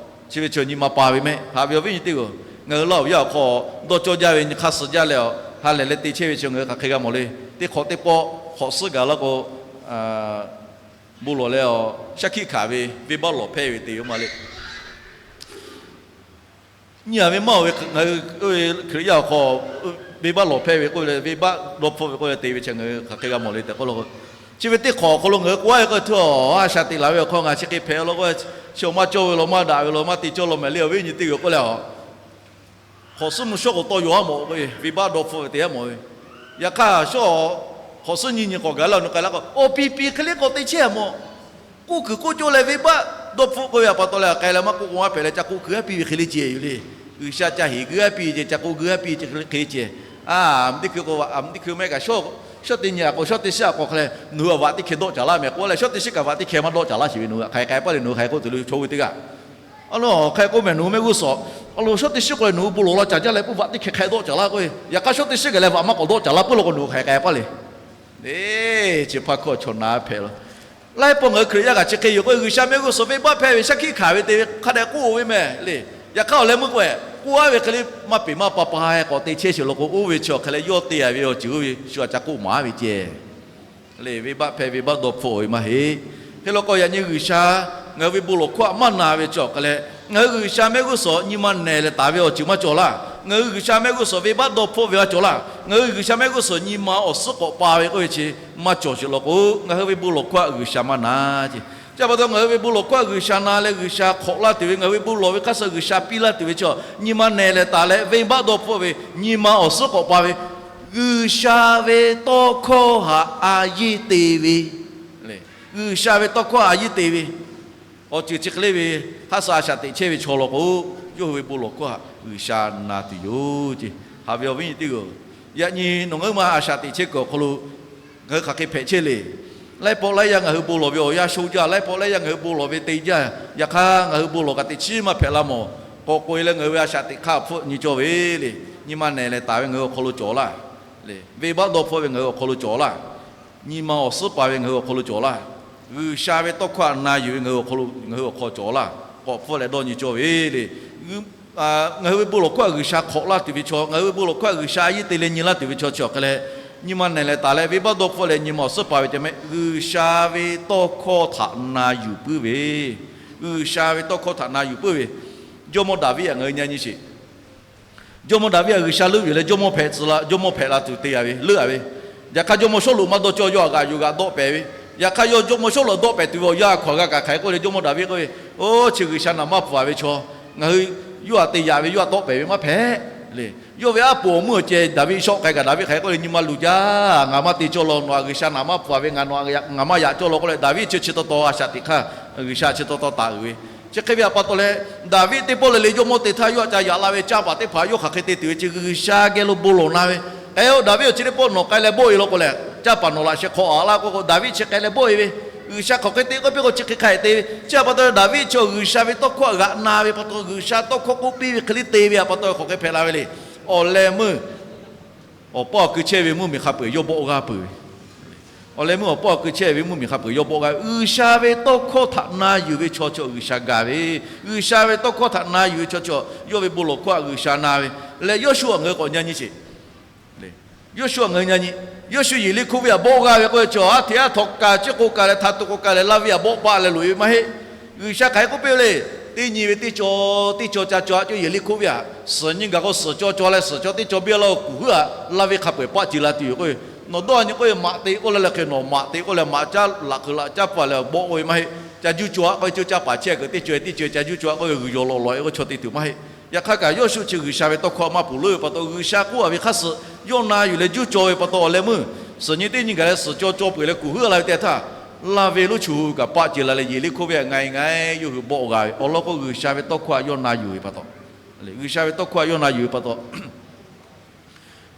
chi ve chi nyi ma pa ve mehˆ. Haꞈ ve awˬ viˉ nyi teˇ-oˬ, ngaˬ hui Laˇ huˍ yaˇ awˬ hk'aw dawˇ cawˇ jaˇ ve nyi hk'aˇ suh jaˇ leh, ha lehˬ leh te chehˇ ve chi ngaˬ hui hk'aˬ hk'e g'a mawˬ le. Teˇ hk'awꞈ teˇ pawˆ hk'awꞈ suhˉ gaˬ laˇ k'o, bon lawˬ leh, shaˉ hkiˆ hkanˍ ve venˇbaˆ lawˬ hpehˇ ve te yoˬ ma le. Nyi-a ve maˇ-oˬ ve, ngaˬ hui Hkriꞈ yaˇ awˬ hk'aw venˇbaˆ lawˬ hpehˇ ve k'oˆ ve le, venˇbaˆ dawˇ hpfuhˆ ve k'oˆ ve te ve chi ngaˬ hui hk'aˬ hk'e g'a mawˬ le tehꞈ k'oˆ lo, chi ve teˇ hk'awꞈ awˬ hk'aw lo ngaˬ hui k'oˆ a ve k'o, htu-a, a shaꞈ teꞈ laˬ ve awˬ hk'aw ngaˬ chi hk'e hpehꞈ law k'o, chi awˬ maˇ cawˇ ve law, maˇ daꞈ ve law, maˇ te cawˇ law mehˍ le, awˬ viˉ nyi teˇ g'uiˬ k'oˆ leh, a hk'awꞈ suhˉ mvuh shawˉ k'o tawˇ yaw-a mawˬ k'o, venˇbaˆ dawˇ hpfuhˆ ve te-a mawˬ ve. Yaꞈ hk'aˇ shawˉ hk'awꞈ suhˉ nyi nyi k'awꞈ gaˬ la nawˬ k'ai la k'o, awˬ piˍ piˍ hk'e le k'awꞈ te chehˇ-a mawˬ. K'oˆ kuiˬ k'oˆ cawˇ leh venˇbaˆ dawˇ hpfuhˆ k'oˆ ve a pa taw leh, k'ai leh maˇ k'oˆ k'o maˇ hpehꞈ leh, ca k'oˆ kuiˬ aˉ piˇ ve hk'e le ceh yoˬ le. G'uiˬsha ca heˍ kuiˬ aˉ piˇ ceh, ca k'oˆ kuiˬ aˉ piˇ ceh hk'e le ceh. A, teˇ hkui k'o, a, teˇ hkui mehˆ kaꞈ shawˉ teˇ nyi a k'o, shawˉ teˇ shiˉ a k'o hk'e leh, nawˬ hui a vaꞈ teˇ hkeh dawˆ caˍ laˇ mehˍ k'oˆ leh, shawˉ teˇ shiˉ kaꞈ vaꞈ teˇ hkeh maˇ dawˆ caˍ laˇ sheˍ ve nawˬ hui hk'aˬ hk'e k'ai paˇ le, nawˬ hui hk'aˬ hk'e k'oˆ tuˬ le, chaw hui teˇ g'aˇ. A lo, hk'aˬ hk'e k'oˆ mehˍ nawˬ hui mehˆ g'uˇ suhˍ, a lo, shawˉ teˇ shiˉ k'o nawˬ hui bon lawˬ la caˍ jaˇ leh k'oˆ vaꞈ teˇ hkeh hk'e dawˆ caˍ laˇ k'oˆ ve, yaꞈ hk'aˇ shawˉ teˇ shiˉ kaꞈ leh vaꞈ maˇ k'awꞈ dawˆ caˍ laˇ puiˉ law k'o nawˬ hui hk'aˬ hk'e k'ai paˇ le. Eˬ, chi hpaˇ hkawˇ chaw na hpehꞈ la. Laiˉ pawˆ ngaˬ hui Hkriꞈ yaˇ kaꞈ chi hk'e yoˬ k'o, G'uiˬsha mehˆ g'uˇ suhˍ venˇbaˆ hpehˇ ve shaˉ hkiˆ hkanˍ ve te ve hk'a dehꞈ k'oˆ-o ve mehˍ le. Yaꞈ hk'aˇ awˬ leh meuˇ k'o, k'oˆ-a ve hk'e le maˇ peˬ maˇ pa pa k'awꞈ te chehˇ sheˍ law k'o, oˇ ve chi awˬ hk'e leh yawˇ te-a ve awˬ ceuˬ oˇ ve shu a ca k'oˆ maˍ ve ceh. Lehˬ, venˇbaˆ hpehˇ venˇbaˆ dawˇ hpfuhˆ ve maˇ heˆ. Hk'e law k'o, yaꞈ nyi G'uiˬsha ngaˬ hui ve bon lawˬ hkawˇ htaꞈ maˇ na ve chi awˬ hk'a leh, ngaˬ hui G'uiˬsha mehˆ g'uˇ suhˍ nyi ma nehˬ leh taˍ ve awˬ ceuˬ maˇ cawˬ laˇ. Ngaˬ hui G'uiˬsha mehˆ g'uˇ suhˍ venˇbaˆ dawˇ hpfuhˆ ve maˇ cawˬ laˇ. Ngaˬ hui G'uiˬsha mehˆ g'uˇ suhˍ nyi ma awˬ suhˉ k'awꞈ pa ve k'oˆ ve chi maˇ cawˬ sheˍ law k'o, ngaˬ hui ve bon lawˬ hkawˇ htaꞈ G'uiˬsha maˇ na ce. Chi pa taw ngaˬ hui ve bon lawˬ hkawˇ htaꞈ G'uiˬsha na leh G'uiˬsha hk'awꞈ laˇ tuˬ ve, ngaˬ hui ve bon lawˬ ve hk'aˇ suh G'uiˬsha piˇ laˇ tuˬ ve chi, nyi ma nehˬ leh taˍ leh venˇbaˆ dawˇ hpfuhˆ ve, nyi ma awˬ suhˉ k'awꞈ pa ve, G'uiˬsha ve tawˇ hkawˇ htaꞈ a yeˇ te ve, G'uiˬsha ve tawˇ hkawˇ a yeˇ te ve, awˬ ceuˬ chi hk'e le ve hk'aˇ suh a shaꞈ teꞈ chehˇ ve chaw law k'o, yawˇ hui ve bon lawˬ hkawˇ htaꞈ G'uiˬsha na tuˬ yoˬ ce. Haꞈ ve awˬ viˉ nyi teˇ g'aˇ, yaꞈ nyi nawˬ ngaˬ hui ma a shaꞈ teꞈ chehˇ kuiˬ awˬ hk'aw lo ngaˬ hui hk'aˬ hk'e hpehꞈ chehˇ le. Laiˉ pawˆ laiˉ yaˇ ngaˬ hui bon lawˬ ve awˬ yanˇ sho jaˇ, laiˉ pawˆ laiˉ yaˇ ngaˬ hui bon lawˬ ve te jaˇ. Yaꞈ hk'aˇ, ngaˬ hui bon lawˬ kaꞈ teꞈ chiˉ maˇ hpehꞈ la mawˬ. K'awꞈ k'oꞈ e leh ngaˬ hui ve a shaꞈ teꞈ hk'aˇ hpfuhˆ nyi cawˇ ve le. Nyi ma nehˬ leh taˍ ve ngaˬ hui awˬ hk'aw lo cawˬ laˇ. Venˇbaˆ dawˇ hpfuhˆ ve ngaˬ hui awˬ hk'aw lo cawˬ laˇ. Nyi ma awˬ suhˉ pa ve ngaˬ hui awˬ hk'aw lo cawˬ laˇ. G'uiˬsha ve tawˇ hkawˇ htaꞈ na yuˬ ve ngaˬ hui awˬ hk'aw lo, ngaˬ hui awˬ hk'aw cawˬ laˇ. K'awꞈ hpfuhˆ leh dawˇ nyi cawˇ ve le. Ngaˬ hui ve bon lawˬ hkawˇ htaꞈ G'uiˬsha hk'awꞈ laˇ tuˬ ve chaw, ngaˬ hui ve bon lawˬ hkawˇ htaꞈ G'uiˬsha a yeˇ te leh nyi laˇ tuˬ ve chaw chi awˬ hk'a leh, nyi ma nehˬ leh taˍ leh venˇbaˆ dawˇ hpfuhˆ leh nyi ma awˬ suhˉ pa ve te mehˆ, G'uiˬsha ve tawˇ hkawˇ htaꞈ na yuˬ puiˉ ve, G'uiˬsha ve tawˇ hkawˇ htaꞈ na yuˬ puiˉ ve. Jawˇmawˇ Daˍviˆ htaꞈ ngaˬ hui nyi nyi sheˍ. Jawˇmawˇ Daˍviˆ htaꞈ G'uiˬsha leuˆ yuˬ leh jawˇmawˇ hpehꞈ tcuh la, jawˇmawˇ hpehꞈ la tuˬ te a ve, leuˆ a ve. Yaꞈ hk'aˇ, jawˇmawˇ Sawˉluꞈ maˇ dawˇ cawˇ, yawˇ htaꞈ g'aꞈ yuˬ g'aꞈ dawˆ pehˍ ve. Yaꞈ hk'aˇ, yawˇ jawˇmawˇ Sawˉluꞈ dawˆ pehˍ tuˬ ve awˬ yanˇ htaꞈ hk'aˬ g'a kaꞈ hk'aˬ hk'e k'oˆ le, jawˇmawˇ Daˍviˆ k'oˆ ve, Oˇ, chi G'uiˬsha naˍ maˇ pfuhˍ ve chaw, ngaˬ hui yawˇ htaꞈ te yaꞈ ve, yawˇ htaꞈ tawˆ pehˍ ve maˇ hpehꞈ le. Yawˇ ve aˉ poꞈ awˬ meuˇ awˬ ceh Daˍviˆ shawˆ k'ai kaꞈ, Daˍviˆ hk'aˬ hk'e k'oˆ le, Nyi ma luˬ jaˇ, ngaˬ maˇ te cawˇ law, nawˬ htaꞈ G'uiˬsha naˍ maˇ pfuhˍ ve, ngaˬ nawˬ htaꞈ ngaˬ maˇ yaꞈ cawˇ law k'oˆ leh, Daˍviˆ chi chi taw taw a shaꞈ teꞈ hk'aˇ G'uiˬsha chi taw taw taˍ uiˍ ve. Chi hk'e ve htaꞈ pa taw leh, Daˍviˆ teˇ pawˆ le le jawˇmawˇ te htaˇ yawˇ htaꞈ ca yaꞈ la ve canˇ paˍ teˇ hpaˍ yawˇ hk'aˬ hk'e te tuˬ ve chi G'uiˬsha geh lo bon lawˬ na ve. K'ai-o, Daˍviˆ-oˬ, chi teˇ pawˆ nawˬ k'ai leh bawˆ e law k'o lehˬ, canˇ paˍ nawˬ laꞈ sheh hk'aw a laˇ k'oˆ k'o, Daˍviˆ chi k'ai leh bawˆ e ve. G'uiˬsha hk'aˬ hk'e te k'oˆ piˇ k'o chi hk'e hk'a e te ve. Chi htaꞈ pa taw Daˍviˆ chi G'uiˬsha ve tawˇ hkawˇ htaꞈ g'aꞈ na ve pa taw, G'uiˬsha tawˇ hkawˇ k'oˆ piˇ ve hk'e le te ve htaꞈ pa taw hk'aˬ hk'e hpehꞈ la ve le. Awˬ leh meuˇ awˬ paˇ awˬ kui chehˇ ve mvuhˇmiˬ hk'a peu-eˬ yawˇ bawˆ g'aˇ peuˬ ve. Awˬ leh meuˇ awˬ paˇ awˬ kui chehˇ ve mvuhˇmiˬ hk'a peu-eˬ yawˇ bawˆ g'aˇ ve. G'uiˬsha ve tawˇ hkawˇ htaꞈ na yuˬ ve chaw chi G'uiˬsha gaˬ ve. G'uiˬsha ve tawˇ hkawˇ htaꞈ na yuˬ ve chaw chi yawˇ ve bon lawˬ hkawˇ htaꞈ G'uiˬsha na ve. Leh Yawˇshuˆ htaꞈ ngaˬ hui k'awꞈ nyi nyi sheˍ. Yawˇshuˆ htaꞈ ngaˬ hui nyi nyi. Yawˇshuˆ Yeˍriˆhkoˇ venˇ htaꞈ bawˆ g'aˇ ve k'oˆ ve chi, aˉ hteꞈ aˉ htaw kaꞈ ciˉ k'oˆ kaꞈ leh htaꞈ tuˬ k'oˆ kaꞈ leh laˇ ve htaꞈ bawˆ paˆ leh loꞈ e ve maˇ heˆ. G'uiˬsha hk'aˬ hk'e k'oˆ piˇ ve le. Teˇ nyi ve teˇ caw, teˇ caw ca caw aꞈ cawˇ Yeˍriˆhkoˇ venˇ htaꞈ suhˍ nyi gaˬ k'o, suhˍ caw caw leh suhˍ caw teˇ caw biˇ laˇ-o, kuˬ huiˉ-aꞈ laˇ ve hk'a peu-eˬ paˆ ce la tuˬ yoˬ k'o, nawˬ dawˇ nyi k'oˆ ve maꞈ te k'oˆ leh leh hk'e nawˬ maꞈ te k'oˆ leh maꞈ caˉ laꞈ hk'eu laꞈ caˉ paˍ leh bawˆ k'oˆ ve maˇ heˆ. Ca juˇ caw aꞈ k'oˆ ve, caˇ paˍ chehˇ kuiˬ teˇ caw teˇ caw ca juˇ caw aꞈ k'oˆ ve g'uiˬ yaw lawꞈ lawꞈ e k'oˆ chaw te tuˬ maˇ heˆ. Yaꞈ hk'aˇ kaꞈ Yawˇshuˆ chi G'uiˬsha ve tawˇ hkawˇ maˇ ponˬ leuˉ ve pa taw, G'uiˬsha k'oˆ a ve hk'aˇ suh yawˇ na yuˬ leh juˇ caw ve pa taw awˬ leh meuˇ suhˍ nyi teˇ nyi gaˬ leh suhˍ caw caw peuˬ leh kuˬ huiˉ-aꞈ la ve teˇ htaˇ, laˇ ve lonˉ chi hui kaꞈ paˆ ce la leh Yeˍriˆhkoˇ venˇ htaꞈ nga e nga e yawˇ hui bawˆ g'a ve awˬ lawn k'o, G'uiˬsha ve tawˇ hkawˇ htaꞈ yawˇ na yuˬ ve pa taw, G'uiˬsha ve tawˇ hkawˇ htaꞈ yawˇ na yuˬ ve pa taw,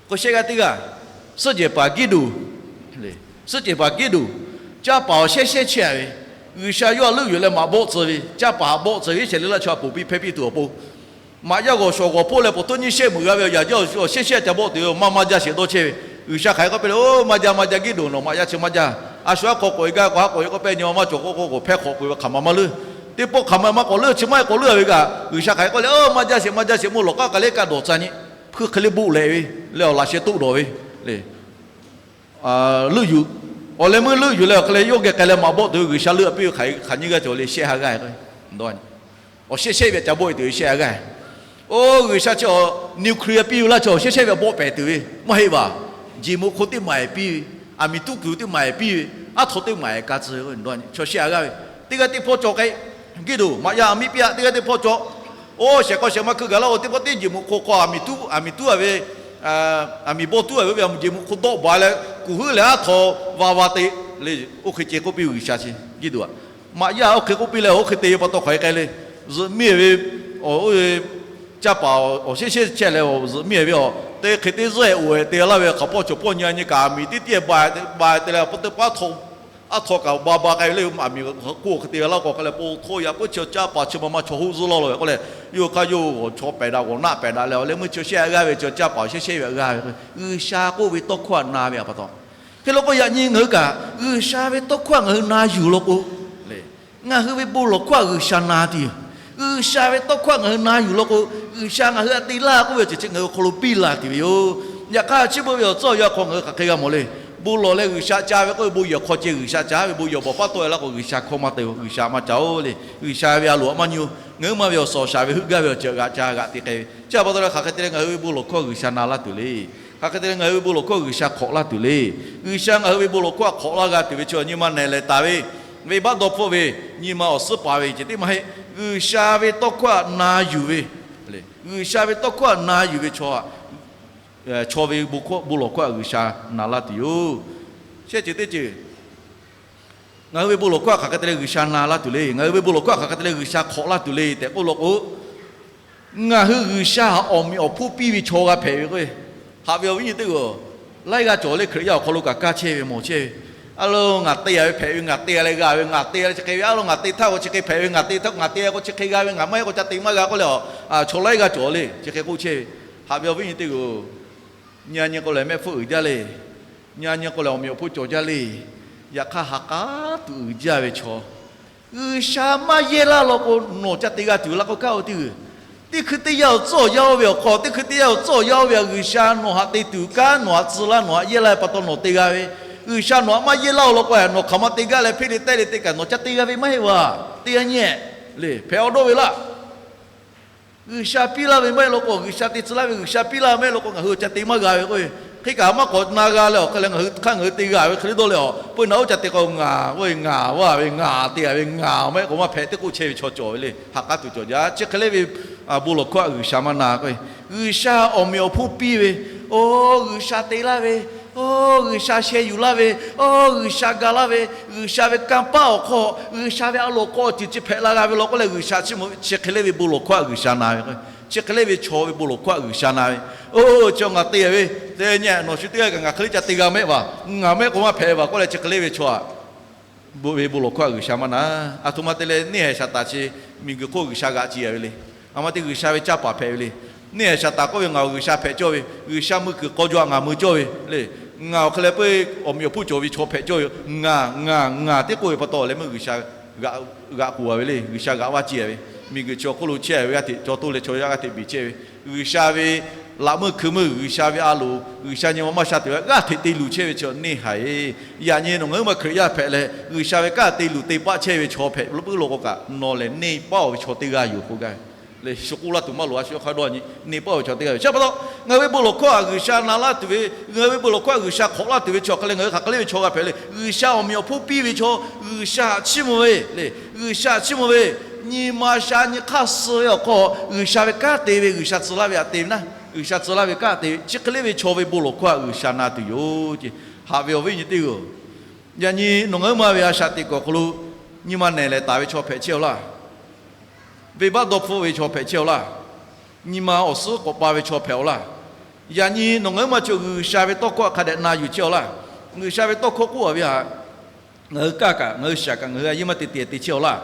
k'o shehˆ g'aˇ teˇ g'aˇ, suhˉ jehˬ paˍ Giˇduꞈ, suhˉ jehˬ paˍ Giˇduꞈ, canˇ paˍ awˬ shehˇ shehˇ chehˇ-a ve, G'uiˬsha yawˇ htaꞈ leuˆ yuˬ leh maꞈ bawˆ tcuh ve, canˇ paˍ htaꞈ bawˆ tcuh ve Iˉsaˍreˍlaˆ chaw htaꞈ ponˬ piˇ hpehˇ piˇ tuˬ awˬ pon, maꞈ yaˇ g'awˬ shawˍ g'awˬ hpoˆ leh pawˬ htuˇ nyiˇ shehˆ meuꞈ g'a ve awˬ yanˍ jaˇ awˬ shehˇ shehˇ ca bawˆ tuˬ ve maˇ maˇ jaˇ sheˍ dawˇ chehˇ ve. G'uiˬsha hk'aˬ hk'e k'oˆ piˇ le, Oˇ maˇ jaˇ maˇ jaˇ Giˇduꞈ, nawˬ maꞈ yaˇ chi maˇ jaˇ. A shu haˉ hk'aw k'oꞈ e gaˇ k'o haˉ k'oꞈ e k'oˆ pehˇ nyi ma maˇ cawˬ k'oˆ k'o, hpehˇ hk'awꞈ k'oꞈ e ve hk'aˬ ma maˇ leuˉ. Teˇ pawˆ hk'aˬ ma maˇ k'awꞈ leuˉ, chi maˇ heˆ k'awꞈ leuˉ-a ve kaꞈ, G'uiˬsha hk'aˬ hk'e k'oˆ le, Oˇ maˇ jaˇ sheˍ maˇ jaˇ sheˍ, mvuhˇ lawꞈ k'aˉ k'ai le kaꞈ dawˬ tcuh nyi, hpuiˇ hk'e le boˆ leh ve, leh awˬ laꞈ sheh toˆ dawˬ ve le. Leuˆ yuˬ, awˬ leh meuˇ leuˆ yuˬ leh awˬ hk'e leh yawˇ geh k'ai leh maꞈ bawˆ tuˬ ve G'uiˬsha leuˆ piˇ ve hk'aˬ nyiˇ g'aˇ cawˬ le shehˆ ha g'aˇ dawˇ nyi. Awˬ shehˇ shehˇ ve htaꞈ ca bawˆ e tuˬ ve shehˆ ha g'aˇ. Oˇ G'uiˬsha chi nuclear piˇ ve laˇ chaw awˬ shehˇ shehˇ ve htaꞈ bawˆ pehˍ tuˬ ve maˇ heˆ vaˬ. Jeˬ muꞈ hk'oˆ teˇ maˬ e piˇ ve, aˬ miˍ tuˉ kuiˬ teˇ maˬ e piˇ ve, aˉ htaw teˇ maˬ e ka tcuh ve dawˇ nyi. Chaw shehˆ ha g'aˇ ve teˇ g'aˇ teˇ hpawˇ cawˬ k'ai, Giˇduꞈ maꞈ yaˇ aˬ miˉ piˇ-a teˇ g'aˇ teˇ hpawˇ cawˬ. Oˇ shehˍ hk'aw shehˍ ma hkui gaˬ laˇ-o, teˇ pawˆ teˇ jeˬ muꞈ hk'oˆ hk'aw aˬ miˍ tuˉ, aˬ miˍ tuˉ-a ve, aˬ miˍ bawˇ tuˉ-a ve oˇ ve jeˬ muꞈ hk'oˆ dawˆ baˬ leh kuˬ huiˉ leh aˉ htaw va va te le. Oˇ hk'e ceh k'oˆ piˇ G'uiˬsha chi Giˇduꞈ-aꞈ, maꞈ yaˇ oˇ hk'e k'oˆ piˇ leh oˇ hk'e te ve pa taw hk'aˬ hk'e k'ai le. Zuhꞈ miˇ ve, oˇ ve canˇ paˍ awˬ shehˇ shehˇ chehˇ leh zuhꞈ miˇ ve awˬ te hk'e teˇ zuhˆ-e oˬ-e te laˇ ve hk'aˬ pawˇ cawˬ pawˇ nyi a nyi kaꞈ aˬ miˍ teˇ tiˉ baˬ te leh pa te pa aˉ htaw kaꞈ ba ba k'ai le. Aˬ miˍ k'oˆ hk'e te g'a laˇ k'o hk'a leh po htaw yaꞈ puiˉ chi canˇ paˍ chi ma ma chaw hoˆ zuhˇ law lo ve k'oˆ leh, yawˇ hk'aˇ yawˇ g'awˬ chaw pehˬ daꞈ g'awˬ naˆ pehˬ daꞈ leh awˬ leh meuˇ chi shehˆ ha g'aˇ ve chi canˇ paˍ awˬ shehˇ shehˇ ve htaꞈ g'aˇ ve G'uiˬsha k'oˆ ve tawˇ hkawˇ htaꞈ na ve pa taw. Hk'e law k'o yaꞈ nyi ngaˬ hui kaꞈ G'uiˬsha ve tawˇ hkawˇ htaꞈ ngaˬ hui na yuˬ law k'o, ngaˬ hui ve bon lawˬ hkawˇ htaꞈ G'uiˬsha na tuˬ yoˬ. G'uiˬsha ve tawˇ hkawˇ htaꞈ ngaˬ hui na yuˬ law k'o, G'uiˬsha ngaˬ hui htaꞈ te laˇ k'oˆ ve awˬ ceuˬ chi ngaˬ hui awˬ hk'aw lo biˇ la tuˬ ve yoˬ. Yaꞈ hk'aˇ chi beuꞈ ve awˬ tcuhˉ awˬ yanˇ hk'aw ngaˬ hui hk'aˬ hk'e g'a mawˬ le. Bon lawˬ leh G'uiˬsha ca ve k'oˆ ve bon yehˬ hk'aw ceh G'uiˬsha ca ve, bon yehˬ bawˬ paˉ tawˆ e laˇ k'o G'uiˬsha hkawˇ maˇ te-o. G'uiˬsha maˇ ca-o le. G'uiˬsha ve a loˍ htaꞈ maˇ nyi-o. Ngaˬ hui maˇ ve awˬ suhˍ awˬ shaˍ ve heuˆ gaˇ ve awˬ ceuˬ g'aꞈ ca g'aꞈ te k'ai ve. Chi pa taw leh hk'aˬ hk'e te leh ngaˬ hui ve bon lawˬ hkawˇ G'uiˬsha na laˇ tuˬ le. Hk'aˬ hk'e te leh ngaˬ hui ve bon lawˬ hkawˇ G'uiˬsha hk'awꞈ laˇ tuˬ le. G'uiˬsha ngaˬ hui ve bon lawˬ hkawˇ htaꞈ hk'awꞈ laˇ g'a tuˬ ve chaw nyi ma nehˬ lehˬ taˍ ve, venˇbaˆ dawˇ hpfuhˆ ve nyi ma awˬ suhˉ paˍ ve ceh tiˉ maˇ heˆ. G'uiˬsha ve tawˇ hkawˇ htaꞈ na yuˬ ve, G'uiˬsha ve tawˇ hkawˇ htaꞈ na yuˬ ve chaw htaꞈ, chaw ve bon lawˬ hkawˇ htaꞈ G'uiˬsha na laˇ tuˬ yoˬ. Shehˆ ceuˬ teˇ ceuˬ, ngaˬ hui ve bon lawˬ hkawˇ htaꞈ hk'aˬ hk'e te leh G'uiˬsha na laˇ tuˬ le. Ngaˬ hui ve bon lawˬ hkawˇ htaꞈ hk'aˬ hk'e te leh G'uiˬsha hk'awꞈ laˇ tuˬ le tehꞈ k'oˆ law k'o, ngaˬ hui G'uiˬsha htaꞈ awˬ meꞈ awˬ hponˇ piˇ ve chaw g'a hpehꞈ ve k'o, haꞈ ve awˬ viˉ nyi teˇ g'aˇ-oˬ, laiˉ g'aˇ cawˬ le Hkriꞈ yaˇ awˬ hk'aw lo kaꞈ kaˇ chehˇ ve mawˬ chehˇ ve. A lo ngaˬ te a ve hpehꞈ ve, ngaˬ te a leh g'a ve, ngaˬ te a leh chi hk'e ve, a lo ngaˬ te htaˇ k'o chi hk'e hpehꞈ ve, ngaˬ te htaˇ ngaˬ te a k'o chi hk'e g'a ve, ngaˬ maˇ heˆ k'o ca te maˇ g'a k'oˆ leh, a, chaw laiˉ g'aˇ cawˬ le chi hk'e k'oˆ chehˇ ve. Haꞈ ve awˬ viˉ nyi teˇ g'aˇ-oˬ, nyi a nyi k'o lehˬ mehˆ hpfuhˆ uiˍ jaˇ le. Nyi a nyi k'o lehˬ awˬ meꞈ awˬ hponˇ cawˬ jaˇ le. Yaꞈ hk'aˇ ha k'aˉ tuˬ uiˍ jaˇ ve chaw, G'uiˬsha maˇ yehˇ laˇ law k'o nawˬ ca te g'a tuˬ laˇ k'o kaˇ-o teˇ g'uiˬ. Teˇ hkui teˇ yanˇ awˬ tcuhˉ awˬ yanˇ oˇ ve awˬ hk'aw, teˇ hkui teˇ yanˇ awˬ tcuhˉ awˬ yanˇ oˇ ve a G'uiˬsha nawˬ htaꞈ te tuˬ kanˉ nawˬ htaꞈ tcuh laˇ nawˬ htaꞈ yehˇ laˇ ve pa taw nawˬ te g'a ve. G'uiˬsha nawˬ htaꞈ maˇ yehˇ laˇ-o law k'o nawˬ hk'aˬ ma te gaˇ leh hpeˇ le teh le te kaꞈ nawˬ ca te g'a ve maˇ heˆ vaˬ. Teˇ yanˇ nyi le hpehꞈ awˬ dawˇ ve laˇ. G'uiˬsha piˇ laˇ ve maˇ heˆ law k'o, G'uiˬsha te tcuh laˇ ve G'uiˬsha piˇ laˇ ve maˇ heˆ law k'o ngaˬ hui ca te maˇ g'a ve k'o, hk'e kaꞈ maˇ k'awꞈ na g'a leh awˬ hk'e leh ngaˬ hui hk'aˇ ngaˬ hui te g'a ve hk'e le dawˇ leh awˬ peu naꞈ oˇ ca te k'o ngaˬ k'oˆ ve ngaˬ vaˇ ve ngaˬ te a ve ngaˬ maˇ heˆ k'o maˇ hpehꞈ teˇ k'oˆ chehˇ ve chaw cawˬ ve le. Ha k'aˉ tuˬ cawˬ jaˇ. Chi hk'e le ve bon lawˬ hkawˇ htaꞈ G'uiˬsha maˇ na k'o, G'uiˬsha awˬ meꞈ awˬ hponˇ piˇ ve, oˇ G'uiˬsha te laˇ ve, oˇ G'uiˬsha sheh yuˬ laˇ ve, oˇ G'uiˬsha ga laˇ ve, G'uiˬsha ve kanˇ paˆ awˬ hk'aw, G'uiˬsha ve a loˍ hk'aw ceuˬ chi hpehꞈ la g'a ve law k'oˆ leh G'uiˬsha chiˇ mvuh ve chi hk'e le ve bon lawˬ hkawˇ htaꞈ G'uiˬsha na ve k'o, chi hk'e le ve chaw ve bon lawˬ hkawˇ htaꞈ G'uiˬsha na ve, oˇ chi ngaˬ te ve, te nyi nawˬ shu teˇ g'aˇ kaꞈ ngaˬ hk'e le ca te g'a mehˆ vaˬ, ngaˬ mehˆ k'o maˇ hpehꞈ vaˬ k'oˆ leh chi hk'e le ve chaw htaꞈ ve bon lawˬ hkawˇ htaꞈ G'uiˬsha maˇ na. A htoꞈ ma te leh neˇ haiˬ Saˍtanˍ chi miˬguiˬ hk'oˆ G'uiˬsha g'aꞈ ci a ve le. A ma te G'uiˬsha ve caˇ paˍ hpehꞈ ve le. Neˇ haiˬ Saˍtanˍ k'oˆ ve ngaˬ awˬ G'uiˬsha hpehꞈ cawˇ ve, G'uiˬsha mui kuiˬ k'aw jaw htaꞈ ngaˬ mui cawˇ ve le. Ngaˬ awˬ hk'e leh peu eˬ awˬ meꞈ awˬ hponˇ cawˬ ve chaw hpehꞈ cawˇ ve, ngaˬ ngaˬ ngaˬ teˇ k'oˆ ve pa taw leh meuˇ G'uiˬsha g'aꞈ k'oˍ a ve le. G'uiˬsha g'aꞈ vaˇ ciˇ a ve, miˬguiˬ chi awˬ hk'oˆ lo chehˇ a ve g'aˇ hteꞈ chaw toˇ leh chaw yaˇ g'aˇ hteꞈ beˬ chehˇ ve, G'uiˬsha ve laꞈ meuˇ hkui meuˇ G'uiˬsha ve a loˍ G'uiˬsha nyi ma maˇ sha tuˬ ve g'aˇ hteꞈ te luˬ chehˇ ve chaw neˇ haiˬ. Yaꞈ nyi nawˬ ngaˬ huiˉ ma Hkriꞈ yaˇ hpehꞈ leh G'uiˬsha ve kanˉ te luˬ te paˆ chehˇ ve chaw hpehꞈ puiˉ lo k'o kaꞈ nawˬ lehˬ neˇ paˆ-oˬ ve chaw teˇ g'aˇ yoˬ k'oˆ gaˇ ve le. Shu k'oˆ laˇ tuˬ maˇ loˍ a shu hk'a dawˇ nyi neˇ paˆ-oˬ ve chaw teˇ g'aˇ yoˬ. Chi pa taw ngaˬ hui ve bon lawˬ hkawˇ htaꞈ G'uiˬsha na laˇ tuˬ ve, ngaˬ hui ve bon lawˬ hkawˇ htaꞈ G'uiˬsha hk'awꞈ laˇ tuˬ ve chaw hk'e leh ngaˬ hui hk'aˬ hk'e le ve chaw g'a hpehꞈ le. G'uiˬsha awˬ meꞈ awˬ hponˇ piˇ ve chaw, G'uiˬsha htaꞈ chiˇ mvuh ve le. G'uiˬsha htaꞈ chiˇ mvuh ve, nyi ma sha nyi hk'aˇ suh ve awˬ hk'aw G'uiˬsha ve kanˉ te ve, G'uiˬsha tcuh laˇ ve htaꞈ te ve naˉ, G'uiˬsha tcuh laˇ ve kanˉ te ve chi hk'e le ve chaw ve bon lawˬ hkawˇ htaꞈ G'uiˬsha na tuˬ yoˬ ce. Haꞈ ve awˬ viˉ nyi teˇ g'aˇ-oˬ, yaꞈ nyi nawˬ ngaˬ huiˉ ma ve a shaꞈ teꞈ kuiˬ awˬ hk'aw lo nyi ma nehˬ lehˬ taˍ ve chaw hpehꞈ chehˇ-aw laˇ. Venˇbaˆ dawˇ hpfuhˆ ve chaw hpehꞈ chehˇ-aw laˇ. Nyi ma awˬ suhˉ k'awꞈ pa ve chaw hpehꞈ-aw laˇ. Yaꞈ nyi nawˬ ngaˬ huiˉ ma chi G'uiˬsha ve tawˇ hkawˇ htaꞈ hk'a dehꞈ na yuˬ chehˇ-aw laˇ. G'uiˬsha ve tawˇ hkawˇ k'oˆ a ve htaꞈ ngaˬ hui kaˇ kaꞈ ngaˬ hui shaꞈ kaꞈ ngaˬ hui a yeˇ maˇ te te te chehˇ-aw laˇ.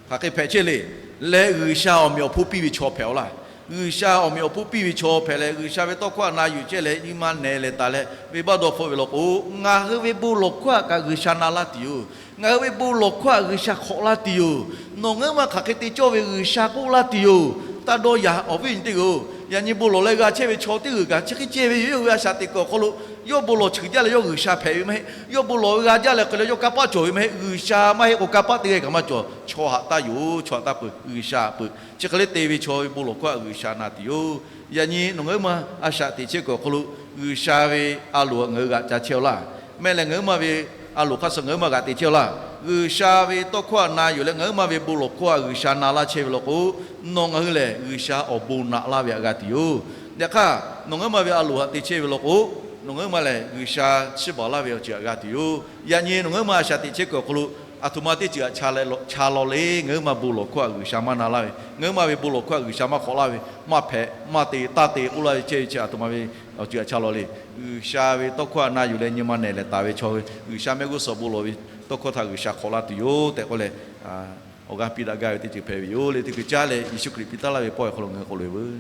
Hk'aˬ hk'e hpehꞈ chehˇ le. Leh G'uiˬsha awˬ meꞈ awˬ hponˇ piˇ ve chaw hpehꞈ-aw laˇ. G'uiˬsha awˬ meꞈ awˬ hponˇ piˇ ve chaw hpehꞈ leh G'uiˬsha ve tawˇ hkawˇ htaꞈ na yuˬ chehˇ leh nyi ma nehˬ lehˬ taˍ leh venˇbaˆ dawˇ hpfuhˆ ve law k'o, ngaˬ hui ve bon lawˬ hkawˇ htaꞈ kaꞈ G'uiˬsha na laˇ tuˬ yoˬ. Ngaˬ hui ve bon lawˬ hkawˇ htaꞈ G'uiˬsha hk'awꞈ laˇ tuˬ yoˬ. Nawˬ ngaˬ huiˉ ma hk'aˬ hk'e te cawˇ ve G'uiˬsha k'oˆ laˇ tuˬ yoˬ. Taˇ dawˇ yaꞈ awˬ viˉ nyi teˇ g'aˇ-oˬ, yaꞈ nyi bon lawˬ leh g'a chehˇ ve chaw teˇ g'uiˬ kaꞈ chi hk'e ceh ve yoˬ. Yawˇ hui ve a shaꞈ teꞈ kuiˬ awˬ hk'aw lo yawˇ bon lawˬ cheuˬ jaˇ leh yawˇ G'uiˬsha hpehꞈ ve maˇ heˆ. Yawˇ bon lawˬ ve g'a jaˇ leh hk'e leh yawˇ kanˇ paˆ cawˬ ve maˇ heˆ. G'uiˬsha maˇ heˆ k'o kanˇ paˆ teˇ g'aˇ kaꞈ maˇ cawˬ. Chaw htaꞈ taˇ yoˬ, chaw htaꞈ taˇ peuˬ, G'uiˬsha htaꞈ peuˬ. Chi hk'e le te ve chaw ve bon lawˬ hkawˇ htaꞈ G'uiˬsha na tuˬ yoˬ. Yaꞈ nyi nawˬ ngaˬ huiˉ ma a shaꞈ teꞈ chehˇ kuiˬ awˬ hk'aw lo G'uiˬsha ve a loˍ htaꞈ ngaˬ hui g'aꞈ ca chehˇ-aw laˇ. Mehˆ leh ngaˬ huiˉ ma ve a loˍ hk'aˇ suh ngaˬ huiˉ ma g'aꞈ te chehˇ-aw laˇ. G'uiˬsha ve tawˇ hkawˇ htaꞈ na yuˬ leh ngaˬ huiˉ ma ve bon lawˬ hkawˇ htaꞈ G'uiˬsha na laˇ chehˇ ve law k'o, nawˬ ngaˬ hui lehˬ G'uiˬsha awˬ bon naꞈ laˇ ve htaꞈ g'a tuˬ yoˬ. Yaꞈ hk'aˇ nawˬ ngaˬ huiˉ ma ve a loˍ htaꞈ te chehˇ ve law k'o, nawˬ ngaˬ huiˉ ma lehˬ G'uiˬsha chiˇ baˬ laˇ ve awˬ ceuˬ htaꞈ g'a tuˬ yoˬ. Yaꞈ nyi nawˬ ngaˬ huiˉ ma a shaꞈ teꞈ chehˇ kuiˬ awˬ hk'aw lo a htoꞈ ma teˇ ceuˬ htaꞈ cha law le. Ngaˬ huiˉ ma bon lawˬ hkawˇ htaꞈ G'uiˬsha maˇ na laˇ ve, ngaˬ huiˉ ma ve bon lawˬ hkawˇ htaꞈ G'uiˬsha maˇ hk'awꞈ laˇ ve, maˇ hpehꞈ maˇ te taˇ te k'oˆ laˇ ve chehˇ ve chi a htoꞈ ma ve awˬ ceuˬ htaꞈ cha law le. G'uiˬsha ve tawˇ hkawˇ htaꞈ na yuˬ leh nyi ma nehˬ lehˬ taˍ ve chaw hui G'uiˬsha mehˆ g'uˇ suhˍ bon lawˬ ve tawˇ hkawˇ htaꞈ G'uiˬsha hk'awꞈ laˇ tuˬ yoˬ tehꞈ k'oˆ leh, awˬ g'aˇ piˇ daꞈ gaˇ ve teˇ ceuˬ hpehꞈ ve yoˬ le. Teˇ hkui caˉ leh Yeˍsuˆ Hkriꞈ piˇ taˉ laˇ ve pawˆ awˬ hk'aw lo ngaˬ hui k'oˆ loꞈ e veuˬ.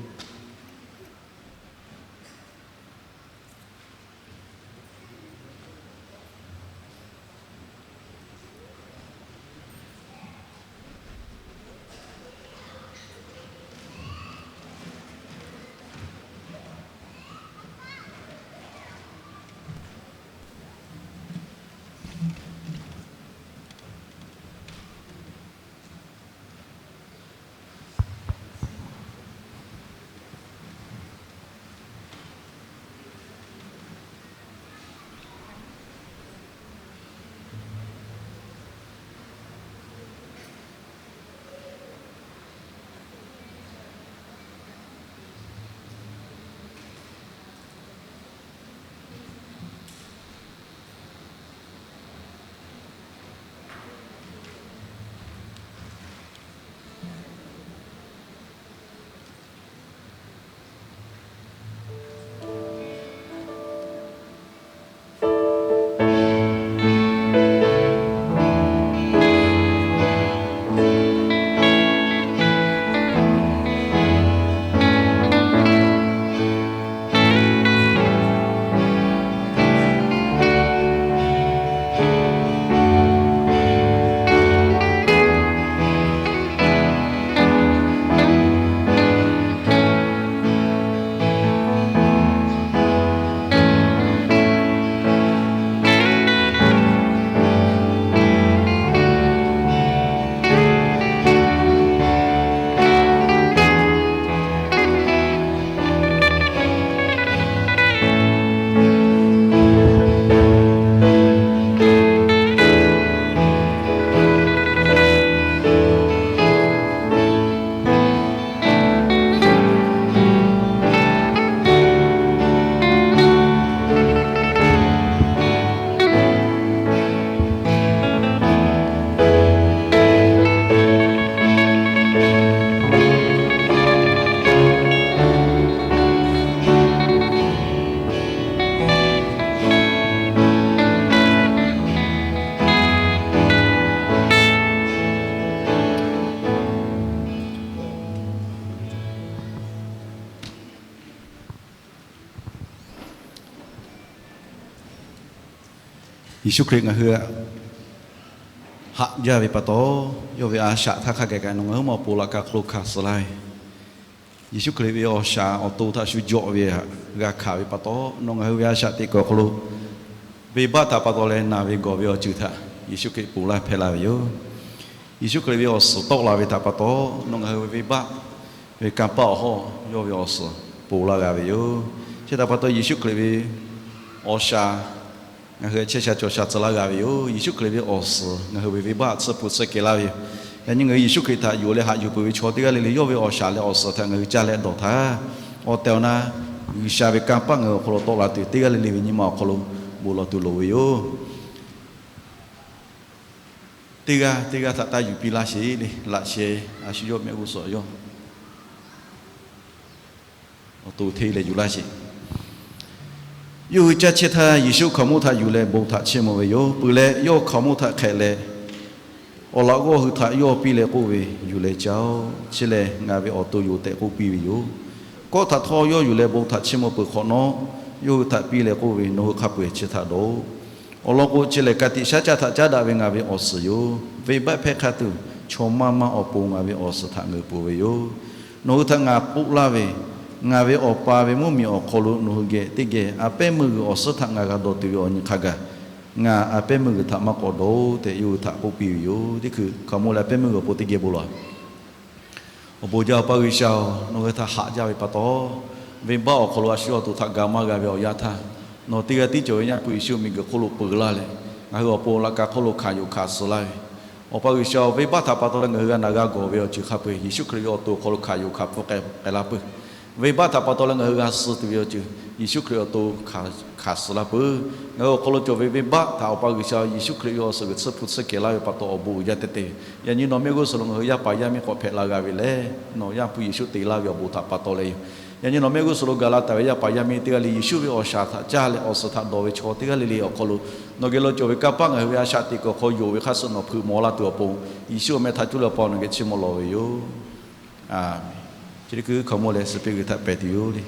Yeˍsuˆ Hkriꞈ ngaˬ hui haꞈ jaˇ ve pa taw, yawˇ ve a shaꞈ htaˇ hk'a gaˬ kaꞈ nawˬ ngaˬ hui ma awˬ pon laꞈ ka hk'aw lo hkanˍ suh laˇ ve, Yeˍsuˆ Hkriꞈ ve awˬ shaˍ awˬ to htaꞈ shu jawꞈ ve htaꞈ g'a hkanˍ ve pa taw, nawˬ ngaˬ hui ve a shaꞈ teꞈ kuiˬ awˬ hk'aw lo venˇbaˆ htaꞈ pa taw leh naˬ ve gawˬ ve awˬ ceuˬ htaꞈ Yeˍsuˆ Hkriꞈ ponˬ laˇ hpehꞈ la ve yoˬ. Yeˍsuˆ Hkriꞈ ve awˬ suhˍ tawˆ la ve htaꞈ pa taw, nawˬ ngaˬ hui ve venˇbaˆ ve kanˇ paˆ awˬ hawˇ yawˇ ve awˬ suhˍ ponˬ laˇ g'a ve yoˬ. Chi htaꞈ pa taw, Yeˍsuˆ Hkriꞈ ve awˬ shaˍ ngaˬ hui chehˇ sha cawˬ sha tcuh laˇ g'a ve yoˬ. Yeˍsuˆ Hkriꞈ ve awˬ suhˍ ngaˬ hui ve venˇbaˆ tsuhˇ hpu tsuhˇ kehˬ laˇ ve yoˬ. Yaꞈ nyi ngaˬ hui Yeˍsuˆ Hkriꞈ htaꞈ yonˍ leh haꞈ yuˬ peuˬ ve chaw teˇ g'aˇ le le yawˇ ve awˬ shaˍ leh awˬ suhˍ htaꞈ ngaˬ hui caˇ leh dawˬ htaˇ, awˬ tehˬ awˬ na G'uiˬsha ve kanˇ paˆ ngaˬ hui awˬ hk'aw lo tawˆ la tuˬ teˇ g'aˇ le le ve nyi ma awˬ hk'aw lo bon lawˬ tuˬ loˍ ve yoˬ. Teˇ g'aˇ teˇ g'aˇ htaꞈ taˇ yuˬ piˇ laˇ sheˍ le. Laꞈ sheh a shu yawˇ mehˆ g'uˇ suhˍ yawˇ awˬ to hteˇ leh yuˬ laˇ sheˍ. Yawˇ hui caˇ chehˇ htaˇ, Yeˍsuˆ hkaoˍmonˇ htaꞈ yuˬ leh bon htaꞈ chiˇ mvuh ve yoˬ. Peuˬ leh, yawˇ hkaoˍmonˇ htaꞈ hk'ehꞈ leh, awˬ laꞈ g'awˇ hui htaꞈ yawˇ piˇ leh k'oˆ ve, Yuˬ leh caˇ-oˆ. Chi lehˬ, ngaˬ ve awˬ to yoˬ tehꞈ k'oˆ piˇ ve yoˬ. Kawˆ htaꞈ htawˇ yawˇ yuˬ leh bon htaꞈ chiˇ mvuh peuˬ hk'awꞈ nawˉ, yawˇ hui htaꞈ piˇ leh k'oˆ ve, Nawˬ hui hk'a peu-eˬ chi htaꞈ dawˬ-oꞈ. Awˬ lawn k'o, chi lehˬ ka tiꞈ shaˉ caˇ htaꞈ caˉ daꞈ ve ngaˬ ve awˬ suhˍ yoˬ. Venˇbaˆ hpehˇ hk'a tuˬ, chaw maˇ maˇ awˬ pon ngaˬ ve awˬ suhˍ htaꞈ ngeuˍ peuˬ ve yoˬ. Nawˬ hui htaꞈ ngaˬ k'oˆ laˇ ve, ngaˬ ve Awˬ pa ve mvuhˇmiˬ awˬ hk'aw lo nawˬ hui geh teˇ geh a pehˉ meuˇ g'uiˬ awˬ suhˉ htaꞈ ngaˬ g'a dawˬ tuˬ ve awˬ nyi hk'a gaˬ, ngaˬ a pehˉ meuˇ g'uiˬ htaꞈ maˇ k'awꞈ dawˬ-oꞈ tehꞈ, yawˇ hui htaꞈ k'oˆ piˇ ve yoˬ. Teˇ hkui hkaoˍmonˇ leh a pehˉ meuˇ g'uiˬ awˬ pon teˇ geh bon lawˬ. Awˬ bon jaˇ Awˬ pa G'uiˬsha-oˬ, nawˬ hui htaꞈ haꞈ jaˇ ve pa taw, venˇbaˆ awˬ hk'aw lo a shu yawˇ awˬ to htaꞈ ga maˇ g'a ve awˬ yanˇ htaˇ, nawˬ teˇ g'aˇ tiˉ cawˬ ve Yaˇ hpu Yeˍsuˆ miˬguiˬ hk'oˆ lo peuˬ laˇ leh, ngaˬ hui awˬ pon laꞈ ka hk'oˆ lo hkanˍ yuˬ hkanˍ suh laˇ ve, Awˬ pa G'uiˬsha-oˬ, venˇbaˆ htaꞈ pa taw leh ngaˬ hui g'a naˬ g'a gawˬ ve awˬ ceuˬ hk'a peu-eˬ Yeˍsuˆ Hkriꞈ ve awˬ to awˬ hk'aw lo hkanˍ yuˬ hkanˍ pfuhˇ k'ai la peuˬ. Venˇbaˆ htaꞈ pa taw leh ngaˬ hui g'a suh tuˬ ve awˬ ceuˬ Yeˍsuˆ Hkriꞈ awˬ to hkanˍ suh laˇ peuˬ. Ngaˬ hui awˬ hk'aw lo cawˬ ve venˇbaˆ htaꞈ Awˬ pa G'uiˬsha Yeˍsuˆ Hkriꞈ ve awˬ suhˍ g'uiˬ tsuhˇ hpu tsuhˇ kehˬ laˇ ve pa taw awˬ bon uiˍ jaˇ te te ve. Yaꞈ nyi nawˬ mehˆ g'uˇ suhˍ lo ngaˬ hui yaˇ paˍ yaˇ miˇ k'awꞈ hpehꞈ la g'a ve lehˬ, nawˬ Yaˇ hpu Yeˍsuˆ te laˇ ve awˬ bon htaꞈ pa taw leh yoˬ. Yaꞈ nyi nawˬ mehˆ g'uˇ suhˍ lo gaˬ la taˍ ve yaˇ paˍ yaˇ miˇ teˇ g'aˇ le Yeˍsuˆ ve awˬ shaˍ htaꞈ caˇ leh awˬ suhˍ htaꞈ dawˬ ve chaw teˇ g'aˇ le le awˬ hk'aw lo, nawˬ geh lo cawˬ ve kanˇ paˆ ngaˬ hui ve a shaꞈ teꞈ kuiˬ awˬ hk'aw yonˍ ve hk'a suh nawˬ hpeuꞈ maw laˇ tuˬ awˬ pon, Yeˍsuˆ awˬ meh htaꞈ cuˇ leh Awˬ pa nawˬ geh chiˇ mvuh lawˬ ve yoˬ. Aˬ, chi teˇ hkui hkaoˍmonˇ leh suh piˇ g'uiˬ htaꞈ pehˬ tuˬ yoˬ le.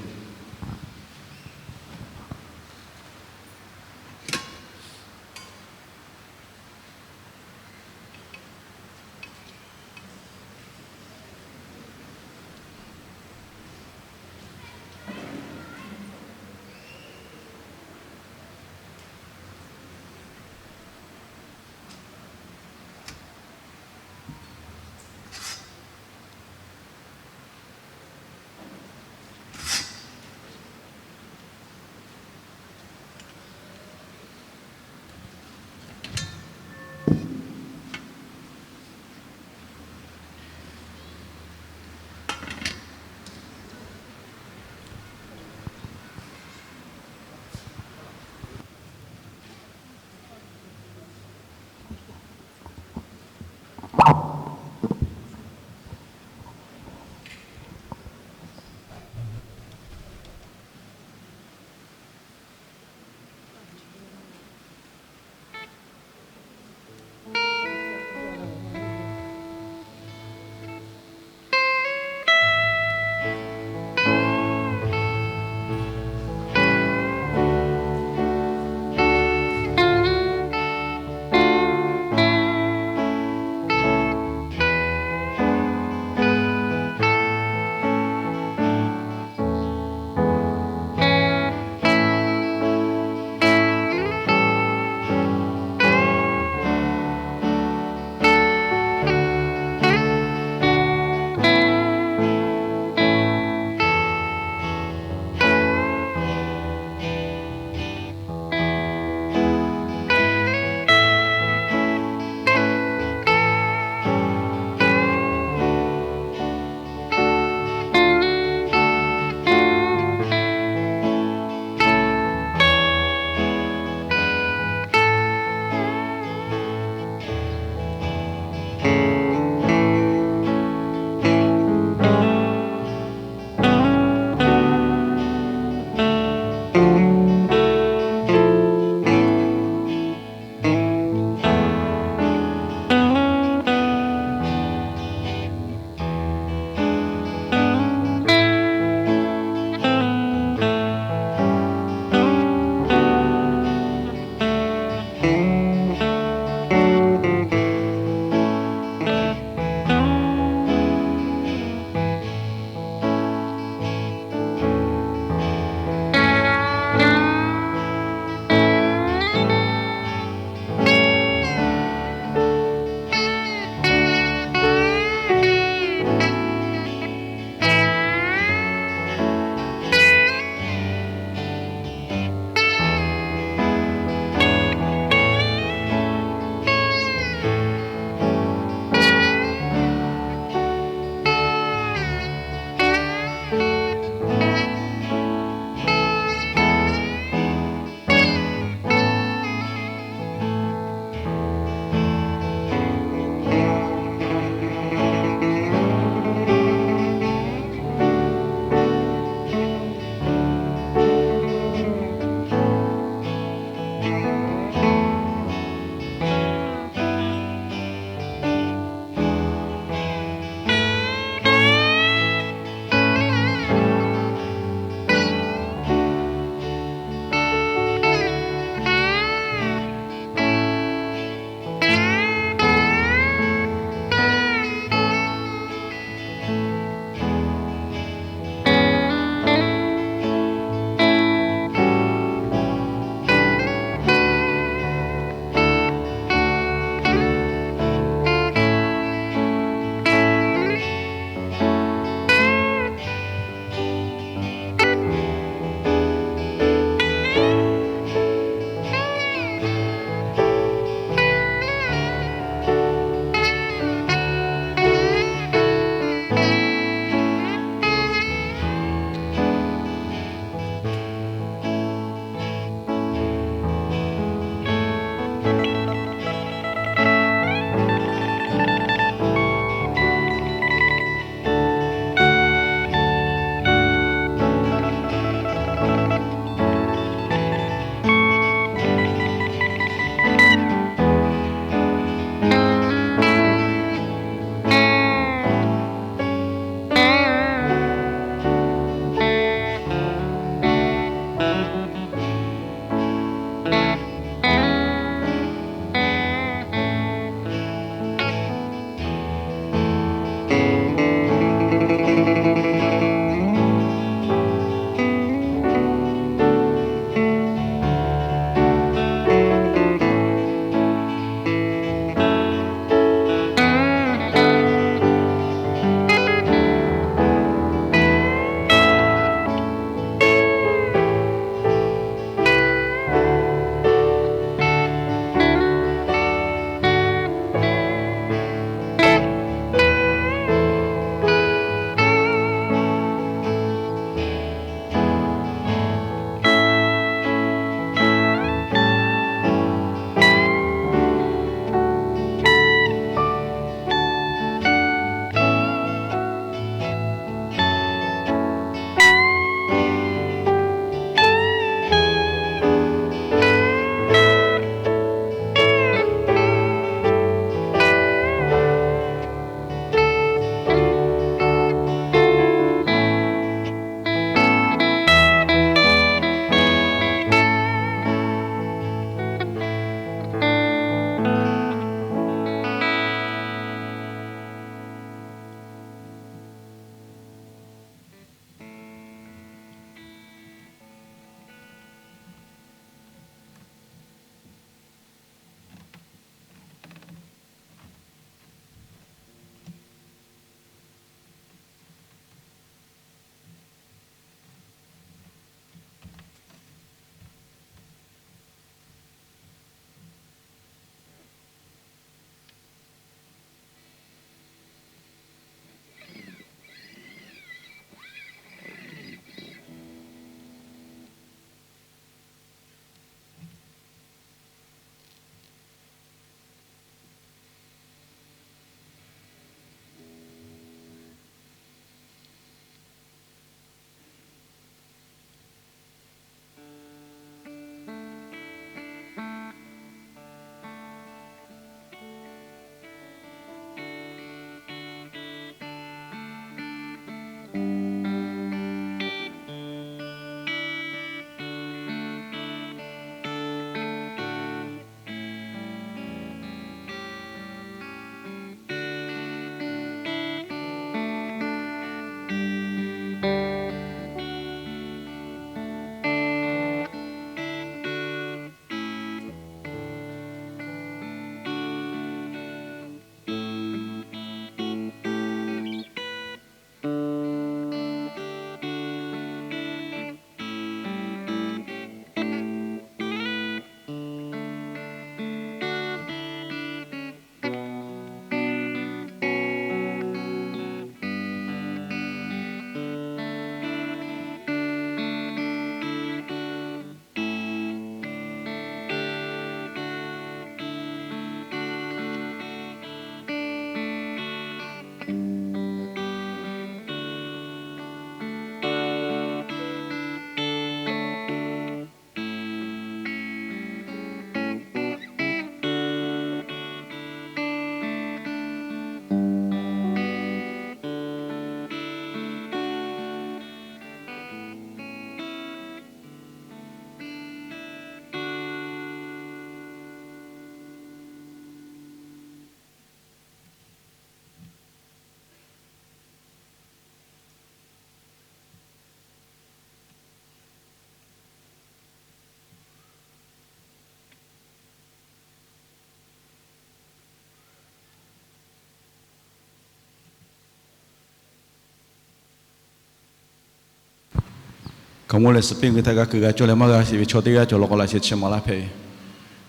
Awˬ moˍ lehˬ, suhˍ piˇ g'uiˬ htaꞈ g'a kuiˬ g'a cawˇ leh maˇ g'a sheˍ ve chaw teˇ g'aˇ cawˬ law k'o, laꞈ sheh chi ma laˇ hpehꞈ ve.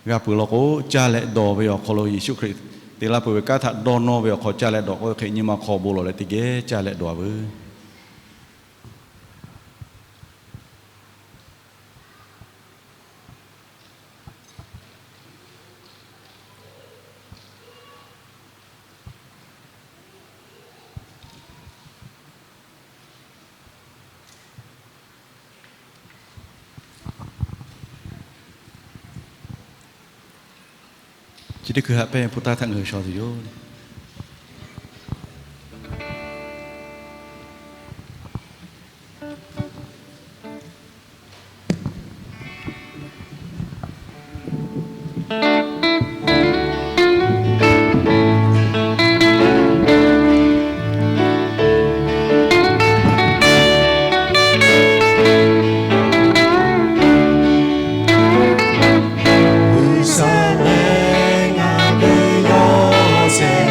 G'a peuˬ law k'o, caˇ leh dawˬ ve awˬ hk'aw lo Yeˍsuˆ Hkriꞈ te laˇ peuˬ ve kanˉ htaꞈ dawˇ nawˇ ve awˬ hk'aw caˇ leh dawˬ k'oˆ ve hk'e, nyi ma hk'aw bon lawˬ leh teˇ geh caˇ leh dawˬ-a veuˬ. Chi teˇ hkui haꞈ pehnˇ hpu taˇ htaꞈ ngaˬ hui shaw tuˬ yoˬ. G'uiˬsha lehˬ ngaˬ ve yawˇ shehˍ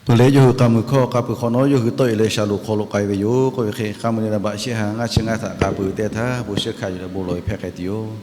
Tuˬ leh yawˇ hui k'a muiˬ hkawˇ k'a puˬ hk'awꞈ nawˉ yawˇ hui tawˆ e leh shaˍlonˍ hk'aw lo k'ai ve yoˬ. K'oˆ ve hk'e, k'a muiˬ leh naˍ baꞈ shehˆ ha ngaˇ chi ngaˇ htaꞈ k'a puˬ teˇ htaˇ, bon shehˆ hkanˍ yuˬ leh bon lawˬ ve hpehꞈ k'ai tuˬ yoˬ.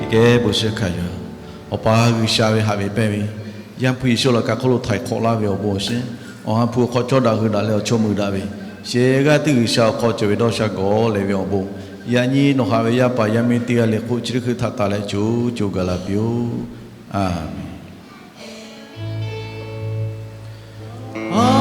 Teˇ geh bon shehˆ hkanˍ yuˬ. Awˬ pa G'uiˬsha ve haꞈ ve pehnˇ ve, Yaˇ hpu Yeˍsuˆ laꞈ ka hk'oˆ lo htaiˍ hk'awꞈ laˇ ve awˬ bon awˬ shiˍ, Awˬ ha hpu awˬ hk'aw cawˇ daꞈ hui daꞈ leh awˬ chawˇ mui daꞈ ve, shehˍ g'aˇ teˇ G'uiˬsha awˬ hk'aw cawˬ ve dawˇ sha gawˬ leh ve awˬ bon, yaꞈ nyi nawˬ haꞈ ve yaˇ paˍ yaˇ miˇ teˇ g'aˇ le hk'oˆ chi teˇ hkui htaꞈ taˍ leh co co gaˬ la piˇ-oˆ. A menˍ.